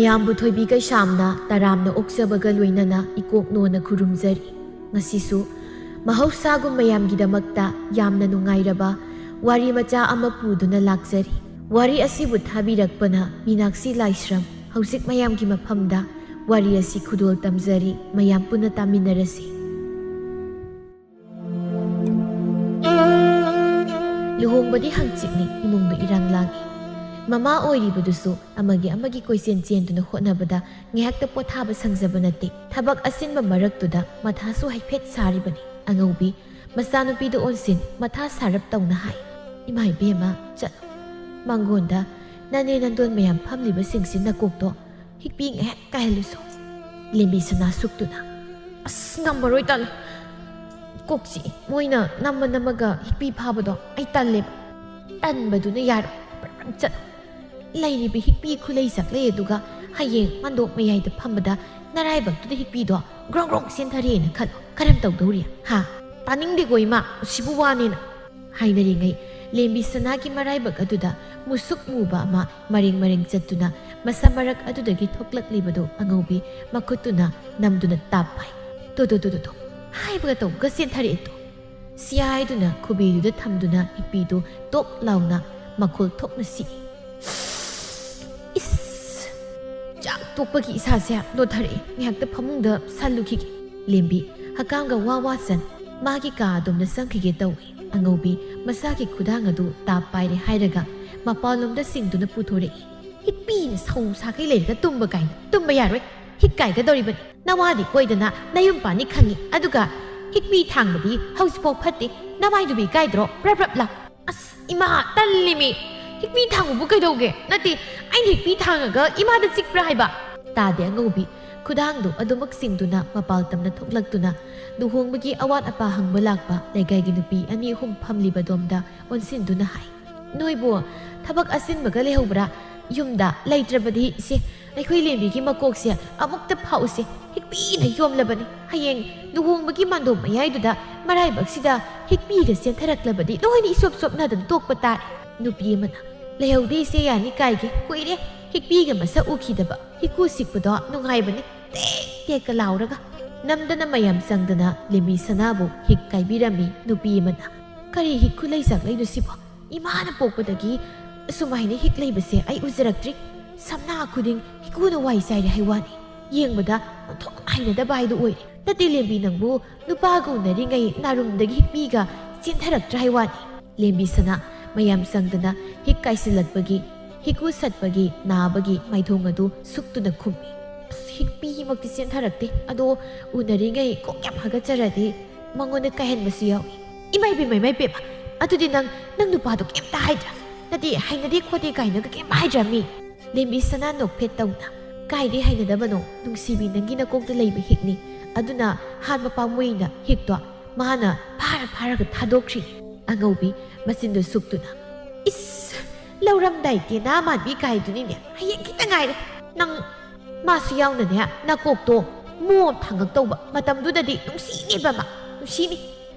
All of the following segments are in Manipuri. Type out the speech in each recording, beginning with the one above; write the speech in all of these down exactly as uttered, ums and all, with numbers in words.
ꯃꯌꯥꯝꯕꯨ ꯊꯣꯏꯕꯤ ꯀꯩꯁꯥꯝꯅ ꯇꯔꯥꯝꯅ ꯑꯣꯛꯆꯕꯒ ꯂꯣꯏꯅꯅ ꯏꯀꯣꯛ ꯅꯣꯟꯅ ꯈꯨꯔꯨꯝꯖꯔꯤ꯫ ꯉꯁꯤꯁꯨ ꯃꯍꯧꯁꯥꯒꯨꯝ ꯃꯌꯥꯝꯒꯤꯗꯃꯛꯇ ꯌꯥꯝꯅ ꯅꯨꯡꯉꯥꯏꯔꯕ ꯋꯥꯔꯤ ꯃꯆꯥ ꯑꯃ ꯄꯨꯗꯨꯅ ꯂꯥꯛꯆꯔꯤ꯫ ꯋꯥꯔꯤ ꯑꯁꯤꯕꯨ ꯊꯥꯕꯤꯔꯛꯄꯅ ꯃꯤꯅꯥꯛꯁꯤ ꯂꯥꯏꯁ꯭ꯔꯝ꯫ ꯍꯧꯖꯤꯛ ꯃꯌꯥꯝꯒꯤ ꯃꯐꯝꯗ ꯋꯥꯔꯤ ꯑꯁꯤ ꯈꯨꯗꯣꯜ ꯇꯝꯖꯔꯤ, ꯃꯌꯥꯝ ꯄꯨꯟꯅ ꯇꯥꯃꯤꯟꯅꯔꯁꯤ꯫ ꯂꯨꯍꯣꯡꯕꯗꯤ ꯍꯪꯆꯤꯠꯅꯤ, ꯏꯃꯨꯡꯗꯨ ꯏꯔꯥꯡ ꯂꯥꯡꯏ꯫ ꯃꯃꯥ ꯑꯣꯏꯔꯤꯕꯗꯨꯁꯨ ꯑꯃꯒꯤ ꯑꯃꯒꯤ ꯀꯣꯏꯆꯦꯟ ꯆꯦꯟꯗꯨꯅ ꯍꯣꯠꯅꯕꯗ ꯉꯥꯏꯍꯥꯛꯇ ꯄꯣꯊꯥꯕ ꯁꯪꯖꯕ ꯅꯠꯇꯦ꯫ ꯊꯕꯛ ꯑꯁꯤꯟꯕ ꯃꯔꯛꯇꯨꯗ ꯃꯊꯥꯁꯨ ꯍꯥꯏꯐꯦꯠ ꯁꯥꯔꯤꯕꯅꯤ꯫ ꯑꯉꯧꯕꯤ ꯃꯆꯥꯅꯨꯄꯤꯗꯨ ꯑꯣꯟꯁꯤꯟ ꯃꯊꯥ ꯁꯥꯔꯞ ꯇꯧꯅ ꯍꯥꯏ, "ꯏꯃꯥ ꯏꯕꯦꯝꯃ, ꯆꯠꯂꯣ꯫ ꯃꯥꯡꯒꯣꯟꯗ ꯅꯅꯦ ꯅꯟꯗꯣꯟ ꯃꯌꯥꯝ ꯐꯝꯂꯤꯕꯁꯤꯡꯁꯤ ꯅꯀꯣꯛꯇꯣ ꯍꯤꯛꯄꯤ ꯉꯥꯏꯍꯥꯛ ꯀꯥꯏꯍꯜꯂꯨꯁꯣ꯫" ꯂꯦꯝꯕꯤ ꯁꯅꯥ ꯁꯨꯛꯇꯨꯅ, "ꯑꯁ, ꯉꯝꯃꯔꯣꯏ, ꯇꯜꯂꯦ꯫ ꯀꯣꯛ ꯆꯤꯛꯏ꯫ ꯃꯣꯏꯅ ꯅꯝꯃ ꯅꯝꯃꯒ ꯍꯤꯛꯄꯤ ꯐꯥꯕꯗꯣ ꯑꯩ ꯇꯜꯂꯦꯕ꯫ ꯇꯟꯕꯗꯨꯅ ꯌꯥꯔꯣꯏ꯫ ꯄ꯭ꯔꯞ ꯄ꯭ꯔꯞ ꯆꯠꯂꯣ꯫ ꯂꯩꯔꯤꯕ ꯍꯤꯛꯄꯤ ꯈꯨꯂꯩ ꯆꯥꯛꯂꯩ ꯑꯗꯨꯒ ꯍꯌꯦꯡ ꯃꯥꯟꯗꯣꯞ ꯃꯌꯥꯏꯗ ꯐꯝꯕꯗ ꯅꯔꯥꯏꯕꯛꯇꯨꯗ ꯍꯤꯛꯄꯤꯗꯣ ꯒ꯭ꯔꯣꯡ ꯒ꯭ꯔꯣꯡ ꯆꯦꯟꯊꯔꯦꯅ ꯈꯜꯂꯣ꯫ ꯀꯔꯝ ꯇꯧꯗꯧꯔꯤ? ꯍꯥ? ꯇꯥꯅꯤꯡꯗꯦꯀꯣ ꯏꯃꯥ, ꯁꯤꯕꯨ ꯋꯥꯅꯦꯅ?" ꯍꯥꯏꯅꯔꯤꯉꯩ ꯂꯦꯝꯕꯤ ꯁꯅꯥꯒꯤ ꯃꯔꯥꯏꯕꯛ ꯑꯗꯨꯗ ꯃꯨꯁꯨꯛ ꯃꯨꯕ ꯑꯃ ꯃꯔꯦꯡ ꯃꯔꯦꯡ ꯆꯠꯇꯨꯅ ꯃꯁꯝ ꯃꯔꯛ ꯑꯗꯨꯗꯒꯤ ꯊꯣꯛꯂꯛꯂꯤꯕꯗꯨ ꯑꯉꯧꯕꯤ ꯃꯈꯨꯠꯇꯨꯅ ꯅꯝꯗꯨꯅ ꯇꯥꯞ ꯄꯥꯏ꯫ "ꯇꯣ, ꯇꯣ, ꯇꯣ, ꯇꯣ, ꯇꯣ, ꯍꯥꯏꯕꯒ ꯇꯧꯕꯒ ꯆꯦꯟꯊꯔꯛꯑꯦ ꯇꯣ!" ꯁꯤ ꯍꯥꯏꯗꯨꯅ ꯈꯨꯕꯤꯗꯨꯗ ꯊꯝꯗꯨꯅ ꯍꯤꯛꯄꯤꯗꯨ ꯇꯣꯛ ꯂꯥꯎꯅ ꯃꯈꯣꯜ ꯊꯣꯛꯅ ꯁꯤꯛꯏ꯫ "ꯏꯁ!" ꯆꯥꯛ ꯇꯣꯛꯄꯒꯤ ꯏꯁꯥꯁꯦ ꯂꯣꯊꯔꯛꯑꯦ꯫ ꯉꯥꯏꯍꯥꯛꯇ ꯐꯃꯨꯡꯗ ꯁꯜꯂꯨꯈꯤꯒꯦ꯫ ꯂꯦꯝꯕꯤ ꯍꯀꯥꯝꯒ ꯋꯥ ꯋꯥ ꯆꯟ ꯃꯥꯒꯤ ꯀꯥ ꯑꯗꯣꯝꯗ ꯆꯪꯈꯤꯒꯦ ꯇꯧꯏ꯫ ꯑꯉꯧꯕꯤ ꯃꯁꯥꯒꯤ ꯈꯨꯗꯥꯡ ꯑꯗꯨ ꯇꯥꯞ ꯄꯥꯏꯔꯦ ꯍꯥꯏꯔꯒ ꯃꯄꯥꯟꯂꯣꯝꯗ ꯆꯤꯡꯗꯨꯅ ꯄꯨꯊꯣꯔꯛꯏ꯫ "ꯍꯤꯛꯄꯤꯅ ꯁꯧ ꯁꯥꯈꯩ ꯂꯩꯔꯒ ꯇꯨꯝꯕ ꯀꯥꯏꯅ ꯇꯨꯝꯕ ꯌꯥꯔꯣꯏ꯫ ꯍꯤꯛ ꯀꯥꯏꯒꯗꯧꯔꯤꯕꯅꯤ꯫ ꯅꯋꯥꯗꯤ ꯀꯣꯏꯗꯅ ꯅꯌꯨꯝ ꯄꯥꯅꯤ ꯈꯪꯉꯤ꯫ ꯑꯗꯨꯒ ꯍꯤꯛꯄꯤ ꯊꯥꯡꯕꯗꯤ ꯍꯧꯖꯤꯛꯐꯥꯎ ꯐꯠꯇꯦ꯫ ꯅꯃꯥꯏꯗꯨꯕꯨ ꯏꯀꯥꯏꯗ꯭ꯔꯣ? ꯄ꯭ꯔꯞ ꯄ꯭ꯔꯞ ꯂꯥꯎ꯫" "ꯑꯁ, ꯏꯃꯥ, ꯇꯜꯂꯤꯃꯤ꯫ ꯍꯤꯛꯄꯤ ꯊꯥꯡꯕꯕꯨ ꯀꯩꯗꯧꯒꯦ? ꯅꯠꯇꯦ, ꯑꯩꯅ ꯍꯤꯛꯄꯤ ꯊꯥꯡꯉꯒ ꯏꯃꯥꯗ ꯆꯤꯛꯄ꯭ꯔꯥ ꯍꯥꯏꯕ?" ꯇꯥꯗꯦ ꯑꯉꯧꯕꯤ꯫ ꯈꯨꯗꯥꯡꯗꯨ ꯑꯗꯨꯃꯛ ꯆꯤꯡꯗꯨꯅ ꯃꯄꯥꯜ ꯇꯝꯅ ꯊꯣꯛꯂꯛꯇꯨꯅ ꯂꯨꯍꯣꯡꯕꯒꯤ ꯑꯋꯥꯠ ꯑꯄꯥ ꯍꯪꯕ ꯂꯥꯛꯄ ꯂꯩꯀꯥꯏꯒꯤ ꯅꯨꯄꯤ ꯑꯅꯤ ꯑꯍꯨꯝ ꯐꯝꯂꯤꯕꯗꯣꯝꯗ ꯑꯣꯟꯁꯤꯟꯗꯨꯅ ꯍꯥꯏ, "ꯅꯣꯏꯕꯨ ꯊꯕꯛ ꯑꯁꯤꯟꯕꯒ ꯂꯩꯍꯧꯕ꯭ꯔꯥ? ꯌꯨꯝꯗ ꯂꯩꯇ꯭ꯔꯕꯗꯤ ꯏꯆꯦ, ꯑꯩꯈꯣꯏ ꯂꯦꯝꯕꯤꯒꯤ ꯃꯀꯣꯛꯁꯦ ꯑꯃꯨꯛꯇ ꯐꯥꯛꯎꯁꯦ꯫ ꯍꯤꯛꯄꯤꯅ ꯌꯣꯝꯂꯕꯅꯤ꯫ ꯍꯌꯦꯡ ꯂꯨꯍꯣꯡꯕꯒꯤ ꯃꯥꯟꯗꯣꯞ ꯃꯌꯥꯏꯗꯨꯗ ꯃꯔꯥꯏꯕꯛꯁꯤꯗ ꯍꯤꯛꯄꯤꯒ ꯆꯦꯟꯊꯔꯛꯂꯕꯗꯤ ꯂꯣꯏꯅ ꯏꯆꯣꯞ ꯆꯣꯞꯅꯗꯅ ꯇꯣꯛꯄ ꯇꯥꯔꯦ꯫" ꯅꯨꯄꯤ ꯑꯃꯅ, "ꯂꯩꯍꯧꯗꯦ ꯏꯆꯦ, ꯌꯥꯅꯤ, ꯀꯥꯏꯒꯦ꯫ ꯀꯨꯏꯔꯦ ꯍꯤꯛꯄꯤꯒ ꯃꯁꯛ ꯎꯈꯤꯗꯕ꯫ ꯍꯤꯀꯨ ꯁꯤꯛꯄꯗꯣ ꯅꯨꯡꯉꯥꯏꯕꯅꯤ, ꯇꯦꯛ ꯇꯦꯛꯀ ꯂꯥꯎꯔꯒ꯫ ꯅꯝꯗꯅ ꯃꯌꯥꯝ ꯆꯪꯗꯅ ꯂꯦꯝꯕꯤ ꯁꯅꯥꯕꯨ ꯍꯤꯛ ꯀꯥꯏꯕꯤꯔꯝꯃꯤ ꯅꯨꯄꯤ ꯑꯃꯅ꯫ "ꯀꯔꯤ ꯍꯤꯛ ꯈꯨꯂꯩ ꯆꯥꯛꯂꯩꯅꯣ ꯁꯤꯕꯣ? ꯏꯃꯥꯅ ꯄꯣꯛꯄꯗꯒꯤ ꯑꯁꯨꯃꯥꯏꯅ ꯍꯤꯛ ꯂꯩꯕꯁꯦ ꯑꯩ ꯎꯖꯔꯛꯇ꯭ꯔꯤ꯫ ꯁꯝꯅꯥ ꯈꯨꯗꯤꯡ ꯍꯤꯀꯨꯅ ꯋꯥꯏ ꯆꯥꯏꯔꯦ ꯍꯥꯏ ꯋꯥꯅꯤ꯫ ꯌꯦꯡꯕꯗ ꯑꯣꯟꯊꯣꯛꯅ ꯍꯩꯅꯗꯕ ꯍꯥꯏꯗꯨ ꯑꯣꯏꯔꯦ꯫ ꯅꯠꯇꯦ ꯂꯦꯝꯕꯤ, ꯅꯪꯕꯨ ꯅꯨꯄꯥꯒ ꯎꯅꯔꯤꯉꯩ ꯅꯥꯔꯨꯝꯗꯒꯤ ꯍꯤꯛꯄꯤꯒ ꯆꯦꯟꯊꯔꯛꯇ꯭ꯔꯥ ꯍꯥꯏ ꯋꯥꯅꯤ?" ꯂꯦꯝꯕꯤ ꯁꯅꯥ ꯃꯌꯥꯝ ꯆꯪꯗꯅ ꯍꯤꯛ ꯀꯥꯏꯁꯤꯜꯂꯛꯄꯒꯤ, ꯍꯤꯀꯨ ꯁꯠꯄꯒꯤ ꯅꯥꯕꯒꯤ ꯃꯥꯏꯊꯣꯡ ꯑꯗꯨ ꯁꯨꯛꯇꯨꯅ ꯈꯨꯝꯃꯤ꯫ "ꯑꯁ, ꯍꯤꯛꯄꯤꯃꯛꯇꯤ ꯆꯦꯟꯊꯔꯛꯇꯦ꯫ ꯑꯗꯣ ꯎꯅꯔꯤꯉꯩ ꯀꯣꯛ ꯌꯥꯝ ꯍꯥꯒꯠꯆꯔꯗꯤ ꯃꯉꯣꯟꯗ ꯀꯥꯏꯍꯟꯕꯁꯨ ꯌꯥꯎꯏ꯫" "ꯏꯃꯥ ꯏꯕꯦꯝꯃ, ꯏꯃꯥ ꯏꯕꯦꯝꯃ, ꯑꯗꯨꯗꯤ ꯅꯪ, ꯅꯪ ꯅꯨꯄꯥꯗꯣ ꯀꯩꯝꯇ ꯍꯥꯏꯗ꯭ꯔꯥ? ꯅꯠꯇꯦ, ꯍꯩꯅꯗꯦ ꯈꯣꯠꯇꯦ ꯀꯥꯏꯅꯒ ꯀꯩꯝ ꯍꯥꯏꯗ꯭ꯔꯥ ꯃꯤ?" ꯂꯦꯝꯕꯤ ꯁꯅꯥ ꯅꯣꯛꯐꯦꯠ ꯇꯧꯅ, "ꯀꯥꯏꯗꯩ ꯍꯩꯅꯗꯕꯅꯣ? ꯅꯨꯡꯁꯤꯕꯤ, ꯅꯪꯒꯤ ꯅꯀꯣꯛꯇ ꯂꯩꯕ ꯍꯤꯛꯅꯤ꯫ ꯑꯗꯨꯅ ꯍꯥꯠꯄ ꯄꯥꯝꯃꯨꯏꯅ ꯍꯤꯛꯇꯣ ꯃꯥꯅ ꯐꯥꯔ ꯐꯥꯔꯒ ꯊꯥꯗꯣꯛꯈ꯭ꯔꯤꯅꯤ꯫" ꯑꯉꯧꯕꯤ ꯃꯆꯤꯟꯗꯨ ꯁꯨꯛꯇꯨꯅ, "ꯏꯁ, ꯂꯧꯔꯝꯗꯥꯏ ꯇꯦꯅꯥ ꯃꯥꯟꯕꯤ ꯀꯥꯏꯗꯨꯅꯤꯅꯦ꯫ ꯍꯌꯦꯡ ꯈꯤꯇ ꯉꯥꯏꯔꯦ ꯅꯪ ꯃꯥꯁꯨ ꯌꯥꯎꯅꯅꯦ ꯅꯀꯣꯛꯇꯣ ꯃꯣꯝ ꯊꯥꯡꯒꯛꯇꯧꯕ꯫ ꯃꯇꯝꯗꯨꯗꯗꯤ ꯅꯨꯡꯁꯤꯅꯦꯕ ꯃꯥ, ꯅꯨꯡꯁꯤꯅꯤ꯫"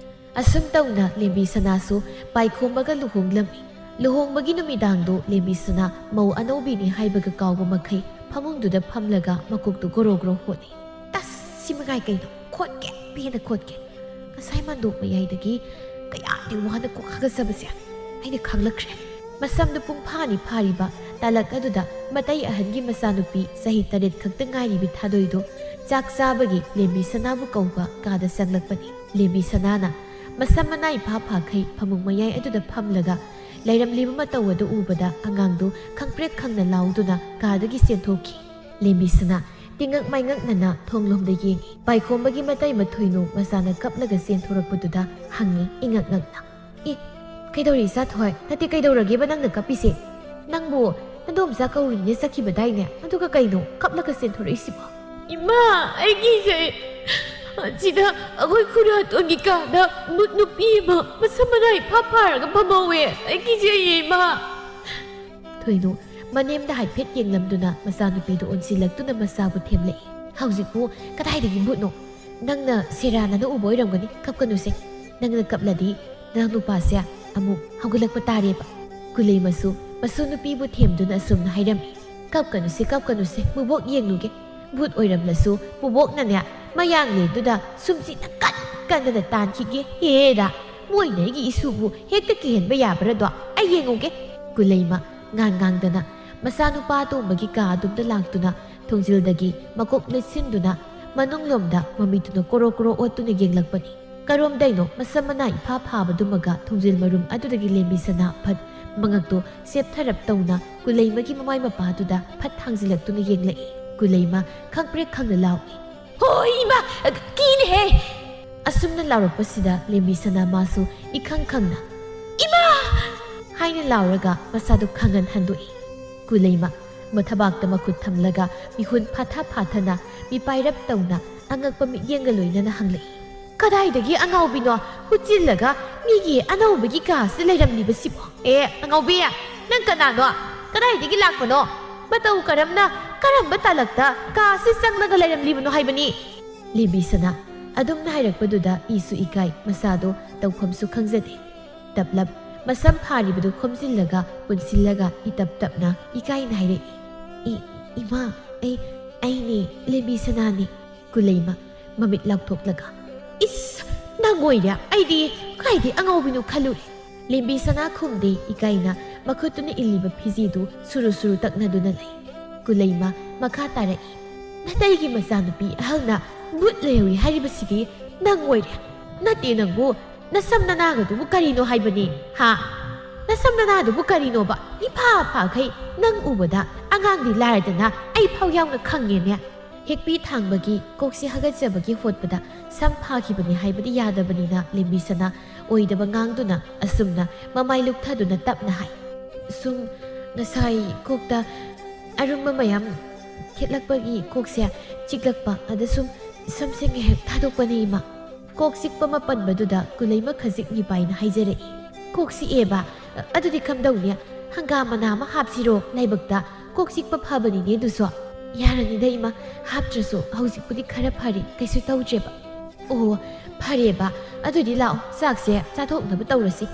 ꯑꯁꯨꯝ ꯇꯧꯅ ꯂꯦꯝꯕꯤ ꯁꯅꯥꯁꯨ ꯄꯥꯏꯈꯣꯝꯕꯒ ꯂꯨꯍꯣꯡꯂꯝꯃꯤ꯫ ꯂꯨꯍꯣꯡꯕꯒꯤ ꯅꯨꯃꯤꯗꯥꯡꯗꯨ ꯂꯦꯝꯕꯤ ꯁꯅꯥ ꯃꯧ ꯑꯅꯧꯕꯤꯅꯤ ꯍꯥꯏꯕꯒ ꯀꯥꯎꯕ ꯃꯈꯩ ꯐꯃꯨꯡꯗꯨꯗ ꯐꯝꯂꯒ ꯃꯀꯣꯛꯇꯨ ꯒꯣꯔꯣ ꯒꯣꯔꯣ ꯍꯣꯠꯂꯤ꯫ "ꯇꯁ, ꯁꯤ ꯃꯉꯥꯏ ꯀꯩꯅꯣ? ꯈꯣꯠꯀꯦ, ꯄꯦꯟꯅ ꯈꯣꯠꯀꯦ꯫ ꯉꯁꯥꯏ ꯃꯥꯟꯗꯣꯞ ꯃꯌꯥꯏꯗꯒꯤ ꯀꯌꯥꯗꯤ ꯋꯥꯅ ꯀꯣꯛ ꯍꯥꯒꯠꯆꯕꯁꯦ ꯑꯩꯅ ꯈꯪꯂꯛꯈ꯭ꯔꯦ꯫" ꯃꯁꯝꯗꯨ ꯄꯨꯡ ꯐꯥꯅꯤ ꯐꯥꯔꯤꯕ ꯇꯥꯂꯛ ꯑꯗꯨꯗ ꯃꯇꯩ ꯑꯍꯟꯒꯤ ꯃꯆꯥꯅꯨꯄꯤ ꯆꯍꯤ ꯇꯔꯦꯠ ꯈꯛꯇ ꯉꯥꯏꯔꯤꯕꯤ ꯊꯥꯗꯣꯏꯗꯨ ꯆꯥꯛ ꯆꯥꯕꯒꯤ ꯂꯦꯝꯕꯤ ꯁꯅꯥꯕꯨ ꯀꯧꯕ ꯀꯥꯗ ꯆꯪꯂꯛꯄꯅꯤ꯫ ꯂꯦꯝꯕꯤ ꯁꯅꯥꯅ ꯃꯁꯝ ꯃꯅꯥ ꯏꯐꯥ ꯐꯥꯈꯩ ꯐꯃꯨꯡ ꯃꯌꯥꯏ ꯑꯗꯨꯗ ꯐꯝꯂꯒ ꯂꯩꯔꯝꯂꯤꯕ ꯃꯇꯧ ꯑꯗꯨ ꯎꯕꯗ ꯑꯉꯥꯡꯗꯨ ꯈꯪꯄ꯭ꯔꯦꯛ ꯈꯪꯅ ꯂꯥꯎꯗꯨꯅ ꯀꯥꯗꯒꯤ ꯆꯦꯟꯊꯣꯛꯈꯤ꯫ ꯂꯦꯝꯕꯤ ꯁꯅꯥ ꯇꯤꯡꯉꯛ ꯃꯥꯏꯉꯛꯅꯅ ꯊꯣꯡꯂꯣꯝꯗ ꯌꯦꯡꯉꯤ꯫ ꯄꯥꯏꯈꯣꯝꯕꯒꯤ ꯃꯇꯩ ꯃꯊꯣꯏꯅꯨ ꯃꯆꯥꯅ ꯀꯞꯂꯒ ꯆꯦꯟꯊꯣꯔꯛꯄꯗꯨꯗ ꯍꯪꯉꯤ ꯏꯉꯛ ꯉꯛꯅ, "ꯑꯦ, ꯀꯩꯗꯧꯔꯤ ꯏꯆꯥ ꯊꯣꯏ? ꯅꯠꯇꯦ, ꯀꯩꯗꯧꯔꯒꯦꯕ ꯅꯪꯅ ꯀꯞꯄꯤꯁꯦ? ꯅꯪꯕꯨ ꯅꯗꯣꯝꯆꯥ ꯀꯧꯔꯨꯅꯤꯅ ꯆꯠꯈꯤꯕꯗꯥꯏꯅꯦ? ꯑꯗꯨꯒ ꯀꯩꯅꯣ ꯀꯞꯂꯒ ꯆꯦꯟꯊꯣꯔꯛꯏꯁꯤꯕꯣ?" "ꯏꯃꯥ, ꯑꯩꯒꯤꯁꯦ ꯑꯁꯤꯗ ꯑꯩꯈꯣꯏ ꯈꯨꯔꯥꯇꯣꯟꯒꯤ ꯀꯥꯗ ꯃꯨꯠ ꯅꯨꯄꯤ ꯑꯃ ꯃꯁꯝ ꯃꯅꯥꯏ ꯐꯥ ꯐꯥꯔꯒ ꯐꯝꯍꯧꯋꯦ꯫ ꯑꯩ ꯀꯤꯖꯩꯌꯦ, ꯏꯃꯥ꯫" ꯊꯣꯏꯅꯨ ꯃꯅꯦꯝꯗ ꯍꯥꯏꯐꯦꯠ ꯌꯦꯡꯂꯝꯗꯨꯅ ꯃꯆꯥꯅꯨꯄꯤꯗꯨ ꯑꯣꯟꯁꯤꯜꯂꯛꯇꯨꯅ ꯃꯆꯥꯕꯨ ꯊꯦꯝꯂꯛꯏ꯫ "ꯍꯧꯖꯤꯛꯄꯨ ꯀꯗꯥꯏꯗꯒꯤ ꯃꯨꯠꯅꯣ? ꯅꯪꯅ ꯁꯦꯔꯥꯟꯅꯅ ꯎꯕ ꯑꯣꯏꯔꯝꯒꯅꯤ꯫ ꯀꯞꯀꯅꯨꯁꯦ꯫ ꯅꯪꯅ ꯀꯞꯂꯗꯤ ꯅꯪ ꯅꯨꯄꯥꯁꯦ ꯑꯃꯨꯛ ꯍꯧꯒꯠꯂꯛꯄ ꯇꯥꯔꯦꯕ꯫" ꯀꯨꯂꯩꯃꯁꯨ ꯃꯁꯨ ꯅꯨꯄꯤꯕꯨ ꯊꯦꯝꯗꯨꯅ ꯑꯁꯨꯝꯅ ꯍꯥꯏꯔꯝꯃꯤ꯫ "ꯀꯞꯀꯅꯨꯁꯦ, ꯀꯞꯀꯅꯨꯁꯦ, ꯕꯨꯕꯣꯛ ꯌꯦꯡꯂꯨꯒꯦ꯫ ꯚꯨꯠ ꯑꯣꯏꯔꯝꯂꯁꯨ ꯕꯨꯕꯣꯛꯅꯅꯦ, ꯃꯌꯥꯡꯂꯦꯟꯗꯨꯗ ꯁꯨꯝꯁꯤꯠꯅ ꯀꯟ ꯀꯟꯗꯅ ꯇꯥꯟꯈꯤꯒꯦ꯫ ꯍꯦꯔꯥ, ꯃꯣꯏꯅ ꯑꯩꯒꯤ ꯏꯁꯨꯕꯨ ꯍꯦꯛꯇ ꯀꯤꯍꯟꯕ ꯌꯥꯕ꯭ꯔꯗꯣ? ꯑꯩ ꯌꯦꯡꯉꯨꯒꯦ꯫" ꯀꯨꯂꯩꯃ ꯉꯥꯟ ꯉꯥꯡꯗꯅ ꯃꯆꯥꯅꯨꯄꯥ ꯑꯇꯣꯝꯕꯒꯤ ꯀꯥ ꯑꯗꯨꯝꯗ ꯂꯥꯛꯇꯨꯅ ꯊꯣꯡꯖꯤꯜꯗꯒꯤ ꯃꯀꯣꯛ ꯂꯩꯁꯤꯟꯗꯨꯅ ꯃꯅꯨꯡꯂꯣꯝꯗ ꯃꯃꯤꯠꯇꯨꯅ ꯀꯣꯔꯣ ꯀꯣꯔꯣ ꯑꯣꯠꯇꯨꯅ ꯌꯦꯡꯂꯛꯄꯅꯤ꯫ ꯀꯔꯣꯝꯗꯩꯅꯣ ꯃꯁꯝ ꯃꯅꯥ ꯏꯐꯥ ꯐꯥꯕꯗꯨꯃꯒ ꯊꯣꯡꯖꯤꯜ ꯃꯔꯨꯝ ꯑꯗꯨꯗꯒꯤ ꯂꯦꯝꯕꯤ ꯁꯅꯥ ꯐꯠ ꯃꯉꯛꯇꯣ ꯁꯦꯞꯊꯔꯞ ꯇꯧꯅ ꯀꯨꯂꯩꯃꯒꯤ ꯃꯃꯥꯏ ꯃꯄꯥꯗꯨꯗ ꯐꯠ ꯊꯥꯡꯖꯤꯜꯂꯛꯇꯨꯅ ꯌꯦꯡꯂꯛꯏ꯫ ꯀꯨꯂꯩꯃ ꯈꯪꯄ꯭ꯔꯦꯛ ꯈꯪꯅ ꯂꯥꯎꯏ, "ꯍꯣꯏ ꯏꯃꯥ, ꯀꯤꯅꯦꯍꯦ!" ꯑꯁꯨꯝꯅ ꯂꯥꯎꯔꯛꯄꯁꯤꯗ ꯂꯦꯝꯕꯤ ꯁꯅꯥ ꯃꯥꯁꯨ ꯏꯈꯪ ꯈꯪꯅ, "ꯏꯃꯥ!" ꯍꯥꯏꯅ ꯂꯥꯎꯔꯒ ꯃꯁꯥꯗꯨ ꯈꯪꯍꯟ ꯍꯟꯗꯣꯛꯏ꯫ ꯀꯨꯂꯩꯃ ꯃꯊꯕꯥꯛꯇ ꯃꯈꯨꯠ ꯊꯝꯂꯒ ꯃꯤꯍꯨꯟ ꯐꯥꯊ ꯐꯥꯊꯅ ꯃꯤꯄꯥꯏꯔꯞ ꯇꯧꯅ ꯑꯉꯛꯄ ꯃꯤꯠꯌꯦꯡꯒ ꯂꯣꯏꯅꯅ ꯍꯪꯂꯛꯏ꯫ "ꯀꯗꯥꯏꯗꯒꯤ ꯑꯉꯥꯎꯕꯤꯅꯣ ꯍꯨꯠꯆꯤꯜꯂꯒ ꯃꯤꯒꯤ ꯑꯅꯧꯕꯒꯤ ꯀꯥꯁꯤꯗ ꯂꯩꯔꯝꯂꯤꯕꯁꯤꯕꯣ? ꯑꯦ, ꯑꯉꯥꯎꯕꯤ, ꯅꯪ ꯀꯅꯥꯅꯣ? ꯀꯗꯥꯏꯗꯒꯤ ꯂꯥꯛꯄꯅꯣ? ꯃꯇꯧ ꯀꯔꯝꯅ, ꯀꯔꯝꯕ ꯇꯥꯂꯛꯇ ꯀꯥꯁꯤ ꯆꯪꯂꯒ ꯂꯩꯔꯝꯂꯤꯕꯅꯣ ꯍꯥꯏꯕꯅꯤ?" ꯂꯦꯝꯕꯤ ꯁꯅꯥ ꯑꯗꯨꯝꯅ ꯍꯥꯏꯔꯛꯄꯗꯨꯗ ꯏꯁꯨ ꯏꯀꯥꯏ, ꯃꯁꯥꯗꯣ ꯇꯧꯐꯝꯁꯨ ꯈꯪꯖꯗꯦ꯫ ꯇꯞꯂꯞ ꯃꯁꯝ ꯐꯥꯔꯤꯕꯗꯨ ꯈꯣꯝꯖꯤꯜꯂꯒ ꯄꯨꯟꯁꯤꯜꯂꯒ ꯏꯇꯞ ꯇꯞꯅ ꯏꯀꯥꯏꯅ ꯍꯥꯏꯔꯛꯏ, "ꯏ-, ꯏꯃꯥ, ꯑꯩ, ꯑꯩꯅꯦ, ꯂꯦꯝꯕꯤ ꯁꯅꯥꯅꯦ꯫" ꯀꯨꯂꯩꯃ ꯃꯃꯤꯠ ꯂꯥꯎꯊꯣꯛꯂꯒ, "ꯏꯁ, ꯅꯪ ꯑꯣꯏꯔꯦ! ꯑꯩꯗꯤ ꯀꯥꯏꯗꯩ ꯑꯉꯥꯎꯕꯤꯅꯣ ꯈꯜꯂꯨꯔꯦ꯫" ꯂꯦꯝꯕꯤ ꯁꯅꯥ ꯈꯨꯝꯗꯦ, ꯏꯀꯥꯏꯅ ꯃꯈꯨꯠꯇꯨꯅ ꯏꯜꯂꯤꯕ ꯐꯤꯖꯤꯗꯨ ꯁꯨꯔꯨ ꯁꯨꯔꯨ ꯇꯛꯅꯗꯨꯅ ꯂꯩ꯫ ꯀꯨꯂꯩꯃ ꯃꯈꯥ ꯇꯥꯔꯛꯏ, "ꯅꯇꯩꯒꯤ ꯃꯆꯥꯅꯨꯄꯤ ꯑꯍꯜꯅ ꯚꯨꯠ ꯂꯩꯍꯧꯏ ꯍꯥꯏꯔꯤꯕꯁꯤꯗꯤ ꯅꯪ ꯑꯣꯏꯔꯦ꯫ ꯅꯠꯇꯦ ꯅꯪꯕꯨ, ꯅꯁꯝ ꯅꯅꯥꯒꯗꯨꯕꯨ ꯀꯔꯤꯅꯣ ꯍꯥꯏꯕꯅꯤ? ꯍꯥ? ꯅꯁꯝ ꯅꯅꯥꯗꯨꯕꯨ ꯀꯔꯤꯅꯣꯕ? ꯏꯐꯥ ꯐꯥꯈꯩ ꯅꯪ ꯎꯕꯗ ꯑꯉꯥꯡꯗꯤ ꯂꯥꯏꯔꯗꯅ ꯑꯩ ꯐꯥꯎ ꯌꯥꯎꯅ ꯈꯪꯉꯦꯅꯦ꯫" ꯍꯦꯛꯄꯤ ꯊꯥꯡꯕꯒꯤ ꯀꯣꯛꯁꯤ ꯍꯥꯒꯠꯆꯕꯒꯤ ꯍꯣꯠꯄꯗ ꯁꯝ ꯐꯥꯈꯤꯕꯅꯤ ꯍꯥꯏꯕꯗꯤ ꯌꯥꯗꯕꯅꯤꯅ ꯂꯦꯝꯕꯤ ꯁꯅꯥ ꯑꯣꯏꯗꯕ ꯉꯥꯡꯗꯨꯅ ꯑꯁꯨꯝꯅ ꯃꯃꯥꯏ ꯂꯨꯞꯊꯗꯨꯅ ꯇꯞꯅ ꯍꯥꯏ, "ꯁꯨꯝ ꯉꯁꯥꯏ ꯀꯣꯛꯇ ꯑꯔꯨꯝꯕ ꯃꯌꯥꯝ ꯊꯦꯠꯂꯛꯄꯒꯤ ꯀꯣꯛꯁꯦ ꯆꯤꯛꯂꯛꯄ, ꯑꯗ ꯁꯨꯝ ꯁꯝꯁꯦ ꯉꯥꯏꯍꯥꯛ ꯊꯥꯗꯣꯛꯄꯅꯦ ꯏꯃꯥ꯫" ꯀꯣꯛ ꯆꯤꯛꯄ ꯑꯃ ꯄꯟꯕꯗꯨꯗ ꯀꯨꯂꯩꯃ ꯈꯖꯤꯛ ꯃꯤꯄꯥꯏꯅ ꯍꯥꯏꯖꯔꯛꯏ, "ꯀꯣꯛ ꯆꯤꯛꯑꯦꯕ? ꯑꯗꯨꯗꯤ ꯀꯝꯗꯧꯅꯤ? ꯍꯪꯒꯥꯝ ꯃꯅꯥ ꯑꯃ ꯍꯥꯞꯁꯤꯔꯣ ꯂꯥꯏꯕꯛꯇ? ꯀꯣꯛ ꯆꯤꯛꯄ ꯐꯕꯅꯤꯅꯦ ꯑꯗꯨꯁꯨ꯫" "ꯌꯥꯔꯅꯤꯗ ꯏꯃꯥ, ꯍꯥꯞꯇ꯭ꯔꯁꯨ ꯍꯧꯖꯤꯛꯄꯨꯗꯤ ꯈꯔ ꯐꯔꯦ, ꯀꯩꯁꯨ ꯇꯧꯗ꯭ꯔꯦꯕ꯫" "ꯑꯣ, ꯐꯔꯦꯕ, ꯑꯗꯨꯗꯤ ꯂꯥꯛꯑꯣ, ꯆꯥꯛꯁꯦ ꯆꯥꯊꯣꯛꯅꯕ ꯇꯧꯔꯁꯤ꯫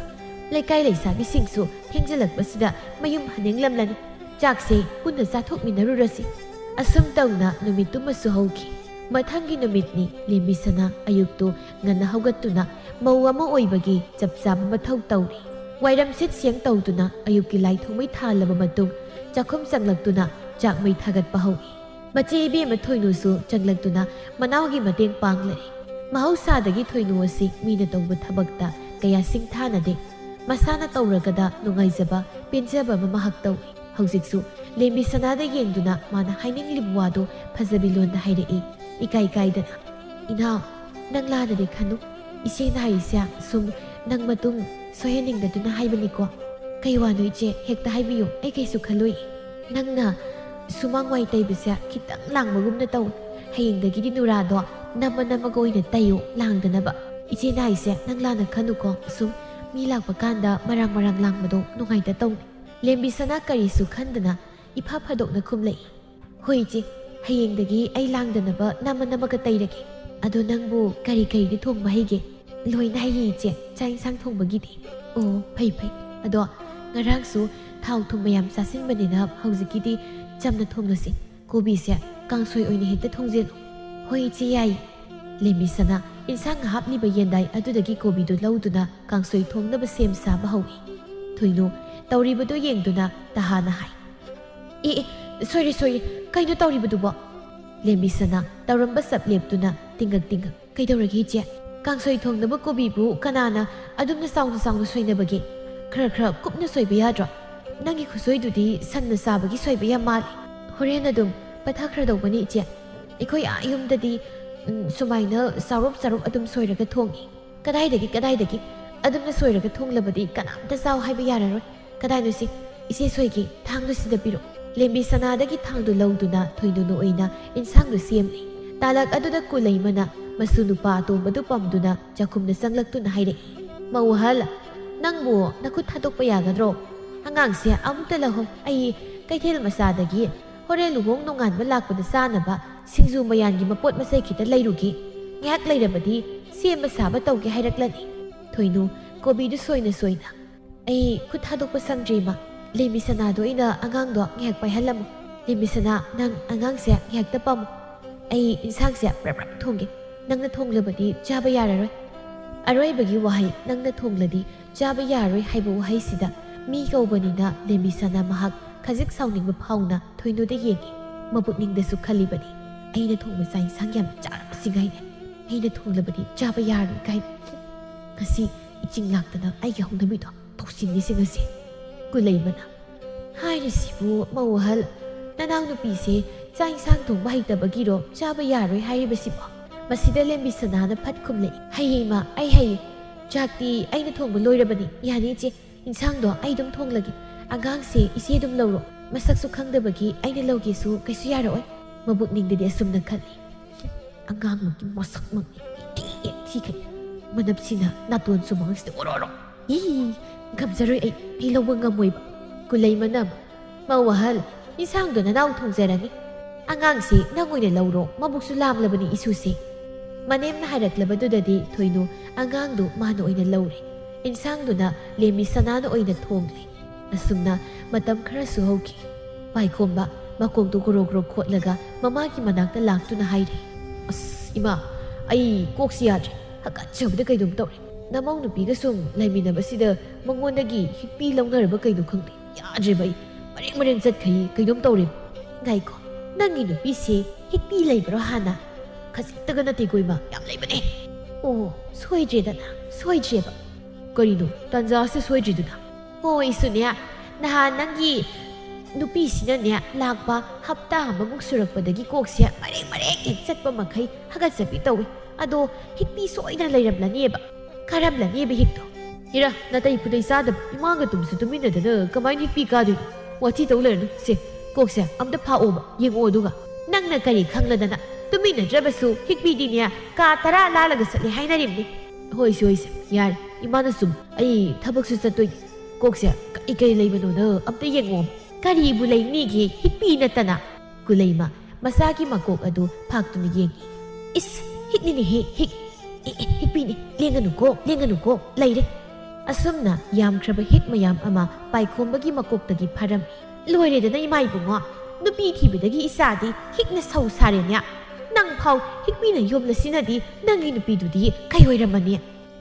ꯂꯩꯀꯥꯏ ꯂꯩꯁꯥꯕꯤꯁꯤꯡꯁꯨ ꯊꯦꯡꯖꯤꯜꯂꯛꯄꯁꯤꯗ ꯃꯌꯨꯝ ꯍꯟꯅꯤꯡꯂꯝꯂꯅꯤ꯫ ꯆꯥꯛꯁꯦ ꯄꯨꯟꯅ ꯆꯥꯊꯣꯛꯃꯤꯟꯅꯔꯨꯔꯁꯤ꯫ ꯑꯁꯨꯝ ꯇꯧꯅ ꯅꯨꯃꯤꯠꯇꯨꯃꯁꯨ ꯍꯧꯈꯤ꯫ ꯃꯊꯪꯒꯤ ꯅꯨꯃꯤꯠꯅꯤ꯫ ꯂꯦꯝꯕꯤꯁꯅꯥ ꯑꯌꯨꯛꯇꯨ ꯉꯟꯅ ꯍꯧꯒꯠꯇꯨꯅ ꯃꯧ ꯑꯃ ꯑꯣꯏꯕꯒꯤ ꯆꯞ ꯆꯥꯕ ꯃꯊꯧ ꯇꯧꯔꯤ꯫ ꯋꯥꯏꯔꯝ ꯁꯤꯠ ꯁꯦꯡ ꯇꯧꯗꯨꯅ ꯑꯌꯨꯛꯀꯤ ꯂꯥꯏ ꯊꯣꯡꯃꯩ ꯊꯥꯜꯂꯕ ꯃꯇꯨꯡ ꯆꯥꯛꯈꯨꯝ ꯆꯪꯂꯛꯇꯨꯅ ꯆꯥꯛ ꯃꯩ ꯊꯥꯒꯠꯄ ꯍꯧꯏ꯫ ꯃꯆꯦ ꯏꯕꯦꯝꯃ ꯊꯣꯏꯅꯨꯁꯨ ꯆꯪꯂꯛꯇꯨꯅ ꯃꯅꯥꯎꯒꯤ ꯃꯇꯦꯡ ꯄꯥꯡꯂꯛꯏ꯫ ꯃꯍꯧꯁꯥꯗꯒꯤ ꯊꯣꯏꯅꯨ ꯑꯁꯤ ꯃꯤꯅ ꯇꯧꯕ ꯊꯕꯛꯇ ꯀꯌꯥ ꯁꯤꯡꯊꯥꯅꯗꯦ꯫ ꯃꯁꯥꯅ ꯇꯧꯔꯒꯗ ꯅꯨꯡꯉꯥꯏꯖꯕ, ꯄꯦꯟꯖꯕ ꯑꯃ ꯃꯍꯥꯛ ꯇꯧꯏ꯫ ꯍꯧꯖꯤꯛꯁꯨ ꯂꯦꯝꯕꯤꯁꯅꯥꯗ ꯌꯦꯡꯗꯨꯅ ꯃꯥꯅ ꯍꯥꯏꯅꯤꯡꯂꯤꯕ ꯋꯥꯗꯨ ꯐꯖꯕꯤ ꯂꯣꯟꯗ ꯍꯥꯏꯔꯛꯏ, ꯏꯀꯥꯏ ꯀꯥꯏꯗꯅ꯫ "ꯏꯅꯥꯎ, ꯅꯪ ꯂꯥꯟꯅꯗꯤ ꯈꯟꯅꯨ꯫ ꯏꯆꯦꯅ ꯍꯥꯏꯔꯤꯁꯦ ꯁꯨꯝ ꯅꯪ ꯃꯇꯨꯡ ꯁꯣꯏꯍꯟꯅꯤꯡꯗꯗꯨꯅ ꯍꯥꯏꯕꯅꯤꯀꯣ꯫ ꯀꯩ ꯋꯥꯅꯣ ꯏꯆꯦ? ꯍꯦꯛꯇ ꯍꯥꯏꯕꯤꯌꯨ, ꯑꯩ ꯀꯩꯁꯨ ꯈꯜꯂꯨꯏ꯫ ꯅꯪꯅ ꯁꯨꯃꯥꯡ ꯋꯥꯏ ꯇꯩꯕꯁꯦ ꯈꯤꯇꯪ ꯂꯥꯡꯕꯒꯨꯝꯅ ꯇꯧ꯫ ꯍꯌꯦꯡꯗꯒꯤꯗꯤ ꯅꯨꯔꯥꯗꯣ ꯅꯝꯃ ꯅꯝꯃꯒ ꯑꯣꯏꯅ ꯇꯩꯌꯨ, ꯂꯥꯡꯗꯅꯕ꯫ ꯏꯆꯦꯅ ꯍꯥꯏꯁꯦ ꯅꯪ ꯂꯥꯟꯅ ꯈꯟꯅꯨꯀꯣ꯫ ꯁꯨꯝ ꯃꯤ ꯂꯥꯛꯄ ꯀꯥꯟꯗ ꯃꯔꯥꯡ ꯃꯔꯥꯡ ꯂꯥꯡꯕꯗꯣ ꯅꯨꯡꯉꯥꯏꯇ ꯇꯧꯅꯤ꯫" ꯂꯦꯝꯕꯤꯁꯅꯥ ꯀꯔꯤꯁꯨ ꯈꯟꯗꯅ ꯏꯐ ꯐꯗꯣꯛꯅ ꯈꯨꯝꯂꯛꯏ꯫ "ꯍꯣꯏ ꯏꯆꯦ, ꯍꯌꯦꯡꯗꯒꯤ ꯑꯩ ꯂꯥꯡꯗꯅꯕ ꯅꯝꯃ ꯅꯝꯃꯒ ꯇꯩꯔꯒꯦ꯫ ꯑꯗꯣ ꯅꯪꯕꯨ ꯀꯔꯤ ꯀꯔꯤꯗꯤ ꯊꯣꯡꯕ ꯍꯩꯒꯦ?" "ꯂꯣꯏꯅ ꯍꯩꯌꯦ ꯏꯆꯦ, ꯆꯥꯛ ꯏꯟꯁꯥꯡ ꯊꯣꯡꯕꯒꯤꯗꯤ꯫" "ꯑꯣ, ꯐꯩ ꯐꯩ꯫ ꯑꯗꯣ ꯉꯔꯥꯡꯁꯨ ꯊꯥꯎ ꯊꯨꯝ ꯃꯌꯥꯝ ꯆꯥꯁꯤꯟꯕꯅꯤꯅ ꯍꯧꯖꯤꯛꯀꯤꯗꯤ ꯆꯝꯅ ꯊꯣꯡꯂꯁꯤ꯫ ꯀꯣꯕꯤꯁꯦ ꯀꯥꯡꯁꯣꯏ ꯑꯣꯏꯅ ꯍꯦꯛꯇ ꯊꯣꯡꯖꯤꯜꯂꯨ꯫" "ꯍꯣꯏ ꯏꯆꯦ, ꯌꯥꯏ꯫" ꯂꯦꯝꯕꯤꯁꯅꯥ ꯏꯟꯁꯥꯡ ꯍꯥꯞꯂꯤꯕ ꯌꯦꯟꯗꯥꯏ ꯑꯗꯨꯗꯒꯤ ꯀꯣꯕꯤꯗꯨ ꯂꯧꯗꯨꯅ ꯀꯥꯡꯁꯣꯏ ꯊꯣꯡꯅꯕ ꯁꯦꯝ ꯁꯥꯕ ꯍꯧꯏ꯫ ꯊꯣꯏꯅꯨ ꯇꯧꯔꯤꯕꯗꯨ ꯌꯦꯡꯗꯨꯅ ꯇꯍꯥꯅ ꯍꯥꯏ, "ꯑꯦ, ꯑꯦ, ꯁꯣꯏꯔꯦ, ꯁꯣꯏꯔꯦ, ꯀꯩꯅꯣ ꯇꯧꯔꯤꯕꯗꯨꯕꯣ?" ꯂꯦꯝꯕꯤꯁꯅꯥ ꯇꯧꯔꯝꯕ ꯆꯞ ꯂꯦꯞꯇꯨꯅ ꯇꯤꯡꯒꯛ ꯇꯤꯡꯒꯛ, "ꯀꯩꯗꯧꯔꯒꯦ ꯏꯆꯦ? ꯀꯥꯡꯁꯣꯏ ꯊꯣꯡꯅꯕ ꯀꯣꯕꯤꯕꯨ ꯀꯅꯥꯅ ꯑꯗꯨꯝꯅ ꯆꯥꯎꯅ ꯆꯥꯎꯅ ꯁꯣꯏꯅꯕꯒꯦ? ꯈꯔ ꯈꯔ ꯀꯨꯞꯅ ꯁꯣꯏꯕ ꯌꯥꯗ꯭ꯔꯣ? ꯅꯪꯒꯤ ꯈꯨꯁꯣꯏꯗꯨꯗꯤ ꯁꯟꯅ ꯆꯥꯕꯒꯤ ꯁꯣꯏꯕ ꯌꯥꯝ ꯃꯥꯜꯂꯤ꯫" "ꯍꯣꯔꯦꯟ ꯑꯗꯨꯝ ꯄꯊꯥꯈ꯭ꯔꯗꯧꯕꯅꯤ ꯏꯆꯦ꯫ ꯑꯩꯈꯣꯏ ꯑꯥ ꯌꯨꯝꯗꯗꯤ, ꯎꯝ, ꯁꯨꯃꯥꯏꯅ ꯆꯥꯎꯔꯞ ꯆꯥꯎꯔꯞ ꯑꯗꯨꯝ ꯁꯣꯏꯔꯒ ꯊꯣꯡꯉꯤ꯫" "ꯀꯗꯥꯏꯗꯒꯤ, ꯀꯗꯥꯏꯗꯒꯤ? ꯑꯗꯨꯝꯅ ꯁꯣꯏꯔꯒ ꯊꯣꯡꯂꯕꯗꯤ ꯀꯅꯥꯝꯇ ꯆꯥꯎ ꯍꯥꯏꯕ ꯌꯥꯔꯔꯣꯏ꯫ ꯀꯗꯥꯏꯅꯣ ꯁꯤ? ꯏꯆꯦ ꯁꯣꯏꯒꯦ, ꯊꯥꯡꯗꯨ ꯁꯤꯗ ꯄꯤꯔꯛꯎ꯫" ꯂꯦꯝꯕꯤꯁꯅꯥꯗꯒꯤ ꯊꯥꯡꯗꯨ ꯂꯧꯗꯨꯅ ꯊꯣꯏꯅꯨꯅ ꯑꯣꯏꯅ ꯏꯟꯁꯥꯡꯗꯨ ꯁꯦꯝꯂꯤ꯫ ꯇꯥꯂꯛ ꯑꯗꯨꯗ ꯀꯨꯂꯩꯃꯅ ꯃꯁꯨ ꯅꯨꯄꯥ ꯑꯇꯣꯝꯕꯗꯨ ꯄꯝꯗꯨꯅ ꯆꯥꯛꯈꯨꯝꯗ ꯆꯪꯂꯛꯇꯨꯅ ꯍꯥꯏꯔꯛꯏ, "ꯃꯧ ꯑꯍꯜ, ꯅꯪꯕꯨ ꯅꯈꯨꯠ ꯊꯥꯗꯣꯛꯄ ꯌꯥꯒꯗ꯭ꯔꯣ? ꯑꯉꯥꯡꯁꯦ ꯑꯃꯨꯛꯇ ꯂꯧꯍꯧ꯫ ꯑꯩ ꯀꯩꯊꯦꯜ ꯃꯆꯥꯗꯒꯤ ꯍꯣꯔꯦꯟ ꯂꯨꯍꯣꯡ ꯅꯣꯡꯉꯥꯟꯕ ꯂꯥꯛꯄꯗ ꯆꯥꯅꯕ ꯁꯤꯡꯖꯨ ꯃꯌꯥꯟꯒꯤ ꯃꯄꯣꯠ ꯃꯆꯩ ꯈꯤꯇ ꯂꯩꯔꯨꯒꯦ꯫ ꯉꯥꯏꯍꯥꯛ ꯂꯩꯔꯕꯗꯤ ꯁꯦꯝꯕ ꯁꯥꯕ ꯇꯧꯒꯦ ꯍꯥꯏꯔꯛꯂꯅꯤ꯫" ꯊꯣꯏꯅꯨ ꯀꯣꯕꯤꯗꯨ ꯁꯣꯏꯅ ꯁꯣꯏꯅ, "ꯑꯩ ꯈꯨꯠ ꯊꯥꯗꯣꯛꯄ ꯁꯪꯗ꯭ꯔꯤ, ꯏꯃꯥ꯫ "ꯂꯦꯝꯕꯤ ꯁꯅꯥꯗꯣ ꯑꯩꯅ ꯑꯉꯥꯡꯗꯣ ꯉꯥꯏꯍꯥꯛ ꯄꯥꯏꯍꯜꯂꯝꯃꯣ꯫ ꯂꯦꯝꯕꯤ ꯁꯅꯥ, ꯅꯪ ꯑꯉꯥꯡꯁꯦ ꯉꯥꯏꯍꯥꯛꯇ ꯄꯝꯃꯣ꯫ ꯑꯩ ꯏꯟꯁꯥꯡꯁꯦ ꯄ꯭ꯔꯞ ꯄ꯭ꯔꯞ ꯊꯣꯡꯒꯦ꯫ ꯅꯪꯅ ꯊꯣꯡꯂꯕꯗꯤ ꯆꯥꯕ ꯌꯥꯔꯔꯣꯏ꯫" ꯑꯔꯣꯏꯕꯒꯤ ꯋꯥꯍꯩ "ꯅꯪꯅ ꯊꯣꯡꯂꯗꯤ ꯆꯥꯕ ꯌꯥꯔꯣꯏ" ꯍꯥꯏꯕ ꯋꯥꯍꯩꯁꯤꯗ ꯃꯤ ꯀꯧꯕꯅꯤꯅ ꯂꯦꯝꯕꯤ ꯁꯅꯥ ꯃꯍꯥꯛ ꯈꯖꯤꯛ ꯁꯥꯎꯅꯤꯡꯕ ꯐꯥꯎꯅ ꯊꯣꯏꯅꯨꯗ ꯌꯦꯡꯉꯤ꯫ ꯃꯄꯨꯛꯅꯤꯡꯗꯁꯨ ꯈꯜꯂꯤꯕꯅꯤ, "ꯑꯩꯅ ꯊꯣꯡꯕ ꯆꯥꯛ ꯏꯟꯁꯥꯡ ꯌꯥꯝ ꯆꯥꯔꯛꯄꯁꯤꯡ ꯍꯥꯏꯅꯦ꯫ ꯑꯩꯅ ꯊꯣꯡꯂꯕꯗꯤ ꯆꯥꯕ ꯌꯥꯔꯣꯏ ꯀꯥꯏꯅ꯫ ꯉꯁꯤ ꯏꯆꯤꯡ ꯂꯥꯛꯇꯅ ꯑꯩꯒꯤ ꯍꯧꯅꯕꯤꯗꯣ ꯇꯧꯁꯤꯟꯒꯦꯁꯤ ꯉꯁꯤ꯫" ꯀꯨꯂꯩꯃꯅ, "ꯍꯥꯏꯔꯤꯁꯤꯕꯨ ꯃꯧ ꯑꯍꯜ, ꯅꯅꯥꯎꯅꯨꯄꯤꯁꯦ ꯆꯥꯛ ꯏꯟꯁꯥꯡ ꯊꯣꯡꯕ ꯍꯩꯇꯕꯒꯤꯔꯣ ꯆꯥꯕ ꯌꯥꯔꯣꯏ ꯍꯥꯏꯔꯤꯕꯁꯤꯕꯣ?" ꯃꯁꯤꯗ ꯂꯦꯝꯕꯤ ꯁꯅꯥꯅ ꯐꯠ ꯈꯨꯝꯂꯛꯏ, "ꯍꯩꯌꯦ ꯏꯃꯥ, ꯑꯩ ꯍꯩꯌꯦ꯫ ꯆꯥꯛꯇꯤ ꯑꯩꯅ ꯊꯣꯡꯕ ꯂꯣꯏꯔꯕꯅꯤ꯫ ꯌꯥꯅꯤ ꯏꯆꯦ, ꯏꯟꯁꯥꯡꯗꯣ ꯑꯩ ꯑꯗꯨꯝ ꯊꯣꯡꯂꯒꯦ꯫ ꯑꯉꯥꯡꯁꯦ ꯏꯆꯦ ꯑꯗꯨꯝ ꯂꯧꯔꯣ꯫ ꯃꯁꯛꯁꯨ ꯈꯪꯗꯕꯒꯤ ꯑꯩꯅ ꯂꯧꯒꯦꯁꯨ ꯀꯩꯁꯨ ꯌꯥꯔꯛꯑꯣꯏ꯫" ꯃꯕꯨꯛꯅꯤꯡꯗꯗꯤ ꯑꯁꯨꯝꯅ ꯈꯜꯂꯤ, "ꯑꯉꯥꯡꯃꯛꯀꯤ ꯃꯁꯛꯃꯛꯅꯤ꯫ ꯊꯤ ꯍꯦꯛ ꯊꯤꯈꯩ꯫ ꯃꯅꯞꯁꯤꯅ ꯅꯥꯇꯣꯟ ꯁꯨꯃꯥꯡꯁꯤꯗ ꯑꯣꯔꯣ ꯑꯣꯔꯣ꯫ ꯏ, ꯉꯝꯖꯔꯣꯏ ꯑꯩ, ꯑꯩ ꯂꯧꯕ ꯉꯝꯃꯣꯏꯕ꯫" ꯀꯨꯂꯩꯃꯅ, "ꯃꯧ ꯑꯍꯜ, ꯏꯟꯁꯥꯡꯗꯣ ꯅꯅꯥꯎ ꯊꯣꯡꯖꯔꯅꯤ꯫ ꯑꯉꯥꯡꯁꯤ ꯅꯪ ꯑꯣꯏꯅ ꯂꯧꯔꯣ, ꯃꯕꯨꯛꯁꯨ ꯂꯥꯝꯂꯕꯅꯤ ꯏꯁꯨꯁꯦ꯫" ꯃꯅꯦꯝꯅ ꯍꯥꯏꯔꯛꯂꯕꯗꯨꯗꯗꯤ ꯊꯣꯏꯅꯨ ꯑꯉꯥꯡꯗꯨ ꯃꯥꯅ ꯑꯣꯏꯅ ꯂꯧꯔꯦ꯫ ꯏꯟꯁꯥꯡꯗꯨꯅ ꯂꯦꯝꯕꯤ ꯁꯅꯥꯅ ꯑꯣꯏꯅ ꯊꯣꯡꯂꯦ꯫ ꯑꯁꯨꯝꯅ ꯃꯇꯝ ꯈꯔꯁꯨ ꯍꯧꯈꯤ꯫ ꯄꯥꯏꯈꯣꯝꯕ ꯃꯀꯣꯛꯇꯨ ꯒ꯭ꯔꯣ ꯒ꯭ꯔꯣ ꯈꯣꯠꯂꯒ ꯃꯃꯥꯒꯤ ꯃꯅꯥꯛꯇ ꯂꯥꯛꯇꯨꯅ ꯍꯥꯏꯔꯦ, "ꯑꯁ ꯏꯃꯥ, ꯑꯩ ꯀꯣꯛꯁꯤ ꯌꯥꯗ꯭ꯔꯦ꯫ ꯍꯥꯀꯠꯆꯕꯗ ꯀꯩꯅꯣꯝ ꯇꯧꯔꯦ꯫ ꯅꯃꯧ ꯅꯨꯄꯤꯒ ꯁꯨꯝ ꯂꯩꯃꯤꯟꯅꯕꯁꯤꯗ ꯃꯉꯣꯟꯗꯒꯤ ꯍꯤꯛꯄꯤ ꯂꯧꯅꯔꯕ ꯀꯩꯅꯣ ꯈꯪꯗꯦ꯫ ꯌꯥꯗ꯭ꯔꯦꯕ ꯑꯩ꯫ ꯃꯔꯦꯡ ꯃꯔꯦꯡ ꯆꯠꯈꯩ ꯀꯩꯅꯣꯝ ꯇꯧꯔꯦ꯫" "ꯉꯥꯏꯈꯣ, ꯅꯪꯒꯤ ꯅꯨꯄꯤꯁꯦ ꯍꯤꯛꯄꯤ ꯂꯩꯕ꯭ꯔꯣ ꯍꯥꯟꯅ?" "ꯈꯖꯤꯛꯇꯒ ꯅꯠꯇꯦꯀꯣ ꯏꯃꯥ, ꯌꯥꯝ ꯂꯩꯕꯅꯦ꯫" "ꯑꯣ, ꯁꯣꯏꯗ꯭ꯔꯦꯗꯅ, ꯁꯣꯏꯗ꯭ꯔꯦꯕ꯫" "ꯀꯔꯤꯅꯣ ꯇꯥꯟꯖꯥꯁꯦ ꯁꯣꯏꯗ꯭ꯔꯤꯗꯨꯅ?" "ꯍꯣꯏ, ꯏꯁꯨꯅꯦ, ꯅꯍꯥꯟ ꯅꯪꯒꯤ ꯅꯨꯄꯤꯁꯤꯅꯅꯦ ꯂꯥꯛꯄ ꯍꯞꯇꯥ ꯑꯃꯃꯨꯛ ꯁꯨꯔꯛꯄꯗꯒꯤ ꯀꯣꯛꯁꯦ ꯃꯔꯦꯡ ꯃꯔꯦꯡ ꯍꯦꯛ ꯆꯠꯄ ꯃꯈꯩ ꯍꯥꯒꯠꯆꯕꯤ ꯇꯧꯏ꯫ ꯑꯗꯣ ꯍꯤꯛꯄꯤ ꯁꯣꯏꯗꯅ ꯂꯩꯔꯝꯂꯅꯦꯕ, ꯀꯥꯔꯝꯂꯅꯦꯕ ꯍꯤꯛꯇꯣ꯫" "ꯏꯔꯥ, ꯅꯥꯇꯩ ꯄꯨꯗꯩ ꯆꯥꯗꯕ, ꯏꯃꯥꯒ ꯇꯨꯝꯁꯨ ꯇꯨꯝꯃꯤꯟꯅꯗꯅ ꯀꯃꯥꯏꯅ ꯍꯤꯛꯄꯤ ꯀꯥꯗꯣꯏꯅꯣ? ꯋꯥꯊꯤ ꯇꯧ ꯂꯩꯔꯅꯨ꯫ ꯁꯦ, ꯀꯣꯛꯁꯦ ꯑꯝꯇ ꯐꯥꯛꯑꯣꯕ, ꯌꯦꯡꯉꯣ ꯑꯗꯨꯒ꯫" "ꯅꯪꯅ ꯀꯔꯤ ꯈꯪꯂꯗꯅ? ꯇꯨꯃꯤꯟꯅꯗ꯭ꯔꯕꯁꯨ ꯍꯤꯛꯄꯤꯗꯤꯅꯦ ꯀꯥ ꯇꯔꯥ ꯂꯥꯜꯂꯒ ꯆꯠꯂꯦ ꯍꯥꯏꯅꯔꯤꯕꯅꯤ꯫" "ꯍꯣꯏꯁꯦ, ꯍꯣꯏꯁꯦ, ꯌꯥꯔꯦ꯫ ꯏꯃꯥꯅ ꯁꯨꯝ ꯑꯩ ꯊꯕꯛꯁꯨ ꯆꯠꯇꯣꯏꯅꯤ꯫ ꯀꯣꯛꯁꯦ ꯀꯔꯤ ꯀꯔꯤ ꯂꯩꯕꯅꯣꯗ ꯑꯝꯇ ꯌꯦꯡꯉꯣ꯫" "ꯀꯔꯤꯕꯨ ꯂꯩꯅꯤꯒꯦ ꯍꯤꯛꯄꯤ ꯅꯠꯇꯅ?" ꯀꯨꯂꯩꯃ ꯃꯆꯥꯒꯤ ꯃꯀꯣꯛ ꯑꯗꯨ ꯐꯥꯛꯇꯨꯅ ꯌꯦꯡꯏ꯫ "ꯏꯁ, ꯍꯤꯛꯅꯤꯅꯦꯍꯦ, ꯍꯤꯛ꯫ ꯑꯦ, ꯑꯦ, ꯍꯤꯛꯄꯤꯅꯤ꯫ ꯂꯦꯡꯒꯅꯨꯀꯣ, ꯂꯦꯡꯒꯅꯨꯀꯣ꯫ ꯂꯩꯔꯦ꯫" ꯑꯁꯨꯝꯅ ꯌꯥꯝꯈ꯭ꯔꯕ ꯍꯤꯛ ꯃꯌꯥꯝ ꯑꯃ ꯄꯥꯏꯈꯣꯝꯕꯒꯤ ꯃꯀꯣꯛꯇꯒꯤ ꯐꯥꯔꯝꯃꯤ꯫ "ꯂꯣꯏꯔꯦꯗꯅ, ꯏꯃꯥ ꯏꯕꯨꯡꯉꯣ, ꯅꯨꯄꯤ ꯊꯤꯕꯗꯒꯤ ꯏꯆꯥꯗꯤ ꯍꯤꯛꯅ ꯁꯧ ꯁꯥꯔꯦꯅꯦ꯫ ꯅꯪ ꯐꯥꯎ ꯍꯤꯛꯄꯤꯅ ꯌꯣꯝꯂꯁꯤꯅꯗꯤ ꯅꯪꯒꯤ ꯅꯨꯄꯤꯗꯨꯗꯤ ꯀꯩ ꯑꯣꯏꯔꯝꯃꯅꯤ?"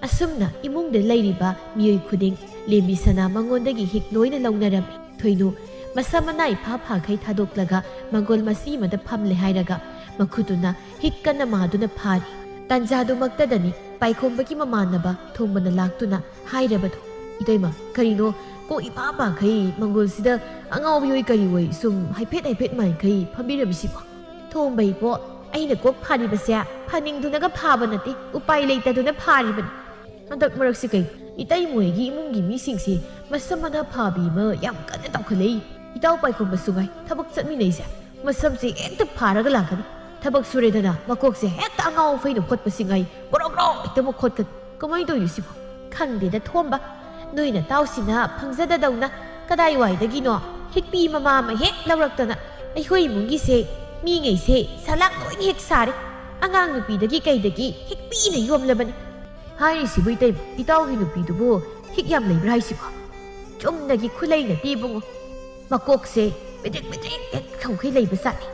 ꯑꯁꯨꯝꯅ ꯏꯃꯨꯡꯗ ꯂꯩꯔꯤꯕ ꯃꯤꯑꯣꯏ ꯈꯨꯗꯤꯡ ꯂꯦꯝꯕꯤ ꯁꯅꯥ ꯃꯉꯣꯟꯗꯒꯤ ꯍꯤꯛ ꯂꯣꯏꯅ ꯂꯧꯅꯔꯝꯃꯤ꯫ ꯊꯣꯏꯅꯨ ꯃꯁꯝ ꯃꯅꯥ ꯏꯐꯥ ꯐꯥꯈꯩ ꯊꯥꯗꯣꯛꯂꯒ ꯃꯪꯒꯣꯜ ꯃꯆꯤ ꯑꯃꯗ ꯐꯝꯂꯦ ꯍꯥꯏꯔꯒ ꯃꯈꯨꯠꯇꯨꯅ ꯍꯤꯛ ꯀꯟꯅ ꯃꯥꯗꯨꯅ ꯐꯥꯔꯤ꯫ ꯇꯥꯟꯖꯥꯗꯨꯃꯛꯇꯗꯅꯤ ꯄꯥꯏꯈꯣꯝꯕꯒꯤ ꯃꯃꯥꯟꯅꯕ ꯊꯣꯝꯕꯅ ꯂꯥꯛꯇꯨꯅ ꯍꯥꯏꯔꯕꯗꯨ꯫ "ꯏꯇꯩꯃ, ꯀꯔꯤꯅꯣ ꯀꯣꯛ ꯏꯐꯥ ꯐꯥꯈꯩ ꯃꯪꯒꯣꯜꯁꯤꯗ ꯑꯉꯥꯎꯕꯤ ꯑꯣꯏ ꯀꯔꯤ ꯑꯣꯏ ꯁꯨꯝ ꯍꯥꯏꯐꯦꯠ ꯍꯥꯏꯐꯦꯠ ꯃꯥꯏꯈꯩ ꯐꯝꯕꯤꯔꯝꯃꯤꯁꯤꯕꯣ?" "ꯊꯣꯝꯕ ꯏꯕꯣ, ꯑꯩꯅ ꯀꯣꯛ ꯐꯥꯔꯤꯕꯁꯦ ꯐꯥꯅꯤꯡꯗꯨꯅꯒ ꯐꯥꯕ ꯅꯠꯇꯦ, ꯎꯄꯥꯏ ꯂꯩꯇꯗꯨꯅ ꯐꯥꯔꯤꯕꯅꯤ꯫ ꯍꯟꯗꯛ ꯃꯔꯛꯁꯤ ꯀꯩ, ꯏꯇꯩꯃꯣꯏꯒꯤ ꯏꯃꯨꯡꯒꯤ ꯃꯤꯁꯤꯡꯁꯦ ꯃꯁꯝ ꯃꯅꯥ ꯐꯥꯕꯤ ꯑꯃ ꯌꯥꯝ ꯀꯟꯅ ꯇꯧꯈꯠꯂꯛꯏ꯫ ꯏꯇꯥꯎ ꯄꯥꯏꯈꯣꯝꯕꯁꯨ ꯉꯥꯏ ꯊꯕꯛ ꯆꯠꯃꯤꯟꯅꯩꯁꯦ, ꯃꯁꯝꯁꯦ ꯍꯦꯛꯇ ꯐꯥꯔꯒ ꯂꯥꯛꯀꯅꯤ꯫ ꯊꯕꯛ ꯁꯨꯔꯦꯗꯅ ꯃꯀꯣꯛꯁꯦ ꯍꯦꯛꯇ ꯑꯉꯥꯎ ꯑꯐꯩꯅ ꯈꯣꯠꯄꯁꯤ ꯉꯥꯏ ꯒ꯭ꯔꯣ ꯒ꯭ꯔꯣ ꯍꯦꯛꯇ ꯃꯨꯛ ꯈꯣꯠꯀꯅꯤ꯫ ꯀꯃꯥꯏꯅ ꯇꯧꯔꯤꯅꯣ ꯁꯤꯕꯣ?" "ꯈꯪꯗꯦꯗ ꯊꯣꯝꯕ, ꯅꯣꯏ ꯅꯇꯥꯎꯁꯤꯅ ꯐꯪꯖꯗꯗꯧꯅ ꯀꯗꯥꯏꯋꯥꯏꯗꯒꯤꯅꯣ ꯍꯤꯛꯄꯤ ꯃꯃꯥ ꯑꯃ ꯍꯦꯛ ꯂꯧꯔꯛꯇꯅ ꯑꯩꯈꯣꯏ ꯏꯃꯨꯡꯒꯤꯁꯦ ꯃꯤꯉꯩꯁꯦ ꯁꯂꯥꯛ ꯂꯣꯏꯅ ꯍꯦꯛ ꯁꯥꯔꯦ꯫ ꯑꯉꯥꯡ ꯅꯨꯄꯤꯗꯒꯤ ꯀꯩꯗꯒꯤ ꯍꯤꯛꯄꯤꯅ ꯌꯣꯝꯂꯕꯅꯤ꯫" "ꯍꯥꯏꯔꯤꯁꯤꯕꯨ ꯏꯇꯩꯃ, ꯏꯇꯥꯎꯒꯤ ꯅꯨꯄꯤꯗꯨꯕꯨ ꯍꯤꯛ ꯌꯥꯝ ꯂꯩꯕ꯭ꯔꯥ ꯍꯥꯏꯁꯤꯕꯣ?" "ꯆꯨꯝꯅꯒꯤ ꯈꯨꯂꯩ ꯅꯠꯇꯦ ꯏꯕꯨꯡꯉꯣ, ꯃꯀꯣꯛꯁꯦ ꯃꯤꯗ꯭ꯔꯤꯛ ꯃꯤꯗ꯭ꯔꯤꯛ ꯍꯦꯛ ꯁꯧꯈꯩ ꯂꯩꯕ ꯖꯥꯠꯅꯤ꯫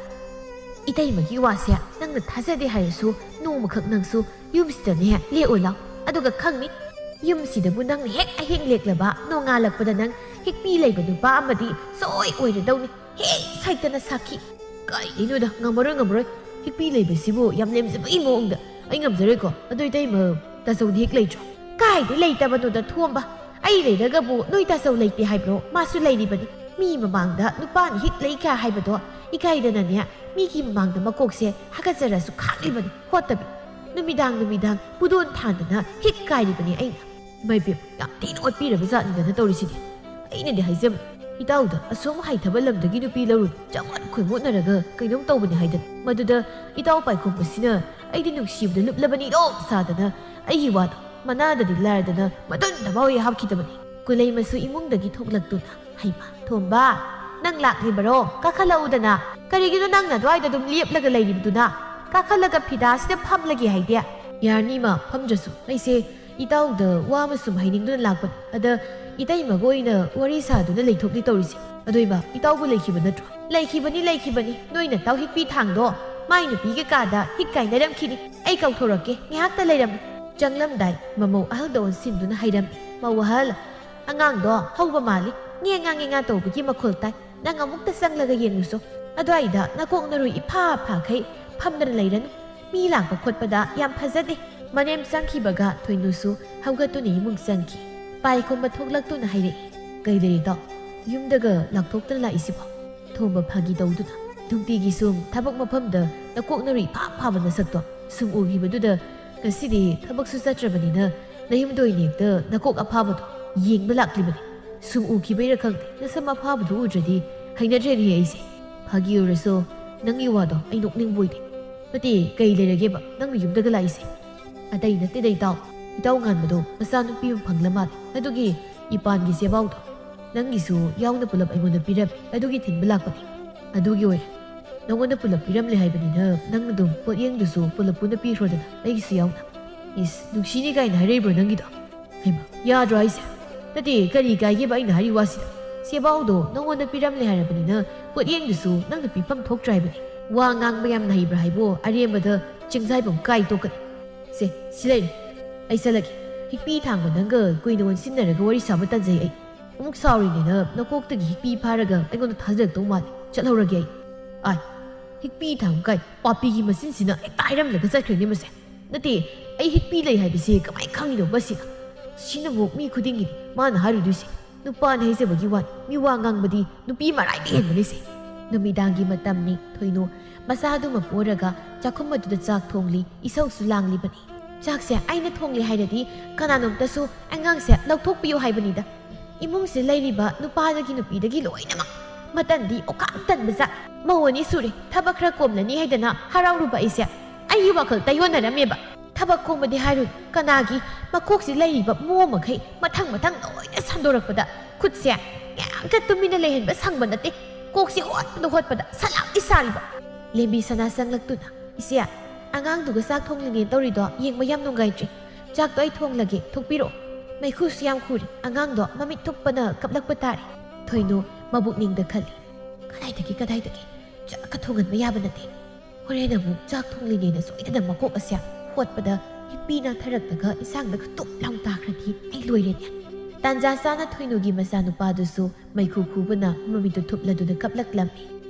ꯏꯇꯩꯃꯒꯤ ꯋꯥꯁꯦ ꯅꯪꯅ ꯊꯥꯖꯗꯦ ꯍꯥꯏꯔꯁꯨ ꯅꯣꯡꯃꯈꯛ ꯅꯪꯁꯨ ꯌꯨꯝꯁꯤꯗꯅꯦ ꯂꯦꯛꯑꯣ ꯂꯥꯎ꯫ ꯑꯗꯨꯒ ꯈꯪꯅꯤ, ꯌꯨꯝꯁꯤꯗꯕꯨ ꯅꯪꯅ ꯍꯦꯛ ꯑꯍꯤꯡ ꯂꯦꯛꯂꯕ ꯅꯣꯡꯉꯥꯜꯂꯛꯄꯗ ꯅꯪ ꯍꯤꯛꯄꯤ ꯂꯩꯕ ꯅꯨꯄꯥ ꯑꯃꯗꯤ ꯁꯣꯏ ꯑꯣꯏꯔꯗꯧꯅꯤ꯫ ꯍꯦꯛ ꯁꯥꯏꯇꯅ ꯁꯥꯈꯤ꯫ ꯀꯥꯏꯗꯩꯅꯣꯗ, ꯉꯝꯃꯔꯣꯏ, ꯉꯝꯃꯔꯣꯏ꯫ ꯍꯤꯛꯄꯤ ꯂꯩꯕꯁꯤꯕꯨ ꯌꯥꯝ ꯂꯦꯝꯖꯕꯒꯤ ꯃꯑꯣꯡꯗ꯫ ꯑꯩ ꯉꯝꯖꯔꯣꯏꯀꯣ꯫ ꯑꯗꯨ ꯏꯇꯩꯃ, ꯇꯥꯆꯧꯗꯤ ꯍꯤꯛ ꯂꯩꯇ꯭ꯔꯣ?" "ꯀꯥꯏꯗꯩ ꯂꯩꯇꯕꯅꯣꯗ ꯊꯣꯝꯕ? ꯑꯩ ꯂꯩꯔꯒꯕꯨ ꯅꯣꯏ ꯇꯥꯆꯧ ꯂꯩꯇꯦ ꯍꯥꯏꯕ꯭ꯔꯣ? ꯃꯥꯁꯨ ꯂꯩꯔꯤꯕꯅꯤ꯫ ꯃꯤ ꯃꯃꯥꯡꯗ ꯅꯨꯄꯥꯅ ꯍꯤꯛ ꯂꯩ ꯀꯥꯏ ꯍꯥꯏꯕꯗꯣ ꯏꯀꯥꯏꯗꯅꯅꯦ, ꯃꯤꯒꯤ ꯃꯃꯥꯡꯗ ꯃꯀꯣꯛꯁꯦ ꯍꯥꯒꯠꯆꯔꯁꯨ ꯈꯥꯡꯂꯤꯕꯅꯤ, ꯈꯣꯠꯇꯕꯤ꯫ ꯅꯨꯃꯤꯗꯥꯡ ꯅꯨꯃꯤꯗꯥꯡ ꯄꯨꯗꯣꯟ ꯊꯥꯟꯗꯅ ꯍꯤꯛ ꯀꯥꯏꯔꯤꯕꯅꯤ ꯑꯩꯅ꯫" "ꯏꯃꯥ ꯏꯕꯦꯝ, ꯌꯥꯝ ꯊꯤꯅ ꯑꯣꯠꯄꯤꯔꯕ ꯖꯥꯠꯅꯤꯗꯅ ꯇꯧꯔꯤꯁꯤꯗꯤ꯫ ꯑꯩꯅꯗꯤ ꯍꯥꯏꯖꯕ, ꯏꯇꯥꯎꯗ ꯑꯁꯨꯝ ꯍꯩꯊꯕ ꯂꯝꯗꯒꯤ ꯅꯨꯄꯤ ꯂꯧꯔꯨ, ꯆꯃꯣꯠ ꯈꯣꯏꯃꯣꯠꯅꯔꯒ ꯀꯩꯅꯣꯝ ꯇꯧꯕꯅꯤ ꯍꯥꯏꯗꯅ꯫ ꯃꯗꯨꯗ ꯏꯇꯥꯎ ꯄꯥꯏꯈꯣꯝꯕꯁꯤꯅ ꯑꯩꯗꯤ ꯅꯨꯡꯁꯤꯕꯗ ꯂꯨꯞꯂꯕꯅꯤꯗꯣ ꯁꯥꯗꯅ ꯑꯩꯒꯤ ꯋꯥꯗꯣ ꯃꯅꯥꯗꯗꯤ ꯂꯥꯏꯔꯗꯅ ꯃꯇꯨꯟꯗ ꯐꯥꯎ ꯍꯦꯛ ꯍꯥꯞꯈꯤꯗꯕꯅꯤ꯫" ꯀꯨꯂꯩꯃꯁꯨ ꯏꯃꯨꯡꯗꯒꯤ ꯊꯣꯛꯂꯛꯇꯨꯅ, "ꯍꯩꯃꯥ, ꯊꯣꯝꯕ, ꯅꯪ ꯂꯥꯛꯂꯤꯕꯔꯣ? ꯀꯥꯈꯠꯂꯛꯎꯗꯅ꯫ ꯀꯔꯤꯒꯤꯅꯣ ꯅꯪꯅ ꯑꯗꯨꯋꯥꯏꯗ ꯑꯗꯨꯝ ꯂꯦꯞꯂꯒ ꯂꯩꯔꯤꯕꯗꯨꯅ? ꯀꯥꯈꯠꯂꯒ ꯐꯤꯗꯥꯁꯤꯗ ꯐꯝꯂꯒꯦ ꯍꯥꯏꯗꯦ?" "ꯌꯥꯔꯅꯤ ꯏꯃꯥ, ꯐꯝꯗ꯭ꯔꯁꯨ꯫ ꯑꯩꯁꯦ ꯏꯇꯥꯎꯗ ꯋꯥ ꯑꯃ ꯁꯨꯝ ꯍꯥꯏꯅꯤꯡꯗꯨꯅ ꯂꯥꯛꯄꯅꯤ꯫ ꯑꯗ ꯏꯇꯩꯃꯒ ꯑꯣꯏꯅ ꯋꯥꯔꯤ ꯁꯥꯗꯨꯅ ꯂꯩꯊꯣꯛꯂꯤ ꯇꯧꯔꯤꯁꯦ꯫ ꯑꯗꯣ ꯏꯃꯥ, ꯏꯇꯥꯎꯕꯨ ꯂꯩꯈꯤꯕ ꯅꯠꯇ꯭ꯔꯣ? ꯂꯩꯈꯤꯕꯅꯤ, ꯂꯩꯈꯤꯕꯅꯤ꯫ ꯅꯣꯏ ꯅꯇꯥꯎ ꯍꯤꯛꯄꯤ ꯊꯥꯡꯗꯣ ꯃꯥꯏ ꯅꯨꯄꯤꯒꯤ ꯀꯥꯗ ꯍꯤꯛ ꯀꯥꯏꯅꯔꯝꯈꯤꯅꯤ꯫ ꯑꯩ ꯀꯧꯊꯣꯔꯛꯀꯦ, ꯉꯥꯏꯍꯥꯛꯇ ꯂꯩꯔꯝꯃꯨ꯫ ꯆꯪꯂꯝꯗꯥꯏ ꯃꯃꯧ ꯑꯍꯜꯗ ꯑꯣꯟꯁꯤꯟꯗꯨꯅ ꯍꯥꯏꯔꯝꯃꯤ, "ꯃꯧ ꯑꯍꯜ, ꯑꯉꯥꯡꯗꯣ ꯍꯧꯕ ꯃꯥꯜꯂꯤ꯫ ꯉꯦꯉꯥ ꯉꯦꯉꯥ ꯇꯧꯕꯒꯤ ꯃꯈꯣꯜ ꯇꯥꯏ꯫ ꯅꯪ ꯑꯃꯨꯛꯇ ꯆꯪꯂꯒ ꯌꯦꯡꯉꯨꯁꯣ꯫ ꯑꯗꯨꯋꯥꯏꯗ ꯅꯀꯣꯛ ꯅꯔꯨ ꯏꯐꯥ ꯐꯥꯈꯩ ꯐꯝꯗꯅ ꯂꯩꯔꯅꯨ꯫ ꯃꯤ ꯂꯥꯛꯄ ꯈꯣꯠꯄꯗ ꯌꯥꯝ ꯐꯖꯗꯦ꯫" ꯃꯅꯦꯝ ꯆꯪꯈꯤꯕꯒ ꯊꯣꯏꯅꯨꯁꯨ ꯍꯧꯒꯠꯇꯨꯅ ꯏꯃꯨꯡ ꯆꯪꯈꯤ꯫ ꯄꯥꯏꯈꯣꯝꯕ ꯊꯣꯛꯂꯛꯇꯨꯅ ꯍꯥꯏꯔꯛꯏ, "ꯀꯩ ꯂꯩꯔꯦ ꯏꯇꯥꯎ? ꯌꯨꯝꯗꯒ ꯂꯥꯛꯊꯣꯛꯇꯅ ꯂꯥꯛꯏꯁꯤꯕꯣ?" ꯊꯣꯝꯕ ꯐꯥꯒꯤ ꯇꯧꯗꯨꯅ, "ꯅꯨꯡꯇꯤꯒꯤ ꯁꯨꯝ ꯊꯕꯛ ꯃꯐꯝꯗ ꯅꯀꯣꯛ ꯅꯔꯨ ꯏꯐꯥ ꯐꯥꯕ ꯅꯁꯛꯇꯣ ꯁꯨꯝ ꯎꯈꯤꯕꯗꯨꯗ ꯉꯁꯤꯗꯤ ꯊꯕꯛꯁꯨ ꯆꯠꯇ꯭ꯔꯕꯅꯤꯅ ꯅꯌꯨꯝꯗ ꯑꯣꯏꯅ ꯍꯦꯛꯇ ꯅꯀꯣꯛ ꯑꯐꯥꯕꯗꯣ ꯌꯦꯡꯕ ꯂꯥꯛꯂꯤꯕꯅꯤ꯫ ꯁꯨꯝ ꯎꯈꯤꯕꯩꯔ ꯈꯪꯗꯦ, ꯅꯁꯝ ꯑꯐꯥꯕꯗꯨ ꯎꯗ꯭ꯔꯗꯤ ꯍꯩꯅꯗ꯭ꯔꯦꯅꯦ ꯑꯩꯁꯦ꯫ ꯐꯥꯒꯤ ꯑꯣꯏꯔꯁꯨ ꯅꯪꯒꯤ ꯋꯥꯗꯣ ꯑꯩ ꯅꯣꯛꯅꯤꯡꯕ ꯑꯣꯏꯗꯦ꯫ ꯅꯠꯇꯦ, ꯀꯩ ꯂꯩꯔꯒꯦꯕ ꯅꯪꯅ ꯌꯨꯝꯗꯒ ꯂꯥꯛꯏꯁꯦ?" "ꯑꯇꯩ ꯅꯠꯇꯦꯗ ꯏꯇꯥꯎ, ꯏꯇꯥꯎ ꯉꯥꯟꯕꯗꯣ ꯃꯆꯥꯅꯨꯄꯤ ꯑꯃ ꯐꯪꯂ ꯃꯥꯜꯂꯦ꯫ ꯑꯗꯨꯒꯤ ꯏꯄꯥꯟꯒꯤ ꯆꯦꯕꯥꯎꯗꯣ ꯅꯪꯒꯤꯁꯨ ꯌꯥꯎꯅ ꯄꯨꯂꯞ ꯑꯩꯉꯣꯟꯗ ꯄꯤꯔꯝꯃꯦ꯫ ꯑꯗꯨꯒꯤ ꯊꯤꯟꯕ ꯂꯥꯛꯄꯅꯦ꯫" "ꯑꯗꯨꯒꯤ ꯑꯣꯏꯔꯦ꯫ ꯅꯉꯣꯟꯗ ꯄꯨꯂꯞ ꯄꯤꯔꯝꯂꯦ ꯍꯥꯏꯕꯅꯤꯅ ꯅꯪ ꯑꯗꯨꯝ ꯄꯣꯠꯌꯦꯡꯗꯨꯁꯨ ꯄꯨꯂꯞ ꯄꯨꯟꯅ ꯄꯤꯈ꯭ꯔꯣꯗꯅ, ꯑꯩꯒꯤꯁꯨ ꯌꯥꯎꯅ꯫" "ꯏꯁ, ꯅꯨꯡꯁꯤꯅꯤ ꯀꯥꯏꯅ ꯍꯥꯏꯔꯛꯏꯕ꯭ꯔꯣ ꯅꯪꯒꯤꯗꯣ?" "ꯍꯩꯃꯥ, ꯌꯥꯗ꯭ꯔꯣ ꯍꯥꯏꯁꯦ?" "ꯅꯠꯇꯦ, ꯀꯔꯤ ꯀꯥꯏꯒꯦꯕ ꯑꯩꯅ ꯍꯥꯏꯔꯤ ꯋꯥꯁꯤꯗ? ꯆꯦꯕꯥꯎꯗꯣ ꯅꯉꯣꯟꯗ ꯄꯤꯔꯝꯂꯦ ꯍꯥꯏꯔꯕꯅꯤꯅ ꯄꯣꯠꯌꯦꯡꯗꯨꯁꯨ ꯅꯪꯅ ꯄꯤꯐꯝ ꯊꯣꯛꯇ꯭ꯔꯥ ꯍꯥꯏꯕꯅꯤ꯫ ꯋꯥ ꯉꯥꯡꯕ ꯌꯥꯝꯅ ꯍꯩꯕ꯭ꯔꯥ ꯍꯥꯏꯕꯨ ꯑꯔꯦꯝꯕꯗ ꯆꯤꯡꯖꯥꯏꯐꯝ ꯀꯥꯏ ꯇꯣꯛꯀꯅꯤ꯫ ꯁꯦ, ꯁꯤ ꯂꯩꯔꯦ, ꯑꯩ ꯆꯠꯂꯒꯦ꯫ ꯍꯤꯛꯄꯤ ꯊꯥꯡꯕ ꯅꯪꯒ ꯀꯨꯏꯅ ꯑꯣꯟꯁꯤꯟꯅꯔꯒ ꯋꯥꯔꯤ ꯁꯥꯕ ꯇꯟꯖꯩ ꯑꯩ꯫ ꯑꯃꯨꯛ ꯁꯥꯎꯔꯤꯅꯦꯅ ꯅꯀꯣꯛꯇꯒꯤ ꯍꯤꯛꯄꯤ ꯐꯥꯔꯒ ꯑꯩꯉꯣꯟꯗ ꯊꯥꯖꯤꯜꯂꯛꯇꯧ ꯃꯥꯜꯂꯦ꯫ ꯆꯠꯍꯧꯔꯒꯦ ꯑꯩ꯫" "ꯑꯥꯏ, ꯍꯤꯛꯄꯤ ꯊꯥꯡꯕ ꯀꯥꯏ, ꯄꯥꯄꯤꯒꯤ ꯃꯆꯤꯟꯁꯤꯅ ꯍꯦꯛꯇ ꯍꯥꯏꯔꯝꯂꯒ ꯆꯠꯈ꯭ꯔꯦꯅꯦ ꯃꯁꯦ꯫ ꯅꯠꯇꯦ, ꯑꯩ ꯍꯤꯛꯄꯤ ꯂꯩ ꯍꯥꯏꯕꯁꯦ ꯀꯃꯥꯏ ꯈꯪꯉꯤꯅꯣ ꯃꯁꯤꯅ? ꯁꯤꯅꯕꯨ ꯃꯤ ꯈꯨꯗꯤꯡꯒꯤꯅꯤ ꯃꯥꯅ ꯍꯥꯏꯔꯨꯗꯣꯏꯁꯦ꯫ ꯅꯨꯄꯥꯅꯤ ꯍꯥꯏꯖꯕꯒꯤ ꯋꯥꯅꯤ, ꯃꯤ ꯋꯥ ꯉꯥꯡꯕꯗꯤ ꯅꯨꯄꯤ ꯃꯔꯥꯏꯗ ꯍꯦꯟꯕꯅꯤꯁꯦ꯫" ꯅꯨꯃꯤꯗꯥꯡꯒꯤ ꯃꯇꯝꯅꯤ꯫ ꯊꯣꯏꯅꯨ ꯃꯆꯥꯗꯨꯃ ꯄꯣꯔꯒ ꯆꯥꯛꯈꯨꯝ ꯑꯗꯨꯗ ꯆꯥꯛ ꯊꯣꯡꯂꯤ, ꯏꯁꯧꯁꯨ ꯂꯥꯡꯂꯤꯕꯅꯤ꯫ "ꯆꯥꯛꯁꯦ ꯑꯩꯅ ꯊꯣꯡꯂꯦ ꯍꯥꯏꯔꯗꯤ ꯀꯅꯥꯅꯣꯝꯇꯁꯨ ꯑꯉꯥꯡꯁꯦ ꯂꯧꯊꯣꯛꯄꯤꯌꯨ ꯍꯥꯏꯕꯅꯤꯗ꯫ ꯏꯃꯨꯡꯁꯤ ꯂꯩꯔꯤꯕ ꯅꯨꯄꯥꯗꯒꯤ ꯅꯨꯄꯤꯗꯒꯤ ꯂꯣꯏꯅꯃꯛ ꯃꯇꯟꯗꯤ ꯑꯣꯀꯥꯟ ꯇꯟꯕ ꯖꯥꯠ꯫ ꯃꯧ ꯑꯅꯤ ꯁꯨꯔꯦ, ꯊꯕꯛ ꯈꯔ ꯀꯣꯝꯂꯅꯤ ꯍꯥꯏꯗꯅ ꯍꯔꯥꯎꯔꯨꯕ ꯑꯩꯁꯦ ꯑꯩꯒꯤ ꯋꯥꯈꯜ ꯇꯥꯏꯌꯣꯟꯅꯔꯝꯃꯦꯕ꯫ ꯊꯕꯛ ꯀꯣꯝꯕꯗꯤ ꯍꯥꯏꯔꯨꯅꯨ, ꯀꯅꯥꯒꯤ ꯃꯀꯣꯛꯁꯤ ꯂꯩꯔꯤꯕ ꯃꯣ ꯃꯈꯩ ꯃꯊꯪ ꯃꯊꯪ ꯂꯣꯏꯅ ꯁꯟꯗꯣꯔꯛꯄꯗ ꯈꯨꯠꯁꯦ ꯉꯥꯏꯍꯥꯛꯇ ꯇꯨꯃꯤꯟꯅ ꯂꯩꯍꯟꯕ ꯁꯪꯕ ꯅꯠꯇꯦ꯫ ꯀꯣꯛꯁꯦ ꯍꯣꯠꯄꯗ ꯍꯣꯠꯄꯗ ꯁꯂꯥꯛꯇꯤ ꯁꯥꯔꯤꯕ꯫" ꯂꯦꯝꯕꯤ ꯁꯅꯥ ꯆꯪꯂꯛꯇꯨꯅ, "ꯏꯆꯦ, ꯑꯉꯥꯡꯗꯨꯒ ꯆꯥꯛ ꯊꯣꯡꯂꯤꯅꯦ ꯇꯧꯔꯤꯗꯣ ꯌꯦꯡꯕ ꯌꯥꯝ ꯅꯨꯡꯉꯥꯏꯇ꯭ꯔꯦ꯫ "ꯆꯥꯛꯇꯣ ꯑꯩ ꯊꯣꯡꯂꯒꯦ, ꯊꯣꯛꯄꯤꯔꯛꯑꯣ꯫ ꯃꯩꯈꯨꯁꯨ ꯌꯥꯝ ꯈꯨꯔꯦ, ꯑꯉꯥꯡꯗꯣ ꯃꯃꯤꯠ ꯊꯨꯞꯄꯅ ꯀꯞꯂꯛꯄ ꯇꯥꯔꯦ"꯫ ꯊꯣꯏꯅꯨ ꯃꯕꯨꯛꯅꯤꯡꯗ ꯈꯜꯂꯤ, "ꯀꯗꯥꯏꯗꯒꯤ, ꯀꯗꯥꯏꯗꯒꯤ? ꯆꯥꯛꯀ ꯊꯣꯡꯍꯟꯕ ꯌꯥꯕ ꯅꯠꯇꯦ꯫ ꯍꯣꯔꯦꯟ ꯑꯃꯨꯛ ꯆꯥꯛ ꯊꯣꯡꯂꯤꯅꯦꯅ ꯁꯣꯏꯗꯅ ꯃꯀꯣꯛ ꯑꯁꯦ ꯍꯣꯠꯄꯗ ꯍꯤꯛꯄꯤ ꯅꯥꯟꯊꯔꯛꯂꯒ ꯏꯁꯥꯡꯗ ꯈꯇꯨꯞ ꯂꯥꯎ ꯇꯥꯈ꯭ꯔꯗꯤ ꯑꯩ ꯂꯣꯏꯔꯦꯅꯦ"꯫ ꯇꯥꯟꯖꯥ ꯆꯥꯅ ꯊꯣꯏꯅꯨꯒꯤ ꯃꯆꯥꯅꯨꯄꯥꯗꯨꯁꯨ ꯃꯩꯈꯨ ꯈꯨꯕꯅ ꯃꯃꯤꯠꯇꯨ ꯊꯨꯞꯂꯗꯨꯅ ꯀꯞꯂꯛꯂꯝꯃꯤ꯫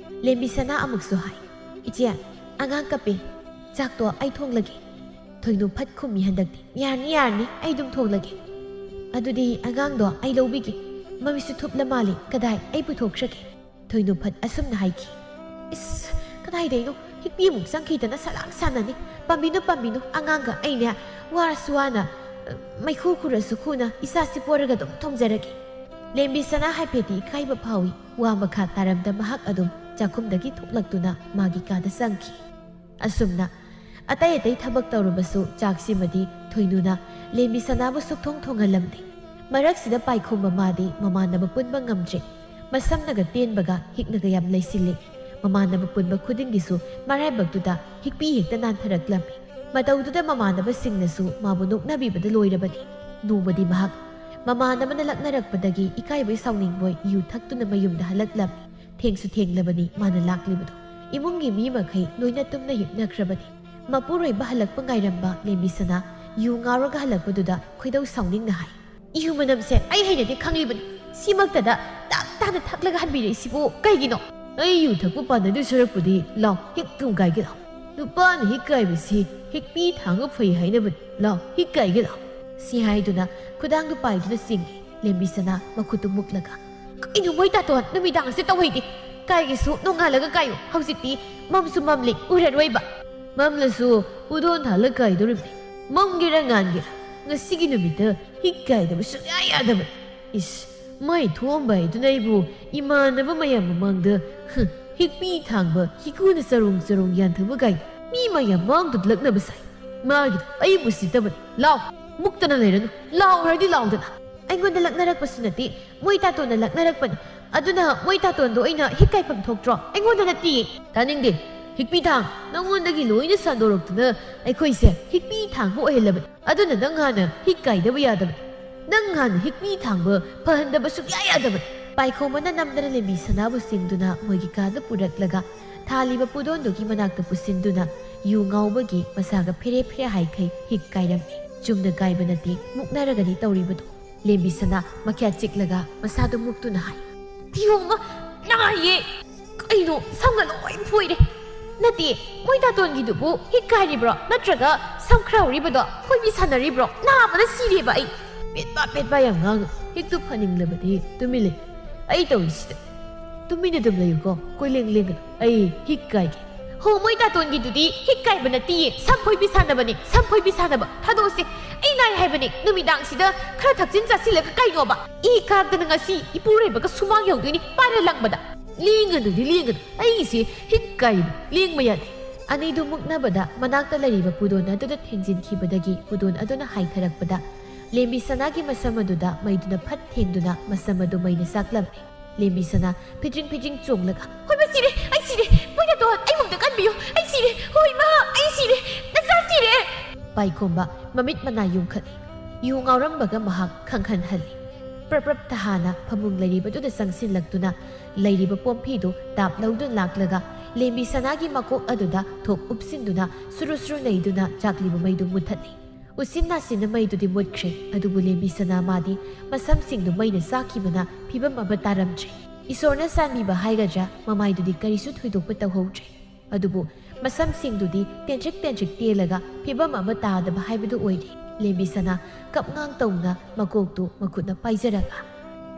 ꯂꯦꯝꯕꯤꯁꯅꯥ ꯑꯃꯨꯛꯁꯨ ꯍꯥꯏ, "ꯏꯆꯦ, ꯑꯉꯥꯡ ꯀꯞꯄꯦ, ꯆꯥꯛꯇꯣ ꯑꯩ ꯊꯣꯡꯂꯒꯦ"꯫ ꯊꯣꯏꯅꯨ ꯐꯠ ꯈꯨꯝꯃꯤ ꯍꯟꯗꯛꯇꯤ, "ꯌꯥꯔꯅꯤ, ꯌꯥꯔꯅꯤ, ꯑꯩ ꯑꯗꯨꯝ ꯊꯣꯡꯂꯒꯦ"꯫ "ꯑꯗꯨꯗꯤ ꯑꯉꯥꯡꯗꯣ ꯑꯩ ꯂꯧꯕꯤꯒꯦ, ꯃꯃꯤꯠꯁꯨ ꯊꯨꯞꯂ ꯃꯥꯜꯂꯦ, ꯀꯗꯥꯏ, ꯑꯩ ꯄꯨꯊꯣꯛꯆꯒꯦ"꯫ ꯊꯣꯏꯅꯨ ꯐꯠ ꯑꯁꯨꯝꯅ ꯍꯥꯏꯈꯤ꯫ "ꯏꯁ, ꯀꯗꯥꯏꯗꯩꯅꯣ, ꯍꯤꯛꯄꯤ ꯑꯃꯨꯛ ꯆꯪꯈꯤꯗꯅ ꯁꯂꯥꯛ ꯁꯥꯟꯅꯅꯤ꯫ ꯄꯥꯝꯕꯤꯅꯨ, ꯄꯥꯝꯕꯤꯅꯨ, ꯑꯉꯥꯡꯒ ꯑꯩꯅꯦ, ꯋꯥꯔꯁꯨ ꯋꯥꯅ, ꯑ, ꯃꯩꯈꯨ ꯈꯨꯔꯁꯨ ꯈꯨꯅ ꯏꯆꯥꯁꯤ ꯄꯣꯔꯒ ꯑꯗꯨꯝ ꯊꯣꯡꯖꯔꯒꯦ"꯫ ꯂꯦꯝꯕꯤꯁꯅꯥ ꯍꯥꯏꯐꯦꯠꯇꯤ ꯏꯀꯥꯏꯕ ꯐꯥꯎꯏ꯫ ꯋꯥ ꯃꯈꯥ ꯇꯥꯔꯝꯗ ꯃꯍꯥꯛ ꯑꯗꯨꯝ ꯆꯥꯛꯈꯨꯝꯗꯒꯤ ꯊꯣꯛꯂꯛꯇꯨꯅ ꯃꯥꯒꯤ ꯀꯥꯗ ꯆꯪꯈꯤ꯫ ꯑꯁꯨꯝꯅ ꯑꯇꯩ ꯑꯇꯩ ꯊꯕꯛ ꯇꯧꯔꯕꯁꯨ ꯆꯥꯛꯁꯤꯃꯗꯤ ꯊꯣꯏꯅꯨꯅ ꯂꯦꯝꯕꯤꯁꯅꯥꯕꯨ ꯁꯨꯛꯊꯣꯡ ꯊꯣꯡꯍꯜꯂꯝꯗꯦ꯫ ꯃꯔꯛꯁꯤꯗ ꯄꯥꯏꯈꯣꯝꯕ ꯃꯥꯗꯤ ꯃꯃꯥꯟꯅꯕ ꯄꯨꯟꯕ ꯉꯝꯗ꯭ꯔꯦ꯫ ꯃꯁꯝꯅꯒ ꯇꯦꯟꯕꯒ ꯍꯤꯛꯅꯒ ꯌꯥꯝ ꯂꯩꯁꯤꯜꯂꯤ꯫ ꯃꯃꯥꯟꯅꯕ ꯄꯨꯟꯕ ꯈꯨꯗꯤꯡꯒꯤꯁꯨ ꯃꯔꯥꯏꯕꯛꯇꯨꯗ ꯍꯤꯛꯄꯤ ꯍꯦꯛꯇ ꯅꯥꯟꯊꯔꯛꯂꯝꯃꯤ꯫ ꯃꯇꯧꯗꯨꯗ ꯃꯃꯥꯟꯅꯕꯁꯤꯡꯅꯁꯨ ꯃꯥꯕꯨ ꯅꯣꯛꯅꯕꯤꯕꯗ ꯂꯣꯏꯔꯕꯅꯤ꯫ ꯅꯣꯡꯃꯗꯤ ꯃꯍꯥꯛ ꯃꯃꯥꯟꯅꯕꯅ ꯂꯛꯅꯔꯛꯄꯗꯒꯤ ꯏꯀꯥꯏꯕꯣꯏ ꯁꯥꯎꯅꯤꯡꯕꯣꯏ ꯌꯨ ꯊꯛꯇꯨꯅ ꯃꯌꯨꯝꯗ ꯍꯜꯂꯛꯂꯝꯃꯤ꯫ ꯊꯦꯡꯁꯨ ꯊꯦꯡꯂꯕꯅꯤ ꯃꯥꯅ ꯂꯥꯛꯂꯤꯕꯗꯣ꯫ ꯏꯃꯨꯡꯒꯤ ꯃꯤ ꯃꯈꯩ ꯂꯣꯏꯅ ꯇꯨꯝꯅ ꯍꯤꯞꯅꯈ꯭ꯔꯕꯅꯤ꯫ ꯃꯄꯨꯔꯣꯏꯕ ꯍꯜꯂꯛꯄ ꯉꯥꯏꯔꯝꯕ ꯂꯦꯝꯕꯤꯁꯅꯥ ꯌꯨ ꯉꯥꯎꯔꯒ ꯍꯜꯂꯛꯄꯗꯨꯗ ꯈꯣꯏꯗꯧ ꯁꯥꯎꯅꯤꯡꯅ ꯍꯥꯏ, "ꯏꯍꯨ ꯃꯅꯝꯁꯦ ꯑꯩ ꯍꯩꯅꯗꯦ ꯈꯪꯂꯤꯕꯅꯤ꯫ ꯁꯤꯃꯛꯇꯗ ꯇꯞ ꯇꯥꯅ ꯊꯛꯂꯒ ꯍꯟꯕꯤꯔꯛꯏꯁꯤꯕꯨ ꯀꯩꯒꯤꯅꯣ?" "ꯑꯩ ꯌꯨ ꯊꯛꯄ ꯄꯥꯟꯅꯗꯣꯏ ꯁꯔꯨꯛꯄꯨꯗꯤ ꯂꯥꯎ ꯍꯤꯛ ꯀꯥꯏꯒꯦ ꯂꯥꯎ꯫ ꯅꯨꯄꯥꯅ ꯍꯤꯛ ꯀꯥꯏꯕꯁꯤ ꯍꯤꯛꯄꯤ ꯊꯥꯡꯕ ꯐꯩ ꯍꯥꯏꯅꯕꯅꯤ꯫ ꯂꯥꯎ ꯍꯤꯛ ꯀꯥꯏꯒꯦ ꯂꯥꯎ"꯫ ꯁꯤ ꯍꯥꯏꯗꯨꯅ ꯈꯨꯗꯥꯡꯗꯨ ꯄꯥꯏꯗꯨꯅ ꯆꯤꯡꯏ꯫ ꯂꯦꯝꯕꯤꯁꯅꯥ ꯃꯈꯨꯠꯇꯨ ꯃꯨꯛꯂꯒ, "ꯀꯩꯅꯣ ꯃꯣꯏ ꯇꯥꯇꯣꯟ, ꯅꯨꯃꯤꯗꯥꯡꯁꯦ ꯇꯧꯍꯩꯗꯦ꯫ ꯀꯥꯏꯒꯦꯁꯨ ꯅꯣꯡꯉꯥꯜꯂꯒ ꯀꯥꯏꯌꯨ꯫ ꯍꯧꯖꯤꯛꯇꯤ ꯃꯝꯁꯨ ꯃꯝꯂꯤ, ꯎꯔꯔꯣꯏꯕ"꯫ "ꯃꯝꯂꯁꯨ ꯄꯨꯗꯣꯟ ꯊꯥꯜꯂ ꯀꯥꯏꯗꯣꯔꯤꯕꯅꯤ꯫ ꯃꯝꯒꯦꯔꯥ ꯉꯥꯟꯒꯦꯔꯥ, ꯉꯁꯤꯒꯤ ꯅꯨꯃꯤꯠꯇ ꯍꯤꯛ ꯀꯥꯏꯗꯕ ꯁꯨꯡꯌꯥ ꯌꯥꯗꯕꯅꯤ꯫ ꯏꯁ, ꯃꯩ ꯊꯣꯛꯑꯝꯕ ꯍꯥꯏꯗꯨꯅ ꯑꯩꯕꯨ ꯏꯃꯥꯟꯅꯕ ꯃꯌꯥꯝ ꯃꯃꯥꯡꯗ, ꯍ, ꯍꯤꯛꯄꯤ ꯊꯥꯡꯕ ꯍꯤꯀꯨꯅ ꯆꯔꯣꯡ ꯆꯔꯣꯡ ꯌꯥꯟꯊꯕ ꯀꯥꯏ ꯃꯤ ꯃꯌꯥꯝ ꯃꯥꯡꯗꯨꯗ ꯂꯛꯅꯕ ꯁꯥꯏ꯫ ꯃꯥꯒꯤꯗꯣ ꯑꯩꯕꯨ ꯎꯁꯤꯠꯇꯕꯅꯤ꯫ ꯂꯥꯎ, ꯃꯨꯛꯇꯅ ꯂꯩꯔꯅꯨ꯫ ꯂꯥꯎ ꯍꯥꯏꯔꯗꯤ ꯂꯥꯎꯗꯅ"꯫ "ꯑꯩꯉꯣꯟꯗ ꯂꯛꯅꯔꯛꯄꯁꯨ ꯅꯠꯇꯦ, ꯃꯣꯏ ꯇꯥꯇꯣꯟꯅ ꯂꯛꯅꯔꯛꯄꯅꯤ꯫ ꯑꯗꯨꯅ ꯃꯣꯏ ꯇꯥꯇꯣꯟꯗꯣ ꯑꯩꯅ ꯍꯤꯛ ꯀꯥꯏꯐꯝ ꯊꯣꯛꯇ꯭ꯔꯣ? ꯑꯩꯉꯣꯟꯗ ꯅꯠꯇꯤꯌꯦ"꯫ "ꯇꯥꯅꯤꯡꯗꯦ꯫ "ꯍꯤꯛꯄꯤ ꯊꯥꯡ, ꯅꯪꯉꯣꯟꯗꯒꯤ ꯂꯣꯏꯅ ꯁꯟꯗꯣꯔꯛꯇꯨꯅ ꯑꯩꯈꯣꯏꯁꯦ ꯍꯤꯛꯄꯤ ꯊꯥꯡꯕ ꯑꯣꯏꯍꯜꯂꯕꯅꯤ꯫ ꯑꯗꯨꯅ ꯅꯪ ꯍꯥꯟꯅ ꯍꯤꯛ ꯀꯥꯏꯗꯕ ꯌꯥꯗꯕꯅꯤ꯫ ꯅꯪ ꯍꯥꯟꯅ ꯍꯤꯛꯄꯤ ꯊꯥꯡꯕ ꯐꯍꯟꯗꯕ ꯁꯨꯛꯌꯥ ꯌꯥꯗꯕꯅꯤ꯫" ꯄꯥꯏꯈꯣꯝꯕꯅ ꯅꯝꯗꯅ ꯂꯦꯝꯕꯤ ꯁꯅꯥꯕꯨ ꯆꯤꯡꯗꯨꯅ ꯃꯣꯏꯒꯤ ꯀꯥꯗ ꯄꯨꯔꯛꯂꯒ ꯊꯥꯜꯂꯤꯕ ꯄꯨꯗꯣꯟꯗꯨꯒꯤ ꯃꯅꯥꯛꯇ ꯄꯨꯁꯤꯟꯗꯨꯅ ꯌꯨ ꯉꯥꯎꯕꯒꯤ ꯃꯁꯥꯒ ꯐꯦꯔꯦ ꯐꯦꯔꯦ ꯍꯥꯏꯈꯩ ꯍꯤꯛ ꯀꯥꯏꯔꯝꯃꯤ꯫ ꯆꯨꯝꯅ ꯀꯥꯏꯕ ꯅꯠꯇꯦ, ꯃꯨꯛꯅꯔꯒꯅꯤ ꯇꯧꯔꯤꯕꯗꯨ꯫ ꯂꯦꯝꯕꯤ ꯁꯅꯥ ꯃꯈ꯭ꯌꯥꯠ ꯆꯤꯛꯂꯒ ꯃꯁꯥꯗꯨ ꯃꯨꯛꯇꯨꯅ ꯍꯥꯏ, "ꯊꯤꯌꯣꯡꯃ, ꯅꯥꯏꯌꯦ꯫ ꯀꯩꯅꯣ, ꯁꯝꯒ ꯂꯣꯏ ꯐꯣꯏꯔꯦ꯫ ꯅꯠꯇꯦ, ꯃꯣꯏ ꯗꯥꯇꯣꯟꯒꯤꯗꯨꯕꯨ ꯍꯤꯛ ꯀꯥꯏꯔꯤꯕ꯭ꯔꯣ? ꯅꯠꯇ꯭ꯔꯒ ꯁꯝ ꯈꯔ ꯍꯧꯔꯤꯕꯗꯣ ꯈꯣꯏꯕꯤ ꯁꯥꯟꯅꯔꯤꯕ꯭ꯔꯣ? ꯅꯥꯕꯅ ꯁꯤꯔꯦꯕ ꯑꯩ꯫" "ꯄꯦꯠꯄ ꯄꯦꯠꯄ ꯌꯥꯝ ꯉꯥꯡꯒꯅꯨ꯫ ꯍꯤꯛꯇꯨ ꯐꯅꯤꯡꯂꯕꯗꯤ ꯇꯨꯃꯤꯟ ꯂꯩ꯫ ꯑꯩ ꯇꯧꯔꯤꯁꯤꯗ ꯇꯨꯃꯤꯟ ꯑꯗꯨꯝ ꯂꯩꯌꯨꯀꯣ, ꯀꯣꯏꯂꯦꯡ ꯂꯦꯡꯒꯅꯨ꯫ ꯑꯩ ꯍꯤꯛ ꯀꯥꯏꯒꯦ꯫" "ꯍꯣ, ꯃꯣꯏ ꯗꯥꯇꯣꯟꯒꯤꯗꯨꯗꯤ ꯍꯤꯛ ꯀꯥꯏꯕ ꯅꯠꯇꯤꯌꯦ, ꯁꯝ ꯈꯣꯏꯕꯤ ꯁꯥꯟꯅꯕꯅꯦ, ꯁꯝ ꯈꯣꯏꯕꯤ ꯁꯥꯟꯅꯕ꯫ ꯊꯥꯗꯣꯛꯑꯁꯦ꯫ ꯑꯩ ꯅꯥꯏ ꯍꯥꯏꯕꯅꯦ, ꯅꯨꯃꯤꯗꯥꯡꯁꯤꯗ ꯈꯔ ꯊꯛꯆꯤꯟ ꯆꯥꯁꯤꯜꯂꯒ ꯀꯩꯅꯣꯕ? ꯏ ꯀꯥꯔꯛꯇꯅ ꯉꯁꯤ ꯏꯄꯨꯔꯣꯏꯕꯒ ꯁꯨꯃꯥꯡ ꯌꯧꯗꯣꯏꯅꯤ, ꯄꯥꯏꯔ ꯂꯪꯕꯗ꯫" "ꯂꯦꯡꯒꯅꯨꯗꯤ ꯂꯦꯡꯒꯅꯨ, ꯑꯩꯁꯦ ꯍꯤꯛ ꯀꯥꯏꯔꯤꯕ, ꯂꯦꯡꯕ ꯌꯥꯗꯦ꯫" ꯑꯅꯤꯗꯨ ꯃꯨꯛꯅꯕꯗ ꯃꯅꯥꯛꯇ ꯂꯩꯔꯤꯕ ꯄꯨꯗꯣꯟ ꯑꯗꯨꯗ ꯊꯦꯡꯖꯤꯟꯈꯤꯕꯗꯒꯤ ꯄꯨꯗꯣꯟ ꯑꯗꯨꯅ ꯍꯥꯏꯊꯔꯛꯄꯗ ꯂꯦꯝꯕꯤ ꯁꯅꯥꯒꯤ ꯃꯁꯝ ꯑꯗꯨꯗ ꯃꯩꯗꯨꯅ ꯐꯠ ꯊꯦꯡꯗꯨꯅ ꯃꯁꯝ ꯑꯗꯨ ꯃꯩꯅ ꯆꯥꯛꯂꯝꯃꯤ꯫ ꯂꯦꯝꯕꯤ ꯁꯅꯥ ꯐꯤꯗ꯭ꯔꯤꯡ ꯐꯤꯗ꯭ꯔꯤꯡ ꯆꯣꯡꯂꯒ, "ꯍꯣꯏꯃ ꯁꯤꯔꯦ, ꯑꯩ ꯁꯤꯔꯦ, ꯃꯣꯏ ꯗꯥꯇꯣꯟ, ꯑꯩ ꯃꯨꯛꯇ ꯀꯟꯕꯤꯌꯨ, ꯑꯩ ꯁꯤꯔꯦ, ꯍꯣꯏꯃ, ꯑꯩ ꯁꯤꯔꯦ, ꯅꯆꯥ ꯁꯤꯔꯦ!" ꯄꯥꯏꯈꯣꯝꯕ ꯃꯃꯤꯠ ꯃꯅꯥ ꯌꯨꯝꯈꯠꯂꯤ꯫ ꯌꯨ ꯉꯥꯎꯔꯝꯕꯒ ꯃꯍꯥꯛ ꯈꯪꯍꯟꯍꯜꯂꯤ꯫ ꯄ꯭ꯔꯞ ꯄ꯭ꯔꯞ ꯊꯍꯥꯅ ꯐꯃꯨꯡ ꯂꯩꯔꯤꯕꯗꯨꯗ ꯆꯪꯁꯤꯜꯂꯛꯇꯨꯅ ꯂꯩꯔꯤꯕ ꯄꯣꯝꯐꯤꯗꯨ ꯇꯥꯞ ꯂꯧꯗꯨꯅ ꯂꯥꯛꯂꯒ ꯂꯦꯝꯕꯤ ꯁꯅꯥꯒꯤ ꯃꯀꯣꯛ ꯑꯗꯨꯗ ꯊꯣꯛ ꯎꯞꯁꯤꯟꯗꯨꯅ ꯁꯨꯔꯨ ꯁꯨꯔꯨ ꯅꯩꯗꯨꯅ ꯆꯥꯛꯂꯤꯕ ꯃꯩꯗꯨ ꯃꯨꯠꯊꯠꯂꯤ꯫ ꯎꯆꯤꯟ ꯅꯥꯆꯤꯟꯅ ꯃꯩꯗꯨꯗꯤ ꯃꯨꯠꯈ꯭ꯔꯦ, ꯑꯗꯨꯕꯨ ꯂꯦꯝꯕꯤ ꯁꯅꯥ ꯃꯥꯗꯤ ꯃꯁꯝꯁꯤꯡꯗꯨ ꯃꯩꯅ ꯆꯥꯛꯈꯤꯕꯅ ꯐꯤꯕꯝ ꯑꯃ ꯇꯥꯔꯝꯗ꯭ꯔꯦ꯫ ꯏꯁꯣꯔꯅ ꯆꯥꯟꯕꯤꯕ ꯍꯥꯏꯒꯗ꯭ꯔꯥ, ꯃꯃꯥꯏꯗꯨꯗꯤ ꯀꯔꯤꯁꯨ ꯊꯣꯏꯗꯣꯛꯄ ꯇꯧꯍꯧꯗ꯭ꯔꯦ꯫ ꯑꯗꯨꯕꯨ ꯃꯁꯝꯁꯤꯡꯗꯨꯗꯤ ꯇꯦꯟꯇ꯭ꯔꯤꯛ ꯇꯦꯟꯇ꯭ꯔꯤꯛ ꯇꯦꯜꯂꯒ ꯐꯤꯕꯝ ꯑꯃ ꯇꯥꯗꯕ ꯍꯥꯏꯕꯗꯨ ꯑꯣꯏꯔꯦ꯫ ꯂꯦꯝꯕꯤ ꯁꯅꯥ ꯀꯞꯉꯥꯡ ꯇꯧꯅ ꯃꯀꯣꯛꯇꯨ ꯃꯈꯨꯠꯅ ꯄꯥꯏꯖꯔꯒ,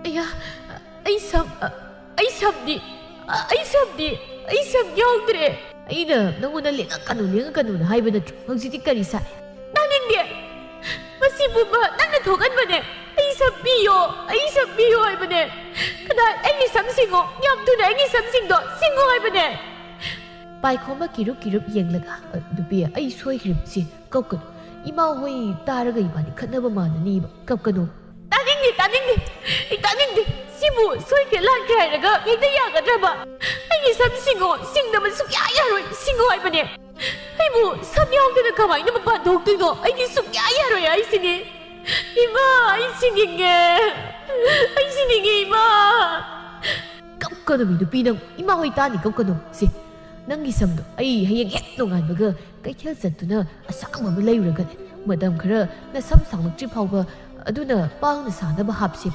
"ꯑꯌꯥ, ꯑꯩ ꯁꯝ, ꯑ, ꯑꯩ ꯁꯝꯗꯤ, ꯑ, ꯑꯩ ꯁꯝꯗꯤ, ꯑꯩ ꯁꯝ ꯌꯥꯎꯗ꯭ꯔꯦ꯫ ꯑꯩꯅ ꯅꯪꯉꯣꯟꯗ ꯂꯦꯡꯉꯛꯀꯅꯨ, ꯂꯦꯡꯉꯛꯀꯅꯨꯅ ꯍꯥꯏꯕ ꯅꯠꯇ꯭ꯔꯣ? ꯍꯧꯖꯤꯛꯇꯤ ꯀꯔꯤ ꯁꯥꯏ?" "ꯇꯥꯅꯤꯡꯗꯦ꯫ ꯃꯁꯤ ꯄꯨꯝꯕ ꯅꯪꯅ ꯊꯣꯛꯍꯟꯕꯅꯦ꯫ ꯑꯩ ꯁꯝ ꯄꯤꯌꯣ, ꯑꯩ ꯁꯝ ꯄꯤꯌꯣ ꯍꯥꯏꯕꯅꯦ꯫ ꯀꯗꯥꯏ, ꯑꯩꯒꯤ ꯁꯝ ꯁꯤꯡꯉꯣ꯫ ꯌꯥꯝ ꯊꯨꯅ ꯑꯩꯒꯤ ꯁꯝꯁꯤꯡꯗꯣ ꯁꯤꯡꯉꯣ ꯍꯥꯏꯕꯅꯦ꯫" ꯄꯥꯏꯈꯣꯝꯕ ꯀꯤꯔꯨꯞ ꯀꯤꯔꯨꯞ ꯌꯦꯡꯂꯒ, "ꯑ, ꯅꯨꯄꯤ, ꯑꯩ ꯁꯣꯏꯈ꯭ꯔꯤꯕꯁꯤ ꯀꯞꯀꯅꯨ꯫ ꯏꯃꯥ ꯍꯣꯏ ꯇꯥꯔꯒ ꯏꯕꯥꯅꯤ ꯈꯠꯅꯕ ꯃꯥꯟꯅꯅꯤꯕ꯫ ꯀꯞꯀꯅꯨ꯫" "ꯇꯥꯅꯤꯡꯗꯦ, ꯇꯥꯅꯤꯡꯗꯦ꯫ ꯑꯩ ꯇꯥꯅꯤꯡꯗꯦ꯫ ꯁꯤꯕꯨ ꯁꯣꯏꯈ꯭ꯔꯦ ꯂꯥꯟꯈ꯭ꯔꯦ ꯍꯥꯏꯔꯒ ꯍꯦꯛꯇ ꯌꯥꯒꯗ꯭ꯔꯕ? ꯑꯩꯒꯤ ꯁꯝ ꯁꯤꯡꯉꯣ, ꯁꯤꯡꯗꯕ ꯁꯨꯛꯌꯥ ꯌꯥꯔꯣꯏ, ꯁꯤꯡꯉꯣ ꯍꯥꯏꯕꯅꯦ꯫ ꯑꯩꯕꯨ ꯁꯝ ꯌꯥꯎꯗꯅ ꯀꯃꯥꯏꯅ ꯃꯄꯥꯟ ꯊꯣꯛꯇꯣꯏꯅꯣ? ꯑꯩꯗꯤ ꯁꯨꯛꯌꯥ ꯌꯥꯔꯣꯏ ꯍꯥꯏꯁꯤꯅꯦ꯫ ꯏꯃꯥ, ꯑꯩ ꯁꯤꯅꯤꯡꯉꯦ, ꯑꯩ ꯁꯤꯅꯤꯡꯉꯦ, ꯏꯃꯥ꯫ ꯀꯞꯀꯅꯨ ꯃꯤ ꯅꯨꯄꯤ ꯅꯪ, ꯏꯃꯥ ꯍꯣꯏ ꯇꯥꯅꯤ, ꯀꯞꯀꯅꯨ꯫ ꯁꯤ, ꯅꯪꯒꯤ ꯁꯝꯗꯣ ꯑꯩ ꯍꯌꯦꯡ ꯍꯦꯛ ꯅꯣꯡꯉꯥꯟꯕꯒ ꯀꯩꯊꯦꯜ ꯆꯠꯇꯨꯅ ꯑꯁꯥꯡꯕ ꯑꯃ ꯂꯩꯔꯨꯔꯒꯅꯦ, ꯃꯇꯝ ꯈꯔ ꯅꯁꯝ ꯁꯥꯡꯂꯛꯇ꯭ꯔꯤ ꯐꯥꯎꯕ ꯑꯗꯨꯅ ꯄꯥꯡꯅ ꯁꯥꯅꯕ ꯍꯥꯞꯁꯤ꯫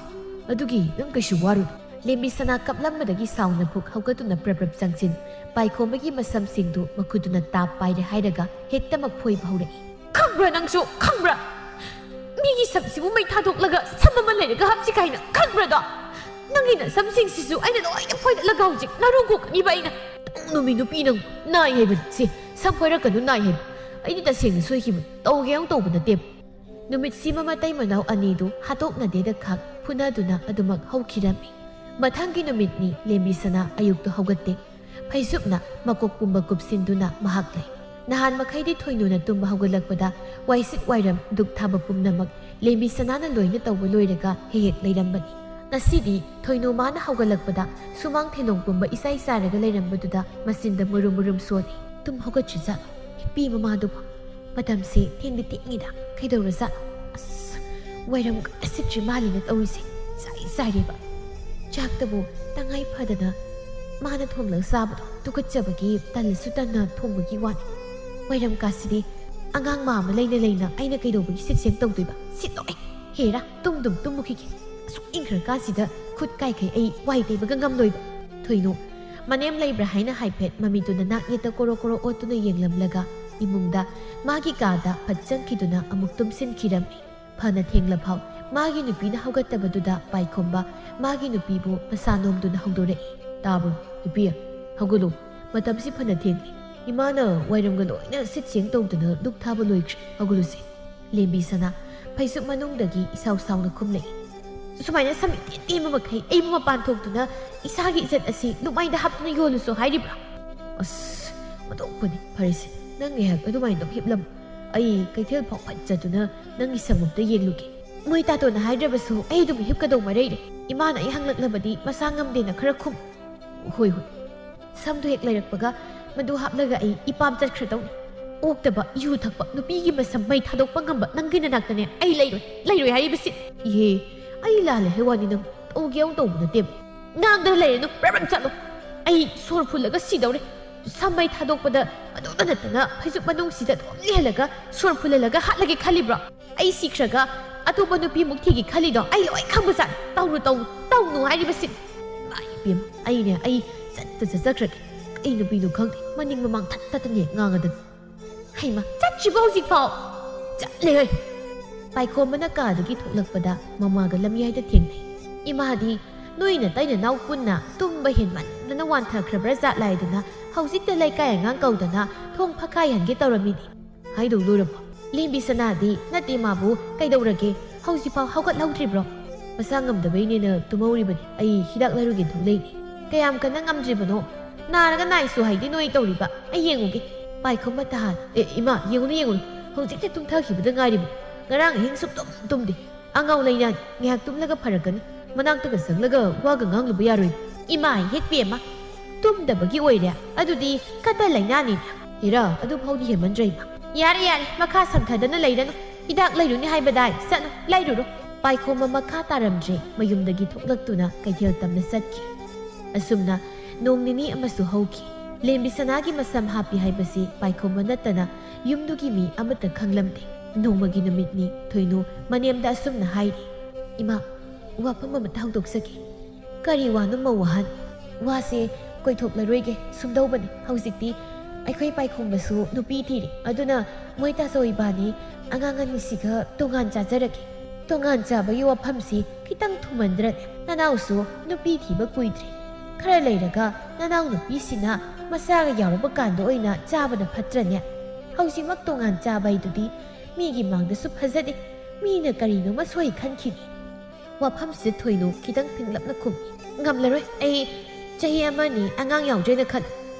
ꯑꯗꯨꯒꯤ ꯅꯪ ꯀꯩꯁꯨ ꯋꯥꯔꯨꯅꯨ꯫ ꯂꯦꯝꯕꯤ ꯁꯅꯥ ꯀꯞꯂꯝꯕꯗꯒꯤ ꯁꯥꯎꯅ ꯐꯨꯛ ꯍꯧꯒꯠꯇꯨꯅ ꯄ꯭ꯔꯞ ꯄ꯭ꯔꯞ ꯆꯪꯁꯤꯟ, ꯄꯥꯏꯈꯣꯝꯕꯒꯤ ꯃꯁꯝꯁꯤꯡꯗꯨ ꯃꯈꯨꯠꯇꯨꯅ ꯇꯥꯞ ꯄꯥꯏꯔꯦ ꯍꯥꯏꯔꯒ ꯍꯦꯛꯇꯃꯛ ꯐꯣꯏꯕ ꯍꯧꯔꯛꯏ꯫ ꯈꯪꯕ꯭ꯔꯥ ꯅꯪꯁꯨ? ꯈꯪꯕ꯭ꯔꯥ? ꯃꯤꯒꯤ ꯁꯝꯁꯤꯕꯨ ꯃꯩ ꯊꯥꯗꯣꯛꯂꯒ ꯁꯝ ꯑꯃ ꯂꯩꯔꯒ ꯍꯥꯞꯁꯤ ꯀꯥꯏꯅ ꯈꯪꯕ꯭ꯔꯥꯗꯣ? ꯅꯪꯒꯤ ꯅꯁꯝꯁꯤꯡꯁꯤꯁꯨ ꯑꯩꯅ ꯂꯣꯏꯅ ꯐꯣꯏꯗꯠꯂꯒ ꯍꯧꯖꯤꯛ ꯅꯥꯔꯨ ꯀꯣꯛꯀꯅꯤꯕ ꯑꯩꯅ꯫ ꯇꯧꯅꯨ ꯃꯤ ꯅꯨꯄꯤ ꯅꯪ, ꯅꯥꯏ ꯍꯥꯏꯕꯅꯤ꯫ ꯁꯤ, ꯁꯝ ꯐꯣꯏꯔꯛꯀꯅꯨ, ꯅꯥꯏ ꯍꯥꯏꯕ꯫ ꯑꯩꯗꯤ ꯇꯁꯦꯡꯅ ꯁꯣꯏꯈꯤꯕ, ꯇꯧꯒꯦ ꯌꯥꯎ ꯇꯧꯕ ꯅꯠꯇꯦ꯫ ꯅꯨꯃꯤꯠꯁꯤꯃ ꯃꯇꯩ ꯃꯅꯥꯎ ꯑꯅꯤꯗꯨ ꯍꯥꯠꯇꯣꯛꯅꯗꯦꯗ ꯈꯥꯛ ꯐꯨꯅꯗꯨꯅ ꯑꯗꯨꯃꯛ ꯍꯧꯈꯤꯔꯝꯃꯤ꯫ ꯃꯊꯪꯒꯤ ꯅꯨꯃꯤꯠꯅꯤ ꯂꯦꯝꯕꯤ ꯁꯅꯥ ꯑꯌꯨꯛꯇ ꯍꯧꯒꯠꯇꯦ꯫ ꯐꯩꯖꯨꯞꯅ ꯃꯀꯣꯛ ꯄꯨꯝꯕ ꯀꯨꯞꯁꯤꯟꯗꯨꯅ ꯃꯍꯥꯛ ꯂꯩ꯫ ꯅꯍꯥꯟ ꯃꯈꯩꯗꯤ ꯊꯣꯏꯅꯨꯅ ꯇꯨꯝꯕ ꯍꯧꯒꯠꯂꯛꯄꯗ ꯋꯥꯏꯁꯤꯠ ꯋꯥꯏꯔꯝ ꯗꯨꯛ ꯊꯥꯕ ꯄꯨꯝꯅꯃꯛ ꯂꯦꯝꯕꯤ ꯁꯅꯥꯅ ꯂꯣꯏꯅ ꯇꯧꯕ ꯂꯣꯏꯔꯒ ꯍꯦꯛ ꯍꯦꯛ ꯂꯩꯔꯝꯕꯅꯤ꯫ ꯉꯁꯤꯗꯤ ꯊꯣꯏꯅꯨ ꯃꯥꯅ ꯍꯧꯒꯠꯂꯛꯄꯗ ꯁꯨꯃꯥꯡ ꯊꯦꯂꯣꯡ ꯄꯨꯝꯕ ꯏꯆꯥꯏ ꯆꯥꯏꯔꯒ ꯂꯩꯔꯝꯕꯗꯨꯗ ꯃꯆꯤꯟꯗ ꯃꯨꯔꯨꯝ ꯃꯨꯔꯨꯝ ꯁꯣꯜꯂꯤ꯫ ꯇꯨꯝ ꯍꯧꯒꯠꯇ꯭ꯔꯤꯖꯥꯠꯂꯣ? ꯍꯤꯞꯄꯤ ꯃꯃꯥꯗꯨꯕꯨ꯫ ꯃꯇꯝꯁꯦ ꯊꯦꯡꯗꯤ ꯊꯦꯡꯉꯤꯗ, ꯀꯩꯗꯧꯔꯖꯥꯠꯅꯣ? ꯑꯁ, ꯋꯥꯏꯔꯝ ꯀꯟꯅ ꯁꯤꯠꯇ꯭ꯔꯤ ꯃꯥꯜꯂꯤꯅ ꯇꯧꯔꯤꯁꯦ꯫ ꯆꯥꯏ ꯆꯥꯏꯔꯦꯕ꯫ ꯆꯥꯛꯇꯕꯨ ꯇꯉꯥꯏ ꯐꯗꯅ ꯃꯥꯅ ꯊꯣꯡꯂꯒ ꯆꯥꯕꯗꯣ ꯇꯨꯀꯠꯆꯕꯒꯤ ꯇꯜꯂꯁꯨ ꯇꯟꯅ ꯊꯣꯡꯕꯒꯤ ꯋꯥꯅꯤ꯫ ꯋꯥꯏꯔꯝ ꯀꯥꯁꯤꯗꯤ ꯑꯉꯥꯡ ꯃꯥ ꯑꯃ ꯂꯩꯅ ꯂꯩꯅ ꯑꯩꯅ ꯀꯩꯗꯧꯕꯒꯤ ꯁꯤꯠ ꯁꯦꯡ ꯇꯧꯗꯣꯏꯕ? ꯁꯤꯠꯂꯣꯏ꯫ ꯍꯦꯔꯥ, ꯇꯨꯝꯗꯨꯝ ꯇꯨꯝꯃꯨꯈꯤꯒꯦ꯫ ꯑꯁꯨꯛ ꯏꯪꯈ꯭ꯔꯀꯥꯟꯁꯤꯗ ꯈꯨꯠ ꯀꯥꯏꯈꯩ ꯑꯩ ꯋꯥꯏ ꯇꯩꯕꯒ ꯉꯝꯂꯣꯏꯕ꯫ ꯊꯣꯏꯅꯨ, ꯃꯅꯦꯝ ꯂꯩꯕ꯭ꯔꯥ ꯍꯥꯏꯅ ꯍꯥꯏꯐꯦꯠ ꯃꯃꯤꯠꯇꯨꯅ ꯅꯥꯛ ꯌꯦꯠꯇ ꯀꯣꯔꯣ ꯀꯣꯔꯣ ꯑꯣꯠꯇꯨꯅ ꯌꯦꯡꯂꯝꯂꯒ ꯏꯃꯨꯡꯗ ꯃꯥꯒꯤ ꯀꯥꯗ ꯐꯠ ꯆꯪꯈꯤꯗꯨꯅ ꯑꯃꯨꯛ ꯇꯨꯝꯁꯤꯟꯈꯤꯔꯝꯃꯤ꯫ ꯐꯅ ꯊꯦꯡꯂꯐꯥꯎ ꯃꯥꯒꯤ ꯅꯨꯄꯤꯅ ꯍꯧꯒꯠꯇꯕꯗꯨꯗ ꯄꯥꯏꯈꯣꯝꯕ ꯃꯥꯒꯤ ꯅꯨꯄꯤꯕꯨ ꯃꯁꯥ ꯅꯣꯝꯗꯨꯅ ꯍꯧꯗꯣꯔꯛꯏ꯫ "ꯇꯥꯕ꯭ꯔꯣ ꯅꯨꯄꯤ? ꯍꯧꯒꯠꯂꯣ꯫ ꯃꯇꯝꯁꯤ ꯐꯅ ꯊꯦꯡꯂꯤ꯫ ꯏꯃꯥꯅ ꯋꯥꯏꯔꯝꯒ ꯂꯣꯏꯅ ꯁꯤꯠ ꯁꯦꯡ ꯇꯧꯗꯨꯅ ꯗꯨꯛ ꯊꯥꯕ ꯂꯣꯏꯈ꯭ꯔꯦ꯫ ꯍꯧꯒꯠꯂꯨꯁꯦ꯫" ꯂꯦꯝꯕꯤ ꯁꯅꯥ ꯐꯩꯖꯨꯞ ꯃꯅꯨꯡꯗꯒꯤ ꯏꯁꯥꯎ ꯁꯥꯎꯅ ꯈꯨꯝꯂꯛꯏ꯫ "ꯁꯨꯃꯥꯏꯅ ꯁꯝ ꯏꯇꯦꯟ ꯇꯦꯟꯕ ꯃꯈꯩ ꯑꯩꯕꯨ ꯃꯄꯥꯟ ꯊꯣꯛꯇꯨꯅ ꯏꯁꯥꯒꯤ ꯏꯖꯠ ꯑꯁꯤ ꯂꯨꯃꯥꯏꯗ ꯍꯥꯞꯇꯨꯅ ꯌꯣꯜꯂꯨꯁꯣ ꯍꯥꯏꯔꯤꯕ꯭ꯔꯥ? ꯑꯁ, ꯑꯣꯟꯊꯣꯛꯄꯅꯤ꯫ ꯐꯔꯦꯁꯦ, ꯅꯪ ꯉꯥꯏꯍꯥꯛ ꯑꯗꯨꯃꯥꯏꯅ ꯑꯗꯨꯝ ꯍꯤꯞꯂꯝꯃꯨ꯫ ꯑꯩ ꯀꯩꯊꯦꯜ ꯐꯥꯎ ꯐꯠ ꯆꯠꯇꯨꯅ ꯅꯪꯒꯤ ꯁꯝ ꯑꯝꯇ ꯌꯦꯡꯂꯨꯒꯦ꯫ ꯃꯣꯏ ꯇꯥꯇꯣꯟꯅ ꯍꯥꯏꯗ꯭ꯔꯕꯁꯨ ꯑꯩ ꯑꯗꯨꯝ ꯍꯤꯞꯀꯗꯧ ꯃꯔꯩꯔꯦ꯫ ꯏꯃꯥꯅ ꯑꯩ ꯍꯪꯂꯛꯂꯕꯗꯤ ꯃꯁꯥ ꯉꯝꯗꯦꯅ ꯈꯔ ꯈꯨꯝ꯫ ꯍꯣꯏ, ꯍꯣꯏ꯫ ꯁꯝꯗꯣ ꯍꯦꯛ ꯂꯩꯔꯛꯄꯒ ꯃꯗꯨ ꯍꯥꯞꯂꯒ ꯑꯩ ꯏꯄꯥꯝ ꯆꯠꯈ꯭ꯔꯗꯧꯅꯤ꯫ ꯑꯣꯛꯇꯕ, ꯌꯨ ꯊꯛꯄ, ꯅꯨꯄꯤꯒꯤ ꯃꯁꯝ ꯃꯩ ꯊꯥꯗꯣꯛꯄ ꯉꯝꯕ ꯅꯪꯒꯤ ꯅꯅꯥꯛꯇꯅꯦ ꯑꯩ ꯂꯩꯔꯣꯏ, ꯂꯩꯔꯣꯏ ꯍꯥꯏꯔꯤꯕꯁꯤ꯫ ꯏꯍꯦ, ꯑꯩ ꯂꯥꯜꯂꯦ ꯍꯥꯏ ꯋꯥꯅꯤ, ꯅꯪ ꯇꯧꯒꯦ ꯌꯥꯎꯅ ꯇꯧꯕ ꯅꯠꯇꯦꯕ꯫ ꯉꯥꯡꯗꯅ ꯂꯩꯔꯅꯨ, ꯕ꯭ꯔꯕ꯭ꯔꯪ ꯆꯠꯂꯣ꯫ ꯑꯩ ꯁꯣꯔ ꯐꯨꯜꯂꯒ ꯁꯤꯗꯧꯔꯦ꯫ ꯁꯝ ꯃꯩ ꯊꯥꯗꯣꯛꯄꯗ ꯃꯗꯨꯗ ꯅꯠꯇꯅ ꯐꯩꯖꯨꯞ ꯃꯅꯨꯡꯁꯤꯗ ꯑꯗꯨꯝ ꯂꯩꯍꯜꯂꯒ ꯁꯣꯔ ꯐꯨꯜꯍꯜꯂꯒ ꯍꯥꯠꯂꯒꯦ ꯈꯜꯂꯤꯕ꯭ꯔꯣ? ꯑꯩ ꯁꯤꯈ꯭ꯔꯒ ꯑꯇꯣꯞꯄ ꯅꯨꯄꯤꯃꯨꯛ ꯊꯤꯒꯦ ꯈꯜꯂꯤꯗꯣ ꯑꯩ ꯂꯣꯏ ꯈꯪꯕꯖꯥꯠꯅꯤ꯫ ꯇꯧꯅꯨ, ꯇꯧꯅꯨ, ꯇꯧꯅꯨ ꯍꯥꯏꯔꯤꯕꯁꯤ꯫ ꯏꯃꯥ ꯏꯕꯦꯝꯃ, ꯑꯩꯅꯦ, ꯑꯩ ꯆꯠꯇ ꯆꯠꯆꯈ꯭ꯔꯒꯦ꯫ ꯀꯩ ꯅꯨꯄꯤꯅꯣ ꯈꯪꯗꯦ, ꯃꯅꯤꯡ ꯃꯃꯥꯡ ꯊꯠ ꯊꯠꯇꯅꯦ ꯉꯥꯡꯉꯗꯅ꯫ ꯍꯩꯃ, ꯆꯠꯇ꯭ꯔꯤꯕꯣ ꯍꯧꯖꯤꯛꯐꯥꯎ? ꯆꯠꯂꯦ ꯍꯣꯏ꯫ ꯄꯥꯏꯈꯣꯝꯕꯅ ꯀꯥꯗꯒꯤ ꯊꯣꯛꯂꯛꯄꯗ ꯃꯃꯥꯒ ꯂꯝꯌꯥꯏꯗ ꯊꯦꯡꯅꯩ꯫ ꯏꯃꯥꯗꯤ ꯅꯣꯏ ꯅꯇꯩ ꯅꯅꯥꯎ ꯄꯨꯟꯅ ꯇꯨꯝꯕ ꯍꯦꯟꯃꯟꯗꯅ ꯋꯥꯟꯊꯈ꯭ꯔꯕ꯭ꯔꯥ ꯖꯥꯠ ꯂꯥꯏꯗꯅ ꯍꯧꯖꯤꯛꯇ ꯂꯩꯀꯥꯏ ꯑꯉꯥꯡ ꯀꯧꯗꯅ ꯊꯣꯡ ꯐꯛꯈꯥꯏꯍꯟꯒꯦ ꯇꯧꯔꯝꯃꯤꯅꯤ꯫ ꯍꯥꯏꯗꯧ ꯂꯣꯏꯔꯕꯣ? ꯂꯦꯝꯕꯤ ꯁꯅꯥꯗꯤ ꯅꯠꯇꯦ ꯃꯥꯕꯨ, ꯀꯩꯗꯧꯔꯒꯦ? ꯍꯧꯖꯤꯛꯐꯥꯎ ꯍꯧꯒꯠꯍꯧꯗ꯭ꯔꯤꯕ꯭ꯔꯣ? ꯃꯁꯥ ꯉꯝꯗꯕꯩꯅꯦꯅ ꯇꯨꯝꯍꯧꯔꯤꯕꯅꯤ꯫ ꯑꯩ ꯍꯤꯗꯥꯛ ꯂꯩꯔꯨꯒꯦ ꯊꯣꯛꯂꯛꯏꯅꯤ꯫ ꯀꯌꯥꯝ ꯀꯟꯅ ꯉꯝꯗ꯭ꯔꯤꯕꯅꯣ? ꯅꯥꯔꯒ ꯅꯥꯏꯁꯨ ꯍꯥꯏꯗꯤ ꯅꯣꯏ ꯇꯧꯔꯤꯕ꯫ ꯑꯩ ꯌꯦꯡꯉꯨꯒꯦ꯫ ꯄꯥꯏꯈꯣꯝꯕ ꯇꯍꯥꯟ꯫ ꯑꯦ, ꯏꯃꯥ, ꯌꯦꯡꯉꯨꯅꯨ, ꯌꯦꯡꯉꯨꯅꯨ꯫ ꯍꯧꯖꯤꯛꯇ ꯇꯨꯝꯊꯈꯤꯕꯗ ꯉꯥꯏꯔꯤꯕ꯫ ꯉꯔꯥꯡ ꯑꯍꯤꯡ ꯁꯨꯛꯇꯨꯝ ꯇꯨꯝꯗꯦ꯫ ꯑꯉꯥꯎ ꯂꯩꯅꯥꯅꯤ꯫ ꯉꯥꯏꯍꯥꯛ ꯇꯨꯝꯂꯒ ꯐꯔꯛꯀꯅꯤ꯫ ꯃꯅꯥꯛꯇꯒ ꯆꯪꯂꯒ ꯋꯥꯒ ꯉꯥꯡꯂꯨꯕ ꯌꯥꯔꯣꯏ꯫ ꯏꯃꯥ ꯍꯦꯛ ꯄꯦꯝꯃ꯫ ꯇꯨꯝꯗꯕꯒꯤ ꯑꯣꯏꯔꯦ꯫ ꯑꯗꯨꯗꯤ ꯀꯇꯟ ꯂꯩꯅꯥꯅꯤꯅꯦ꯫ ꯏꯔꯥ, ꯑꯗꯨ ꯐꯥꯎꯗꯤ ꯍꯦꯟꯃꯟꯗ꯭ꯔꯦ ꯏꯃꯥ꯫ ꯌꯥꯔꯦ, ꯌꯥꯔꯦ, ꯃꯈꯥ ꯁꯝꯊꯗꯅ ꯂꯩꯔꯅꯨ꯫ ꯍꯤꯗꯥꯛ ꯂꯩꯔꯨꯅꯤ ꯍꯥꯏꯕꯗꯥꯏ, ꯆꯠꯂꯨ, ꯂꯩꯔꯨꯔꯣ꯫ ꯄꯥꯏꯈꯣꯝꯕ ꯃꯈꯥ ꯇꯥꯔꯝꯗ꯭ꯔꯦ, ꯃꯌꯨꯝꯗꯒꯤ ꯊꯣꯛꯂꯛꯇꯨꯅ ꯀꯩꯊꯦꯜ ꯇꯝꯅ ꯆꯠꯈꯤ꯫ ꯑꯁꯨꯝꯅ ꯅꯣꯡ ꯅꯤꯅꯤ ꯑꯃꯁꯨ ꯍꯧꯈꯤ꯫ ꯂꯦꯝꯕꯤ ꯁꯅꯥꯒꯤ ꯃꯁꯝ ꯍꯥꯞꯄꯤ ꯍꯥꯏꯕꯁꯤ ꯄꯥꯏꯈꯣꯝꯕ ꯅꯠꯇꯅ ꯌꯨꯝꯗꯨꯒꯤ ꯃꯤ ꯑꯃꯠꯇ ꯈꯪꯂꯝꯗꯦ꯫ ꯅꯣꯡꯃꯒꯤ ꯅꯨꯃꯤꯠꯅꯤ꯫ ꯊꯣꯏꯅꯨ ꯃꯅꯦꯝꯗ ꯑꯁꯨꯝꯅ ꯍꯥꯏꯔꯤ, "ꯏꯃꯥ, ꯋꯥꯐꯝ ꯑꯃꯇ ꯍꯧꯗꯣꯛꯆꯒꯦ꯫" "ꯀꯔꯤ ꯋꯥꯅꯣ ꯃꯧ ꯑꯍꯟ?" "ꯋꯥꯁꯦ ꯀꯣꯏꯊꯣꯛꯂꯔꯣꯏꯒꯦ, ꯁꯨꯝꯗꯧꯕꯅꯤ꯫ ꯍꯧꯖꯤꯛꯇꯤ ꯑꯩꯈꯣꯏ ꯄꯥꯏꯈꯣꯝꯕꯁꯨ ꯅꯨꯄꯤ ꯊꯤꯔꯦ꯫ ꯑꯗꯨꯅ ꯃꯣꯏ ꯇꯥꯆꯧ ꯏꯕꯥꯅꯤ ꯑꯉꯥꯡ ꯑꯅꯤꯁꯤꯒ ꯇꯣꯉꯥꯟ ꯆꯥꯖꯔꯒꯦ꯫" "ꯇꯣꯉꯥꯟ ꯆꯥꯕꯒꯤ ꯋꯥꯐꯝꯁꯤ ꯈꯤꯇꯪ ꯊꯨꯃꯟꯗ꯭ꯔꯅꯦ? ꯅꯅꯥꯎꯁꯨ ꯅꯨꯄꯤ ꯊꯤꯕ ꯀꯨꯏꯗ꯭ꯔꯤ꯫ ꯈꯔ ꯂꯩꯔꯒ ꯅꯅꯥꯎ ꯅꯨꯄꯤꯁꯤꯅ ꯃꯆꯥꯒ ꯌꯥꯎꯔꯕ ꯀꯥꯟꯗ ꯑꯣꯏꯅ ꯆꯥꯕꯅ ꯐꯠꯇ꯭ꯔꯅꯦ? ꯍꯧꯖꯤꯛꯃꯛ ꯇꯣꯉꯥꯟ ꯆꯥꯕ ꯍꯥꯏꯗꯨꯗꯤ ꯃꯤꯒꯤ ꯃꯥꯡꯗꯁꯨ ꯐꯖꯗꯦ꯫ ꯃꯤꯅ ꯀꯔꯤꯅꯣꯃ ꯁꯣꯏ ꯈꯟꯈꯤꯅꯤ꯫" ꯋꯥꯐꯝꯁꯤꯗ ꯊꯣꯏꯅꯨ ꯈꯤꯇꯪ ꯐꯤꯡꯂꯞꯅ ꯈꯨꯝꯃꯤ꯫ "ꯉꯝꯂꯔꯣꯏ꯫ ꯑꯩ ꯆꯍꯤ ꯑꯃꯅꯤ ꯑꯉꯥꯡ ꯌꯥꯎꯗ꯭ꯔꯦꯅ ꯈꯜꯂꯨ꯫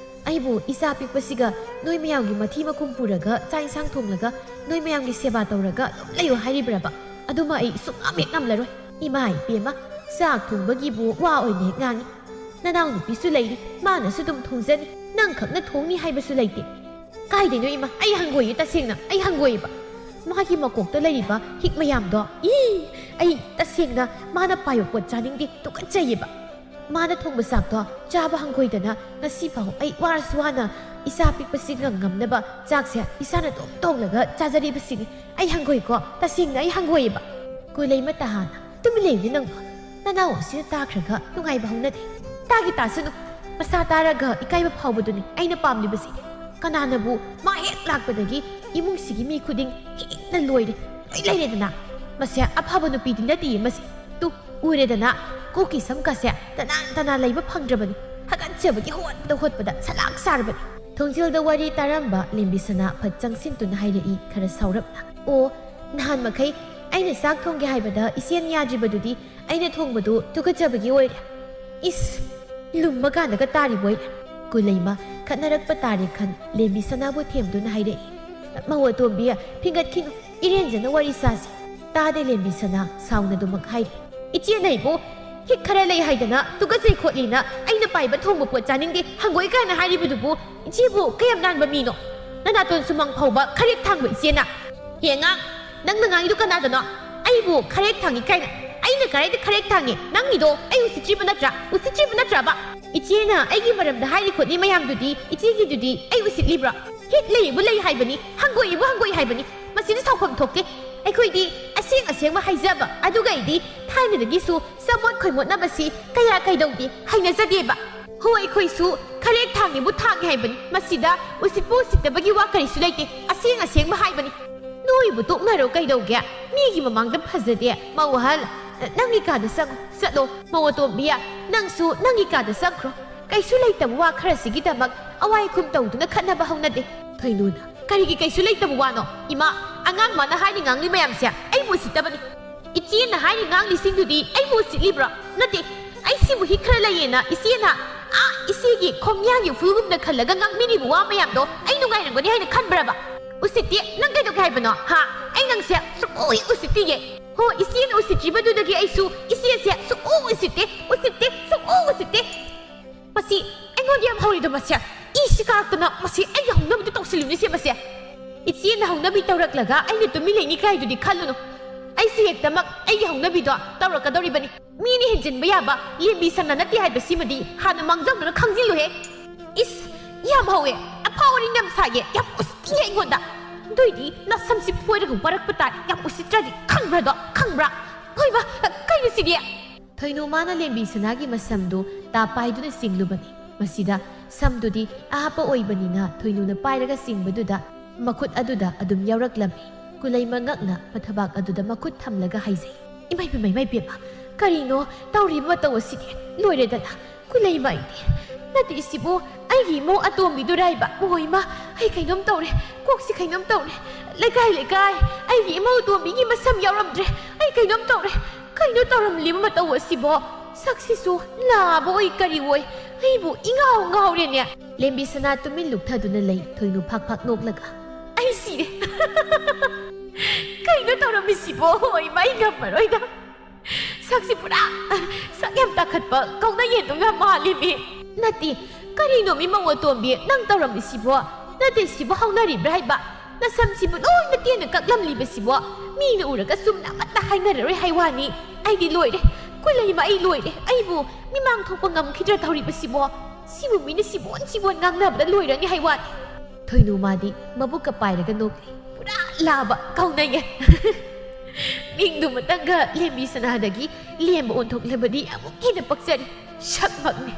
ꯑꯩꯕꯨ ꯏꯆꯥ ꯄꯤꯛꯄꯁꯤꯒ ꯅꯣꯏ ꯃꯌꯥꯝꯒꯤ ꯃꯊꯤ ꯃꯈꯨꯝ ꯄꯨꯔꯒ ꯆꯥꯛ ꯏꯟꯁꯥꯡ ꯊꯣꯡꯂꯒ ꯅꯣꯏ ꯃꯌꯥꯝꯒꯤ ꯁꯦꯕꯥ ꯇꯧꯔꯒ ꯑꯗꯨꯝ ꯂꯩꯌꯨ ꯍꯥꯏꯔꯤꯕ꯭ꯔꯕ? ꯑꯗꯨꯃ ꯑꯩ ꯁꯨꯡꯉꯝ ꯍꯦꯛ ꯉꯝꯂꯔꯣꯏ꯫ ꯏꯃꯥ ꯏꯕꯦꯝꯃ, ꯆꯥꯛ ꯊꯣꯡꯕꯒꯤꯕꯨ ꯋꯥ ꯑꯣꯏꯅ ꯍꯦꯛ ꯉꯥꯡꯉꯤ꯫ ꯅꯅꯥꯎꯅꯨꯄꯤꯁꯨ ꯂꯩꯔꯤ, ꯃꯥꯅꯁꯨ ꯑꯗꯨꯝ ꯊꯣꯡꯖꯅꯤ, ꯅꯪ ꯈꯛꯅ ꯊꯣꯡꯅꯤ ꯍꯥꯏꯕꯁꯨ ꯂꯩꯇꯦ꯫ ꯀꯥꯏꯗꯩꯅꯣ ꯏꯃꯥ, ꯑꯩ ꯍꯪꯒꯣꯏꯌꯦ, ꯇꯁꯦꯡꯅ ꯑꯩ ꯍꯪꯒꯣꯏꯌꯦꯕ꯫ ꯃꯥꯒꯤ ꯃꯀꯣꯛꯇ ꯂꯩꯔꯤꯕ ꯍꯤꯛ ꯃꯌꯥꯝꯗꯣ, ꯏ, ꯑꯩ ꯇꯁꯦꯡꯅ ꯃꯥꯅ ꯄꯥꯏꯕ ꯄꯣꯠ ꯆꯥꯅꯤꯡꯗꯦ, ꯇꯨꯀꯠꯆꯩꯌꯦꯕ꯫ ꯃꯥꯅ ꯊꯣꯡꯕ ꯆꯥꯛꯇꯣ ꯆꯥꯕ ꯍꯪꯒꯣꯏꯗꯅ ꯉꯁꯤꯐꯥꯎ ꯑꯩ ꯋꯥꯔꯁꯨ ꯋꯥꯅ ꯏꯆꯥ ꯄꯤꯛꯄꯁꯤ ꯉꯝꯅꯕ ꯆꯥꯛꯁꯦ ꯏꯁꯥꯅ ꯑꯗꯨꯝ ꯊꯣꯡꯂꯒ ꯆꯥꯖꯔꯤꯕꯁꯤꯅꯤ꯫ ꯑꯩ ꯍꯪꯒꯣꯏꯀꯣ, ꯇꯁꯦꯡꯅ ꯑꯩ ꯍꯪꯒꯣꯏꯌꯦꯕ꯫ ꯀꯨꯂꯩꯃ ꯇꯍꯥꯅ, "ꯇꯨꯃꯤꯟ ꯂꯩꯌꯨꯅꯦ ꯅꯪꯕꯣ꯫ ꯅꯅꯥꯎ ꯑꯁꯤꯅ ꯇꯥꯈ꯭ꯔꯒ ꯅꯨꯡꯉꯥꯏꯕ ꯍꯧꯅꯗꯦ꯫ ꯇꯥꯒꯦ ꯇꯥꯁꯅꯨ꯫ ꯃꯁꯥ ꯇꯥꯔꯒ ꯏꯀꯥꯏꯕ ꯐꯥꯎꯕꯗꯨꯅꯤ ꯑꯩꯅ ꯄꯥꯝꯂꯤꯕꯁꯤ꯫ ꯀꯅꯥꯅꯕꯨ ꯃꯥ ꯍꯦꯛ ꯂꯥꯛꯄꯗꯒꯤ ꯏꯃꯨꯡꯁꯤꯒꯤ ꯃꯤ ꯈꯨꯗꯤꯡ ꯍꯦꯛꯇ ꯂꯣꯏꯔꯦ, ꯂꯣꯏ ꯂꯩꯔꯦꯗꯅ꯫ ꯃꯁꯦ ꯑꯐꯕ ꯅꯨꯄꯤꯗꯤ ꯅꯠꯇꯦꯌꯦ ꯃꯁꯤ꯫ ꯇꯨ, ꯎꯔꯦꯗꯅ, ꯀꯣꯛꯀꯤ ꯁꯝꯒꯁꯦ ꯇꯅꯥꯟ ꯇꯅꯥꯟ ꯂꯩꯕ ꯐꯪꯗ꯭ꯔꯕꯅꯤ꯫ ꯍꯥꯒꯠꯆꯕꯒꯤ ꯍꯣꯠꯄꯗ ꯍꯣꯠꯄꯗ ꯁꯂꯥꯛ ꯁꯥꯔꯕꯅꯤ꯫" ꯊꯣꯡꯖꯤꯜꯗ ꯋꯥꯔꯤ ꯇꯥꯔꯝꯕ ꯂꯦꯝꯕꯤꯁꯅꯥ ꯐꯠ ꯆꯪꯁꯤꯟꯗꯨꯅ ꯍꯥꯏꯔꯛꯏ ꯈꯔ ꯁꯥꯎꯔꯞꯅ, "ꯑꯣ, ꯅꯍꯥꯟ ꯃꯈꯩ ꯑꯩꯅ ꯆꯥꯛ ꯊꯣꯡꯒꯦ ꯍꯥꯏꯕꯗ ꯏꯆꯦꯅ ꯌꯥꯗ꯭ꯔꯤꯕꯗꯨꯗꯤ ꯑꯩꯅ ꯊꯣꯡꯕꯗꯨ ꯇꯨꯀꯠꯆꯕꯒꯤ ꯑꯣꯏꯔꯦ꯫ ꯏꯁ, ꯂꯨꯝꯃ ꯀꯥꯟꯗꯒ ꯇꯥꯔꯤꯕꯣꯏꯔꯦ꯫" ꯀꯨꯂꯩꯃ ꯈꯠꯅꯔꯛꯄ ꯇꯥꯔꯦ ꯈꯟ ꯂꯦꯝꯕꯤꯁꯅꯥꯕꯨ ꯊꯦꯝꯗꯨꯅ ꯍꯥꯏꯔꯛꯏ, "ꯃꯧ ꯑꯇꯣꯝꯕꯤ, ꯐꯤꯡꯒꯠꯈꯤꯅꯨ, ꯏꯔꯦꯟꯖꯅ ꯋꯥꯔꯤ ꯁꯥꯁꯤ꯫" ꯇꯥꯗꯦ ꯂꯦꯝꯕꯤꯁꯅꯥ ꯁꯥꯎꯅꯗꯨꯃꯛ ꯍꯥꯏꯔꯤ, "ꯏꯆꯦꯅ ꯑꯩꯕꯨ ꯍꯤꯛ ꯈꯔ ꯂꯩ ꯍꯥꯏꯗꯅ ꯇꯨꯀꯠꯆꯩ ꯈꯣꯠꯂꯤꯅ ꯑꯩꯅ ꯄꯥꯏꯕ ꯊꯣꯡꯕ ꯄꯣꯠ ꯆꯥꯅꯤꯡꯗꯦ, ꯍꯪꯒꯣꯏ ꯀꯥꯏꯅ ꯍꯥꯏꯔꯤꯕꯗꯨꯕꯨ ꯏꯆꯦꯕꯨ ꯀꯌꯥꯝ ꯂꯥꯟꯕ ꯃꯤꯅꯣ? ꯅꯅꯥꯇꯣꯟ ꯁꯨꯃꯥꯡ ꯐꯥꯎꯕ ꯈꯔꯦꯛ ꯊꯥꯡꯕ ꯏꯆꯦꯅ꯫ ꯍꯦ ꯑꯉꯥꯡ, ꯅꯪꯅ ꯉꯥꯡꯉꯤꯗꯣ ꯀꯅꯥꯗꯅꯣ? ꯑꯩꯕꯨ ꯈꯔꯦꯛ ꯊꯥꯡꯉꯤ ꯀꯥꯏꯅ? ꯑꯩꯅ ꯀꯗꯥꯏꯗ ꯈꯔꯦꯛ ꯊꯥꯡꯉꯤ? ꯅꯪꯒꯤꯗꯣ ꯑꯩ ꯎꯁꯤꯠꯇ꯭ꯔꯤꯕ ꯅꯠꯇ꯭ꯔꯥ? ꯎꯁꯤꯠꯇ꯭ꯔꯤꯕ ꯅꯠꯇ꯭ꯔꯕ? ꯏꯆꯦꯅ ꯑꯩꯒꯤ ꯃꯔꯝꯗ ꯍꯥꯏꯔꯤ ꯈꯣꯠꯂꯤ ꯃꯌꯥꯝꯗꯨꯗꯤ ꯏꯆꯦꯒꯤꯗꯨꯗꯤ ꯑꯩ ꯎꯁꯤꯠꯂꯤꯕ꯭ꯔꯣ? ꯍꯤꯛ ꯂꯩꯕꯨ ꯂꯩ ꯍꯥꯏꯕꯅꯤ, ꯍꯪꯒꯣꯏꯕꯨ ꯍꯪꯒꯣꯏ ꯍꯥꯏꯕꯅꯤ꯫ ꯃꯁꯤꯗ ꯁꯥꯎꯐꯝ ꯊꯣꯛꯇꯦ꯫ ꯑꯩꯈꯣꯏꯗꯤ ꯑꯁꯦꯡ ꯑꯁꯦꯡꯕ ꯍꯥꯏꯖꯕ, ꯑꯗꯨꯒ ꯑꯩꯗꯤ ꯊꯥꯏꯅꯗꯒꯤꯁꯨ ꯆꯃꯣꯠ ꯈꯣꯏꯃꯣꯠꯅꯕꯁꯤ ꯀꯌꯥ ꯀꯩꯗꯧꯗꯦ, ꯍꯩꯅꯖꯗꯦꯕ꯫ ꯍꯣꯏ, ꯑꯩꯈꯣꯏꯁꯨ ꯈꯔꯦꯛ ꯊꯥꯡꯉꯤꯕꯨ ꯊꯥꯡꯉꯤ ꯍꯥꯏꯕꯅꯤ꯫ ꯃꯁꯤꯗ ꯎꯁꯤꯠꯄꯨ ꯎꯁꯤꯠꯇꯕꯒꯤ ꯋꯥ ꯀꯔꯤꯁꯨ ꯂꯩꯇꯦ, ꯑꯁꯦꯡ ꯑꯁꯦꯡꯕ ꯍꯥꯏꯕꯅꯤ꯫ ꯅꯣꯏꯕꯨ ꯇꯣꯛꯅꯔꯣ ꯀꯩꯗꯧꯒꯦ? ꯃꯤꯒꯤ ꯃꯃꯥꯡꯗ ꯐꯖꯗꯦ꯫ ꯃꯧ ꯑꯍꯜ, ꯅꯪꯒꯤ ꯀꯥꯗ ꯆꯪꯉꯣ, ꯆꯠꯂꯣ꯫ ꯃꯧ ꯑꯇꯣꯝꯕꯤ, ꯅꯪꯁꯨ ꯅꯪꯒꯤ ꯀꯥꯗ ꯆꯪꯈ꯭ꯔꯣ꯫ ꯀꯩꯁꯨ ꯂꯩꯇꯕ ꯋꯥ ꯈꯔꯁꯤꯒꯤꯗꯃꯛ ꯑꯋꯥꯏ ꯑꯈꯨꯝ ꯇꯧꯗꯨꯅ ꯈꯠꯅꯕ ꯍꯧꯅꯗꯦ꯫ ꯊꯣꯏꯅꯨꯅ, "ꯀꯔꯤꯒꯤ ꯀꯩꯁꯨ ꯂꯩꯇꯕ ꯋꯥꯅꯣ? ꯏꯃꯥ, ꯑꯉꯥꯡ ꯃꯥꯅ ꯍꯥꯏꯔꯤ ꯉꯥꯡꯂꯤ ꯃꯌꯥꯝꯁꯦ ꯑꯩꯕꯨ ꯎꯁꯤꯠꯇꯕꯅꯤ꯫ ꯏꯆꯦꯅ ꯍꯥꯏꯔꯤ ꯉꯥꯡꯂꯤꯁꯤꯡꯗꯨꯗꯤ ꯑꯩꯕꯨ ꯎꯁꯤꯠꯂꯤꯕ꯭ꯔꯣ? ꯅꯠꯇꯦ, ꯑꯩ ꯁꯤꯕꯨ ꯍꯤꯛ ꯈꯔ ꯂꯩꯌꯦꯅ ꯏꯆꯦꯅ, ꯑꯥ, ꯏꯆꯦꯒꯤ ꯈꯣꯡꯌꯥꯒꯤ ꯎꯐꯨꯜꯒꯨꯝꯅ ꯈꯜꯂꯒ ꯉꯥꯡꯕꯤꯔꯤꯕ ꯋꯥ ꯃꯌꯥꯝꯗꯣ ꯑꯩ ꯅꯨꯡꯉꯥꯏꯔꯝꯒꯅꯤ ꯍꯥꯏꯅ ꯈꯟꯕ꯭ꯔꯕ? ꯎꯁꯤꯠꯇꯦ꯫ ꯅꯪ ꯀꯩꯗꯧꯒꯦ ꯍꯥꯏꯕꯅꯣ? ꯍꯥ? ꯑꯩ ꯅꯪꯁꯦ ꯁꯨꯛꯎ ꯍꯦꯛ ꯎꯁꯤꯠꯇꯤꯌꯦ꯫ ꯍꯣ, ꯏꯆꯦꯅ ꯎꯁꯤꯠꯇ꯭ꯔꯤꯕꯗꯨꯗꯒꯤ ꯑꯩꯁꯨ ꯏꯆꯦꯁꯦ ꯁꯨꯛꯎ ꯎꯁꯤꯠꯇꯦ, ꯎꯁꯤꯠꯇꯦ, ꯁꯨꯛꯎ ꯎꯁꯤꯠꯇꯦ꯫" ꯃꯁꯤ ꯑꯩꯉꯣꯟꯗ ꯌꯥꯝ ꯍꯧꯔꯤꯗꯣ ꯃꯁꯦ꯫ ꯏꯁꯤ ꯀꯥꯔꯛꯇꯅ ꯃꯁꯤ ꯑꯩꯒꯤ ꯍꯧꯅꯕꯤꯗ ꯇꯧꯁꯤꯜꯂꯤꯅꯤꯁꯦ ꯃꯁꯦ꯫ ꯏꯆꯦꯅ ꯍꯧꯅꯕꯤ ꯇꯧꯔꯛꯂꯒ ꯑꯩꯅ ꯇꯨꯃꯤꯟ ꯂꯩꯅꯤ ꯀꯥꯏꯗꯨꯗꯤ ꯈꯜꯂꯨꯅꯨ꯫ ꯑꯩꯁꯦ ꯍꯦꯛꯇꯃꯛ ꯑꯩꯒꯤ ꯍꯧꯅꯕꯤꯗꯣ ꯇꯧꯔꯛꯀꯗꯧꯔꯤꯕꯅꯤ꯫ ꯃꯤꯅ ꯍꯦꯟꯖꯤꯟꯕ ꯌꯥꯕ ꯂꯦꯝꯕꯤ ꯁꯅꯥ ꯅꯠꯇꯦ ꯍꯥꯏꯕꯁꯤꯃꯗꯤ ꯍꯥꯟꯅ ꯃꯥꯡꯖꯧꯅꯅ ꯈꯪꯖꯤꯜꯂꯨꯍꯦ꯫ ꯏꯁ, ꯌꯥꯝ ꯍꯧꯋꯦ꯫ ꯑꯐꯥꯎ ꯑꯔꯤꯡ ꯌꯥꯝ ꯁꯥꯏꯌꯦ꯫ ꯌꯥꯝ ꯎꯁꯤꯠꯇꯤꯌꯦ ꯑꯩꯉꯣꯟꯗ꯫ ꯑꯗꯨꯏꯗꯤ ꯅꯁꯝꯁꯤ ꯐꯣꯏꯔꯒ ꯋꯥꯔꯛꯄ ꯇꯥꯔꯦ꯫ ꯌꯥꯝ ꯎꯁꯤꯠꯇ꯭ꯔꯗꯤ ꯈꯪꯕ꯭ꯔꯗꯣ? ꯈꯪꯕ꯭ꯔꯥ? ꯍꯣꯏꯕ, ꯀꯩꯅꯣ ꯁꯤꯗꯤ? ꯊꯣꯏꯅꯨ ꯃꯥꯅ ꯂꯦꯝꯕꯤ ꯁꯅꯥꯒꯤ ꯃꯁꯝꯗꯨ ꯇꯥ ꯄꯥꯏꯗꯨꯅ ꯆꯤꯡꯂꯨꯕꯅꯤ꯫ ꯃꯁꯤꯗ ꯁꯝꯗꯨꯗꯤ ꯑꯍꯥꯞꯄ ꯑꯣꯏꯕꯅꯤꯅ ꯊꯣꯏꯅꯨꯅ ꯄꯥꯏꯔꯒ ꯆꯤꯡꯕꯗꯨꯗ ꯃꯈꯨꯠ ꯑꯗꯨꯗ ꯑꯗꯨꯝ ꯌꯥꯎꯔꯛꯂꯝꯃꯤ꯫ ꯀꯨꯂꯩꯃ ꯉꯛꯅ ꯃꯊꯕꯥꯛ ꯑꯗꯨꯗ ꯃꯈꯨꯠ ꯊꯝꯂꯒ ꯍꯥꯏꯖꯩ, "ꯏꯃꯥꯏ ꯄꯦꯝꯃ, ꯏꯃꯥꯏ ꯄꯦꯝꯃ, ꯀꯔꯤꯅꯣ ꯇꯧꯔꯤꯕ ꯃꯇꯧ ꯑꯁꯤꯗꯤ? ꯂꯣꯏꯔꯦꯗꯅ꯫ ꯀꯨꯂꯩꯃ ꯑꯩꯗꯤ, ꯅꯠꯇꯦ ꯁꯤꯕꯨ ꯑꯩꯒꯤ ꯏꯃꯧ ꯑꯇꯣꯝꯕꯤꯗꯨꯔꯥꯏꯕ? ꯑꯣꯏꯃ, ꯑꯩ ꯀꯩꯅꯣꯝ ꯇꯧꯔꯦ꯫ ꯀꯣꯛꯁꯤ ꯀꯩꯅꯣꯝ ꯇꯧꯔꯦ꯫ ꯂꯩꯀꯥꯏ, ꯂꯩꯀꯥꯏ, ꯑꯩꯒꯤ ꯏꯃꯧ ꯑꯇꯣꯝꯕꯤꯒꯤ ꯃꯁꯝ ꯌꯥꯎꯔꯝꯗ꯭ꯔꯦ꯫ ꯑꯩ ꯀꯩꯅꯣꯝ ꯇꯧꯔꯦ꯫ ꯀꯩꯅꯣ ꯇꯧꯔꯝꯂꯤꯕ ꯃꯇꯧ ꯑꯁꯤꯕꯣ? ꯁꯛꯁꯤꯁꯨ ꯂꯥꯕ ꯑꯣꯏ ꯀꯔꯤ ꯑꯣꯏ? ꯑꯩꯕꯨ ꯏꯉꯥꯎ ꯉꯥꯎꯔꯦꯅꯦ!" ꯂꯦꯝꯕꯤ ꯁꯅꯥ ꯇꯨꯃꯤꯟ ꯂꯨꯞꯊꯗꯨꯅ ꯂꯩ, ꯊꯣꯏꯅꯨ ꯐꯥꯛ ꯐꯥꯛ ꯅꯣꯛꯂꯒ꯫ "ꯑꯩ ꯁꯤꯔꯦ꯫ ꯀꯩꯅꯣ ꯇꯧꯔꯝꯃꯤꯁꯤꯕꯣ? ꯍꯣꯏꯃ, ꯑꯩ ꯉꯝꯃꯔꯣꯏꯗ꯫ ꯁꯛꯁꯤ ꯄꯨꯔꯥ ꯁꯛ ꯌꯥꯝ ꯇꯥꯈꯠꯄ ꯀꯧꯅ ꯌꯦꯟꯗꯧ ꯌꯥꯝ ꯃꯥꯜꯂꯤꯃꯤ꯫ ꯅꯠꯇꯦ, ꯀꯔꯤꯅꯣ ꯃꯤ ꯃꯧ ꯑꯇꯣꯝꯕꯤ ꯅꯪ ꯇꯧꯔꯝꯃꯤꯁꯤꯕꯣ? ꯅꯠꯇꯦ, ꯁꯤꯕꯨ ꯍꯧꯅꯔꯤꯕ꯭ꯔꯥ ꯍꯥꯏꯕ? ꯅꯁꯝꯁꯤꯕꯨ ꯂꯣꯏꯅ ꯇꯦꯟꯅ ꯀꯛꯂꯝꯂꯤꯕꯁꯤꯕꯣ? ꯃꯤꯅ ꯎꯔꯒ ꯆꯨꯝꯅ ꯑꯃꯠꯇ ꯍꯥꯏꯅꯔꯔꯣꯏ ꯍꯥꯏ ꯋꯥꯅꯤ꯫ ꯑꯩꯗꯤ ꯂꯣꯏꯔꯦ꯫ ꯀꯨꯂꯩꯃ, ꯑꯩ ꯂꯣꯏꯔꯦ꯫ ꯑꯩꯕꯨ ꯃꯤꯃꯥꯡ ꯊꯣꯛꯄ ꯉꯝꯈꯤꯗ꯭ꯔꯥ ꯇꯧꯔꯤꯕꯁꯤꯕꯣ? ꯁꯤꯕꯨ ꯃꯤꯅ ꯁꯤꯕꯣꯟ ꯁꯤꯕꯣꯟ ꯉꯥꯡꯅꯕꯗ ꯂꯣꯏꯔꯅꯤ ꯍꯥꯏ ꯋꯥꯅꯤ꯫" ꯊꯣꯏꯅꯨ ꯃꯥꯗꯤ ꯃꯕꯨꯛꯀ ꯄꯥꯏꯔꯒ ꯅꯣꯛꯂꯤ꯫ "ꯄꯨꯔꯥ ꯂꯥꯕ ꯀꯧꯅꯩꯌꯦ꯫ ꯃꯤꯡꯗꯨ ꯑꯃꯇꯪꯒ ꯂꯦꯝꯕꯤ ꯁꯅꯥꯗꯒꯤ ꯂꯦꯝꯕ ꯑꯣꯟꯊꯣꯛꯂꯕꯗꯤ ꯑꯃꯨꯛ ꯍꯦꯟꯅ ꯄꯛꯆꯔꯤ꯫ ꯁꯛꯃꯛꯅꯤ꯫"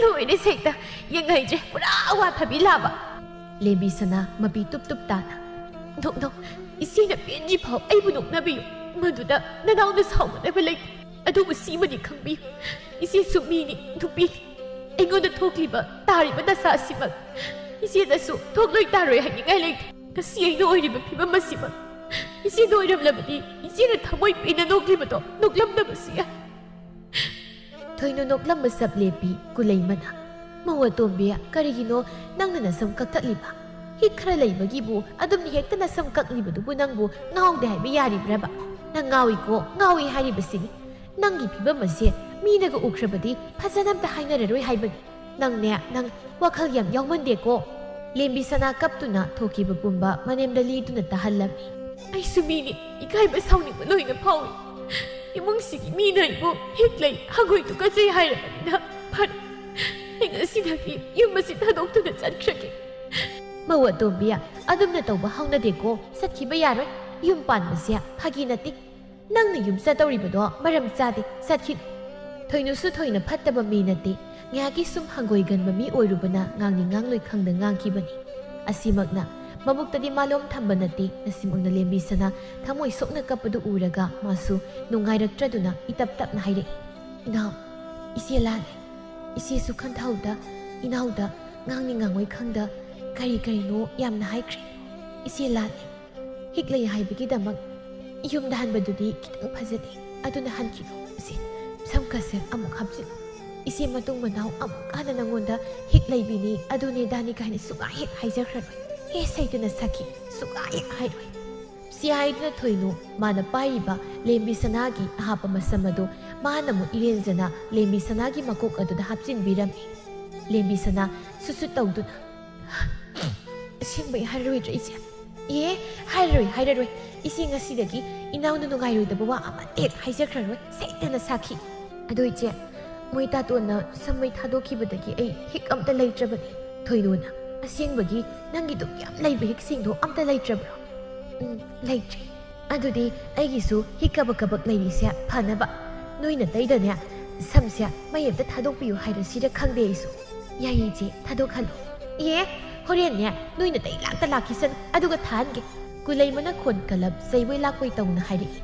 "ꯂꯣꯏꯔꯦ ꯁꯩꯇ, ꯌꯦꯡꯍꯩꯗ꯭ꯔꯦ, ꯄꯨꯔꯥ ꯑꯋꯥꯊꯕꯤ ꯂꯥꯕ꯫" ꯂꯦꯝꯕꯤ ꯁꯅꯥ ꯃꯄꯤ ꯇꯨꯞ ꯇꯨꯞ ꯇꯥꯅ, "ꯅꯣꯛꯅꯧ, ꯏꯆꯦꯅ ꯄꯦꯟꯗ꯭ꯔꯤ ꯐꯥꯎ ꯑꯩꯕꯨ ꯅꯣꯛꯅꯕꯤꯌꯨ꯫ ꯃꯗꯨꯗ ꯅꯅꯥꯎꯅ ꯁꯥꯎꯒꯗꯕ ꯂꯩꯇꯦ꯫ ꯑꯗꯨꯕꯨ ꯁꯤꯃꯗꯤ ꯈꯪꯕꯤꯌꯨ, ꯏꯆꯦꯁꯨ ꯃꯤꯅꯤ, ꯅꯨꯄꯤꯅꯤ꯫ ꯑꯩꯉꯣꯟꯗ ꯊꯣꯛꯂꯤꯕ, ꯇꯥꯔꯤꯕ ꯗꯁꯥ ꯑꯁꯤꯃꯛ ꯏꯆꯦꯗꯁꯨ ꯊꯣꯛꯂꯣꯏ ꯇꯥꯔꯣꯏ ꯍꯥꯏꯅꯤꯡꯉꯥꯏ ꯂꯩꯇꯦ꯫ ꯉꯁꯤ ꯑꯩꯅ ꯑꯣꯏꯔꯤꯕ ꯐꯤꯕꯝ ꯑꯁꯤꯃꯛ ꯏꯆꯦꯗ ꯑꯣꯏꯔꯝꯂꯕꯗꯤ ꯏꯆꯦꯅ ꯊꯃꯣꯏ ꯄꯦꯟꯅ ꯅꯣꯛꯂꯤꯕꯗꯣ ꯅꯣꯛꯂꯝꯗꯕꯁꯨ ꯌꯥꯏ꯫" ꯊꯣꯏꯅꯨ ꯅꯣꯛꯂꯝꯕ ꯁꯞ ꯂꯦꯞꯄꯤ꯫ ꯀꯨꯂꯩꯃꯅ, "ꯃꯧ ꯑꯇꯣꯝꯕꯤ, ꯀꯔꯤꯒꯤꯅꯣ ꯅꯪꯅ ꯅꯁꯝ ꯀꯛꯊꯠꯂꯤꯕ? ꯍꯤꯛ ꯈꯔ ꯂꯩꯕꯒꯤꯕꯨ ꯑꯗꯨꯝꯅ ꯍꯦꯛꯇ ꯅꯁꯝ ꯀꯛꯂꯤꯕꯗꯨꯕꯨ ꯅꯪꯕꯨ ꯉꯥꯎꯗꯦ ꯍꯥꯏꯕ ꯌꯥꯔꯤꯕ꯭ꯔꯕ? ꯅꯪ ꯉꯥꯎꯏꯀꯣ, ꯉꯥꯎꯏ ꯍꯥꯏꯔꯤꯕꯁꯤꯅꯤ꯫ ꯅꯪꯒꯤ ꯐꯤꯕꯝ ꯑꯁꯦ ꯃꯤꯅꯒ ꯎꯈ꯭ꯔꯕꯗꯤ ꯐꯖꯅ ꯑꯝꯇ ꯍꯥꯏꯅꯔꯔꯣꯏ ꯍꯥꯏꯕꯅꯤ꯫ ꯅꯪꯅꯦ, ꯅꯪ ꯋꯥꯈꯜ ꯌꯥꯝ ꯌꯥꯎꯃꯟꯗꯦꯀꯣ꯫ ꯂꯦꯝꯕꯤ ꯁꯅꯥ ꯀꯞꯇꯨꯅ ꯊꯣꯛꯈꯤꯕ ꯄꯨꯝꯕ ꯃꯅꯦꯝꯗ ꯂꯤꯗꯨꯅ ꯇꯥꯍꯜꯂꯝꯃꯤ꯫ ꯑꯩꯁꯨ ꯃꯤꯅꯤ, ꯏꯀꯥꯏꯕ ꯁꯥꯎꯅꯤꯡꯕ ꯂꯣꯏꯅ ꯐꯥꯎꯏ꯫ ꯏꯃꯨꯡꯁꯤꯒꯤ ꯃꯤꯅ ꯑꯩꯕꯨ ꯍꯤꯛꯂꯩ ꯍꯪꯒꯣꯏ ꯇꯨꯀꯠꯆꯩ ꯍꯥꯏꯔꯕꯅꯤꯅ ꯐꯔꯦ꯫ ꯑꯩ ꯉꯁꯤꯗꯒꯤ ꯌꯨꯝ ꯑꯁꯤ ꯊꯥꯗꯣꯛꯇꯨꯅ ꯆꯠꯈ꯭ꯔꯒꯦ꯫ ꯃꯧ ꯑꯇꯣꯝꯕꯤ, ꯑꯗꯨꯝꯅ ꯇꯧꯕ ꯍꯧꯅꯗꯦꯀꯣ꯫ ꯆꯠꯈꯤꯕ ꯌꯥꯔꯣꯏ꯫ ꯌꯨꯝ ꯄꯥꯟꯕꯁꯦ ꯐꯥꯒꯤ ꯅꯠꯇꯦ꯫ ꯅꯪꯅ ꯌꯨꯝ ꯆꯠꯇꯧꯔꯤꯕꯗꯣ ꯃꯔꯝ ꯆꯥꯗꯦ꯫ ꯆꯠꯈꯤꯅꯨ꯫ ꯊꯣꯏꯅꯨꯁꯨ ꯊꯣꯏꯅ ꯐꯠꯇꯕ ꯃꯤ ꯅꯠꯇꯦ꯫ ꯉꯥꯏꯍꯥꯛꯀꯤ ꯁꯨꯝ ꯍꯪꯒꯣꯏꯒꯟꯕ ꯃꯤ ꯑꯣꯏꯔꯨꯕꯅ ꯉꯥꯡꯅꯤꯡ ꯉꯥꯡꯂꯣꯏ ꯈꯪꯗ ꯉꯥꯡꯈꯤꯕꯅꯤ꯫ ꯑꯁꯤꯃꯛꯅ ꯃꯕꯨꯛꯇꯗꯤ ꯃꯥꯂꯣꯝ ꯊꯝꯕ ꯅꯠꯇꯦ꯫ ꯅꯁꯤꯃꯛꯅ ꯂꯦꯝꯕꯤ ꯁꯅꯥ ꯊꯃꯣꯏ ꯁꯣꯛꯅ ꯀꯞꯄꯗꯨ ꯎꯔꯒ ꯃꯥꯁꯨ ꯅꯨꯡꯉꯥꯏꯔꯛꯇ꯭ꯔꯗꯨꯅ ꯏꯇꯞ ꯇꯞꯅ ꯍꯥꯏꯔꯛꯏ, "ꯏꯅꯥꯎ, ꯏꯆꯦ ꯂꯥꯜꯂꯦ꯫ ꯏꯆꯦꯁꯨ ꯈꯟꯊꯍꯧꯗ ꯏꯅꯥꯎꯗ ꯉꯥꯡꯅꯤꯡ ꯉꯥꯡꯉꯣꯏ ꯈꯪꯗ ꯀꯔꯤ ꯀꯔꯤꯅꯣ ꯌꯥꯝꯅ ꯍꯥꯏꯈ꯭ꯔꯦ꯫ ꯏꯆꯦ ꯂꯥꯜꯂꯦ꯫ ꯍꯤꯛꯂꯩ ꯍꯥꯏꯕꯒꯤꯗꯃꯛ ꯌꯨꯝꯗ ꯍꯟꯕꯗꯨꯗꯤ ꯈꯤꯇꯪ ꯐꯖꯗꯦ꯫ ꯑꯗꯨꯅ ꯍꯟꯈꯤꯅꯨ꯫ ꯏꯆꯦ, ꯁꯝꯀꯁꯦ ꯑꯃꯨꯛ ꯍꯥꯞꯆꯤꯜꯂꯨ꯫ ꯏꯆꯦ ꯃꯇꯨꯡ ꯃꯅꯥꯎ ꯑꯃꯨꯛ ꯍꯟꯅ ꯅꯪꯉꯣꯟꯗ ꯍꯤꯛꯂꯩꯕꯤꯅꯤ, ꯑꯗꯨꯅꯤ ꯑꯗꯥꯅꯤ ꯀꯥꯏꯅ ꯁꯨꯛꯍꯥꯏ ꯍꯦꯛ ꯍꯥꯏꯖꯈ꯭ꯔꯔꯣꯏ꯫ ꯍꯦ ꯁꯩꯇꯅ ꯁꯥꯈꯤ, ꯁꯨꯛꯍꯥꯏ ꯍꯦꯛ ꯍꯥꯏꯔꯣꯏ꯫ ꯁꯤ ꯍꯥꯏꯗꯨꯅ ꯊꯣꯏꯅꯨ ꯃꯥꯅ ꯄꯥꯏꯔꯤꯕ ꯂꯦꯝꯕꯤ ꯁꯅꯥꯒꯤ ꯑꯍꯥꯞꯄ ꯃꯁꯝ ꯑꯗꯨ ꯃꯥꯅ ꯑꯃꯨꯛ ꯏꯔꯦꯟꯖꯅ ꯂꯦꯝꯕꯤ ꯁꯅꯥꯒꯤ ꯃꯀꯣꯛ ꯑꯗꯨꯗ ꯍꯥꯞꯆꯤꯟꯕꯤꯔꯝꯃꯤ꯫ ꯂꯦꯝꯕꯤ ꯁꯅꯥ ꯁꯨꯠ ꯁꯨꯠ ꯇꯧꯗꯨꯅ, "ꯑꯁꯦꯡꯕꯩ ꯍꯥꯏꯔꯔꯣꯏꯗ꯭ꯔꯥ ꯏꯆꯦ?" "ꯑꯦ, ꯍꯥꯏꯔꯔꯣꯏ, ꯍꯥꯏꯔꯔꯣꯏ꯫ ꯏꯆꯦ ꯉꯁꯤꯗꯒꯤ ꯏꯅꯥꯎꯅ ꯅꯨꯡꯉꯥꯏꯔꯣꯏꯗꯕ ꯋꯥ ꯑꯃꯠꯇ ꯍꯦꯛ ꯍꯥꯏꯖꯈ꯭ꯔꯔꯣꯏ", ꯁꯩꯇꯅ ꯁꯥꯈꯤ꯫ "ꯑꯗꯣ ꯏꯆꯦ, ꯃꯣꯏ ꯇꯥꯇꯣꯟꯅ ꯁꯝꯃꯩ ꯊꯥꯗꯣꯛꯈꯤꯕꯗꯒꯤ ꯑꯩ ꯍꯤꯛ ꯑꯝꯇ ꯂꯩꯇ꯭ꯔꯕꯅꯤ꯫" ꯊꯣꯏꯅꯨꯅ, "ꯑꯁꯦꯡꯕꯒꯤ ꯅꯪꯒꯤ ꯗꯨꯛ ꯌꯥꯝ ꯂꯩꯕ ꯍꯤꯛꯁꯤꯡꯗꯣ ꯑꯝꯇ ꯂꯩꯇ꯭ꯔꯕ꯭ꯔꯣ?" "ꯎꯝ, ꯂꯩꯇ꯭ꯔꯦ꯫" "ꯑꯗꯨꯗꯤ ꯑꯩꯒꯤꯁꯨ ꯍꯤꯛ ꯀꯕꯛ ꯀꯕꯛ ꯂꯩꯔꯤꯁꯦ ꯐꯅꯕ ꯅꯣꯏ ꯅꯥꯇꯩꯗꯅꯦ ꯁꯝꯁꯦ ꯃꯩ ꯑꯝꯇ ꯊꯥꯗꯣꯛꯄꯤꯌꯨ ꯍꯥꯏꯔꯁꯤꯔ ꯈꯪꯗꯦ ꯑꯩꯁꯨ꯫" "ꯌꯥꯏꯌꯦ ꯏꯆꯦ, ꯊꯥꯗꯣꯛꯍꯜꯂꯣ꯫" "ꯑꯦ, ꯍꯣꯔꯦꯟꯅꯦ ꯅꯣꯏ ꯅꯥꯇꯩ ꯂꯥꯛꯇ ꯂꯥꯛꯈꯤꯁꯅꯨ, ꯑꯗꯨꯒ ꯊꯥꯍꯟꯒꯦ꯫" ꯀꯨꯂꯩꯃꯅ ꯈꯣꯟ ꯀꯜꯂꯞ ꯆꯩꯕꯣꯏ ꯂꯥꯛꯄꯣꯏ ꯇꯧꯅ ꯍꯥꯏꯔꯛꯏ꯫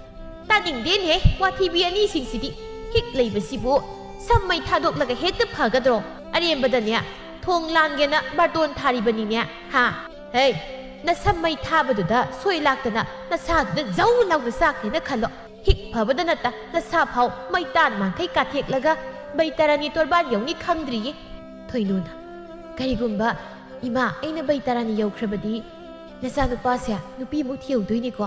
"ꯇꯥꯅꯤꯡꯗꯦꯅꯦ, ꯋꯥꯊꯤꯕꯤ ꯑꯅꯤꯁꯤꯡꯁꯤꯗꯤ꯫ ꯍꯤꯛ ꯂꯩꯕꯁꯤꯕꯨ ꯁꯝ ꯃꯩ ꯊꯥꯗꯣꯛꯂꯒ ꯍꯦꯛꯇ ꯐꯒꯗ꯭ꯔꯣ? ꯑꯔꯦꯝꯕꯗꯅꯦ ꯊꯣꯡ ꯂꯥꯟꯒꯦꯅ ꯕꯥꯔꯇꯣꯟ ꯊꯥꯔꯤꯕꯅꯤꯅꯦ, ꯍꯥ? ꯍꯦ, ꯅꯁꯝ ꯃꯩ ꯊꯥꯕꯗꯨꯗ ꯁꯣꯏ ꯂꯥꯛꯇꯅ ꯅꯁꯥꯗꯨꯗ ꯖꯧ ꯂꯥꯎꯅ ꯆꯥꯈ꯭ꯔꯦꯅ ꯈꯜꯂꯣ꯫ ꯍꯤꯛ ꯐꯕꯗ ꯅꯠꯇ ꯅꯁꯥ ꯐꯥꯎ ꯃꯩꯇꯥꯟ ꯃꯥꯡꯈꯩ ꯀꯥꯊꯦꯛꯂꯒ ꯕꯩꯇꯥꯔꯥꯅꯤ ꯇꯣꯔꯕꯥꯟ ꯌꯧꯅꯤ ꯈꯪꯗ꯭ꯔꯤꯌꯦ꯫" ꯊꯣꯏꯅꯨꯅ, "ꯀꯔꯤꯒꯨꯝꯕ ꯏꯃꯥ ꯑꯩꯅ ꯕꯩꯇꯥꯔꯥꯅꯤ ꯌꯧꯈ꯭ꯔꯕꯗꯤ ꯅꯆꯥꯅꯨꯄꯥꯁꯦ ꯅꯨꯄꯤꯃꯨꯛ ꯊꯤꯍꯧꯗꯣꯏꯅꯤꯀꯣ?"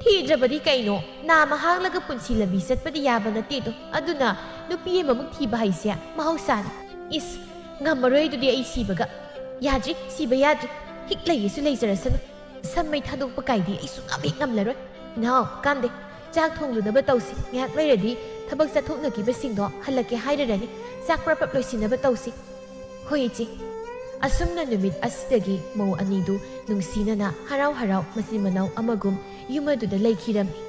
ꯊꯤꯗ꯭ꯔꯕꯗꯤ ꯀꯩꯅꯣ? ꯅꯥꯃ ꯍꯥꯡꯂꯒ ꯄꯨꯟꯁꯤ ꯂꯝꯕꯤ ꯆꯠꯄꯗꯤ ꯌꯥꯕ ꯅꯠꯇꯦꯗꯣ꯫ ꯑꯗꯨꯅ ꯅꯨꯄꯤ ꯑꯃꯃꯨꯛ ꯊꯤꯕ ꯍꯥꯏꯁꯦ ꯃꯍꯧꯁꯥꯅꯤ꯫ ꯏꯁ, ꯉꯝꯃꯔꯣꯏ ꯑꯗꯨꯗꯤ ꯑꯩ ꯁꯤꯕꯒ꯫ ꯌꯥꯗ꯭ꯔꯤ, ꯁꯤꯕ ꯌꯥꯗ꯭ꯔꯤ꯫ ꯍꯤꯛ ꯂꯩꯒꯦꯁꯨ ꯂꯩꯖꯔꯁꯅꯨ꯫ ꯁꯝ ꯃꯩ ꯊꯥꯗꯣꯛꯄ ꯀꯥꯏꯗꯤ ꯑꯩ ꯁꯨꯡꯉꯝ ꯍꯦꯛ ꯉꯝꯂꯔꯣꯏ꯫ ꯏꯅꯥꯎ, ꯀꯥꯟꯗꯦ꯫ ꯆꯥꯛ ꯊꯣꯡꯂꯨꯅꯕ ꯇꯧꯁꯤ꯫ ꯉꯥꯏꯍꯥꯛ ꯂꯩꯔꯗꯤ ꯊꯕꯛ ꯆꯠꯊꯣꯛꯅꯈꯤꯕꯁꯤꯡꯗꯣ ꯍꯜꯂꯛꯀꯦ ꯍꯥꯏꯔꯔꯅꯤ꯫ ꯆꯥꯛ ꯄ꯭ꯔꯞ ꯄ꯭ꯔꯞ ꯂꯣꯏꯁꯤꯟꯅꯕ ꯇꯧꯁꯤ꯫ ꯍꯣꯏ, ꯏꯆꯦ꯫ ꯑꯁꯨꯝꯅ ꯅꯨꯃꯤꯠ ꯑꯁꯤꯗꯒꯤ ꯃꯧ ꯑꯅꯤꯗꯨ ꯅꯨꯡꯁꯤꯅꯅ ꯍꯔꯥꯎ ꯍꯔꯥꯎ ꯃꯆꯤꯟ ꯃꯅꯥꯎ ꯑꯃꯒꯨꯝ ꯌꯨꯝ ꯑꯗꯨꯗ ꯂꯩꯈꯤꯔꯝꯃꯤ꯫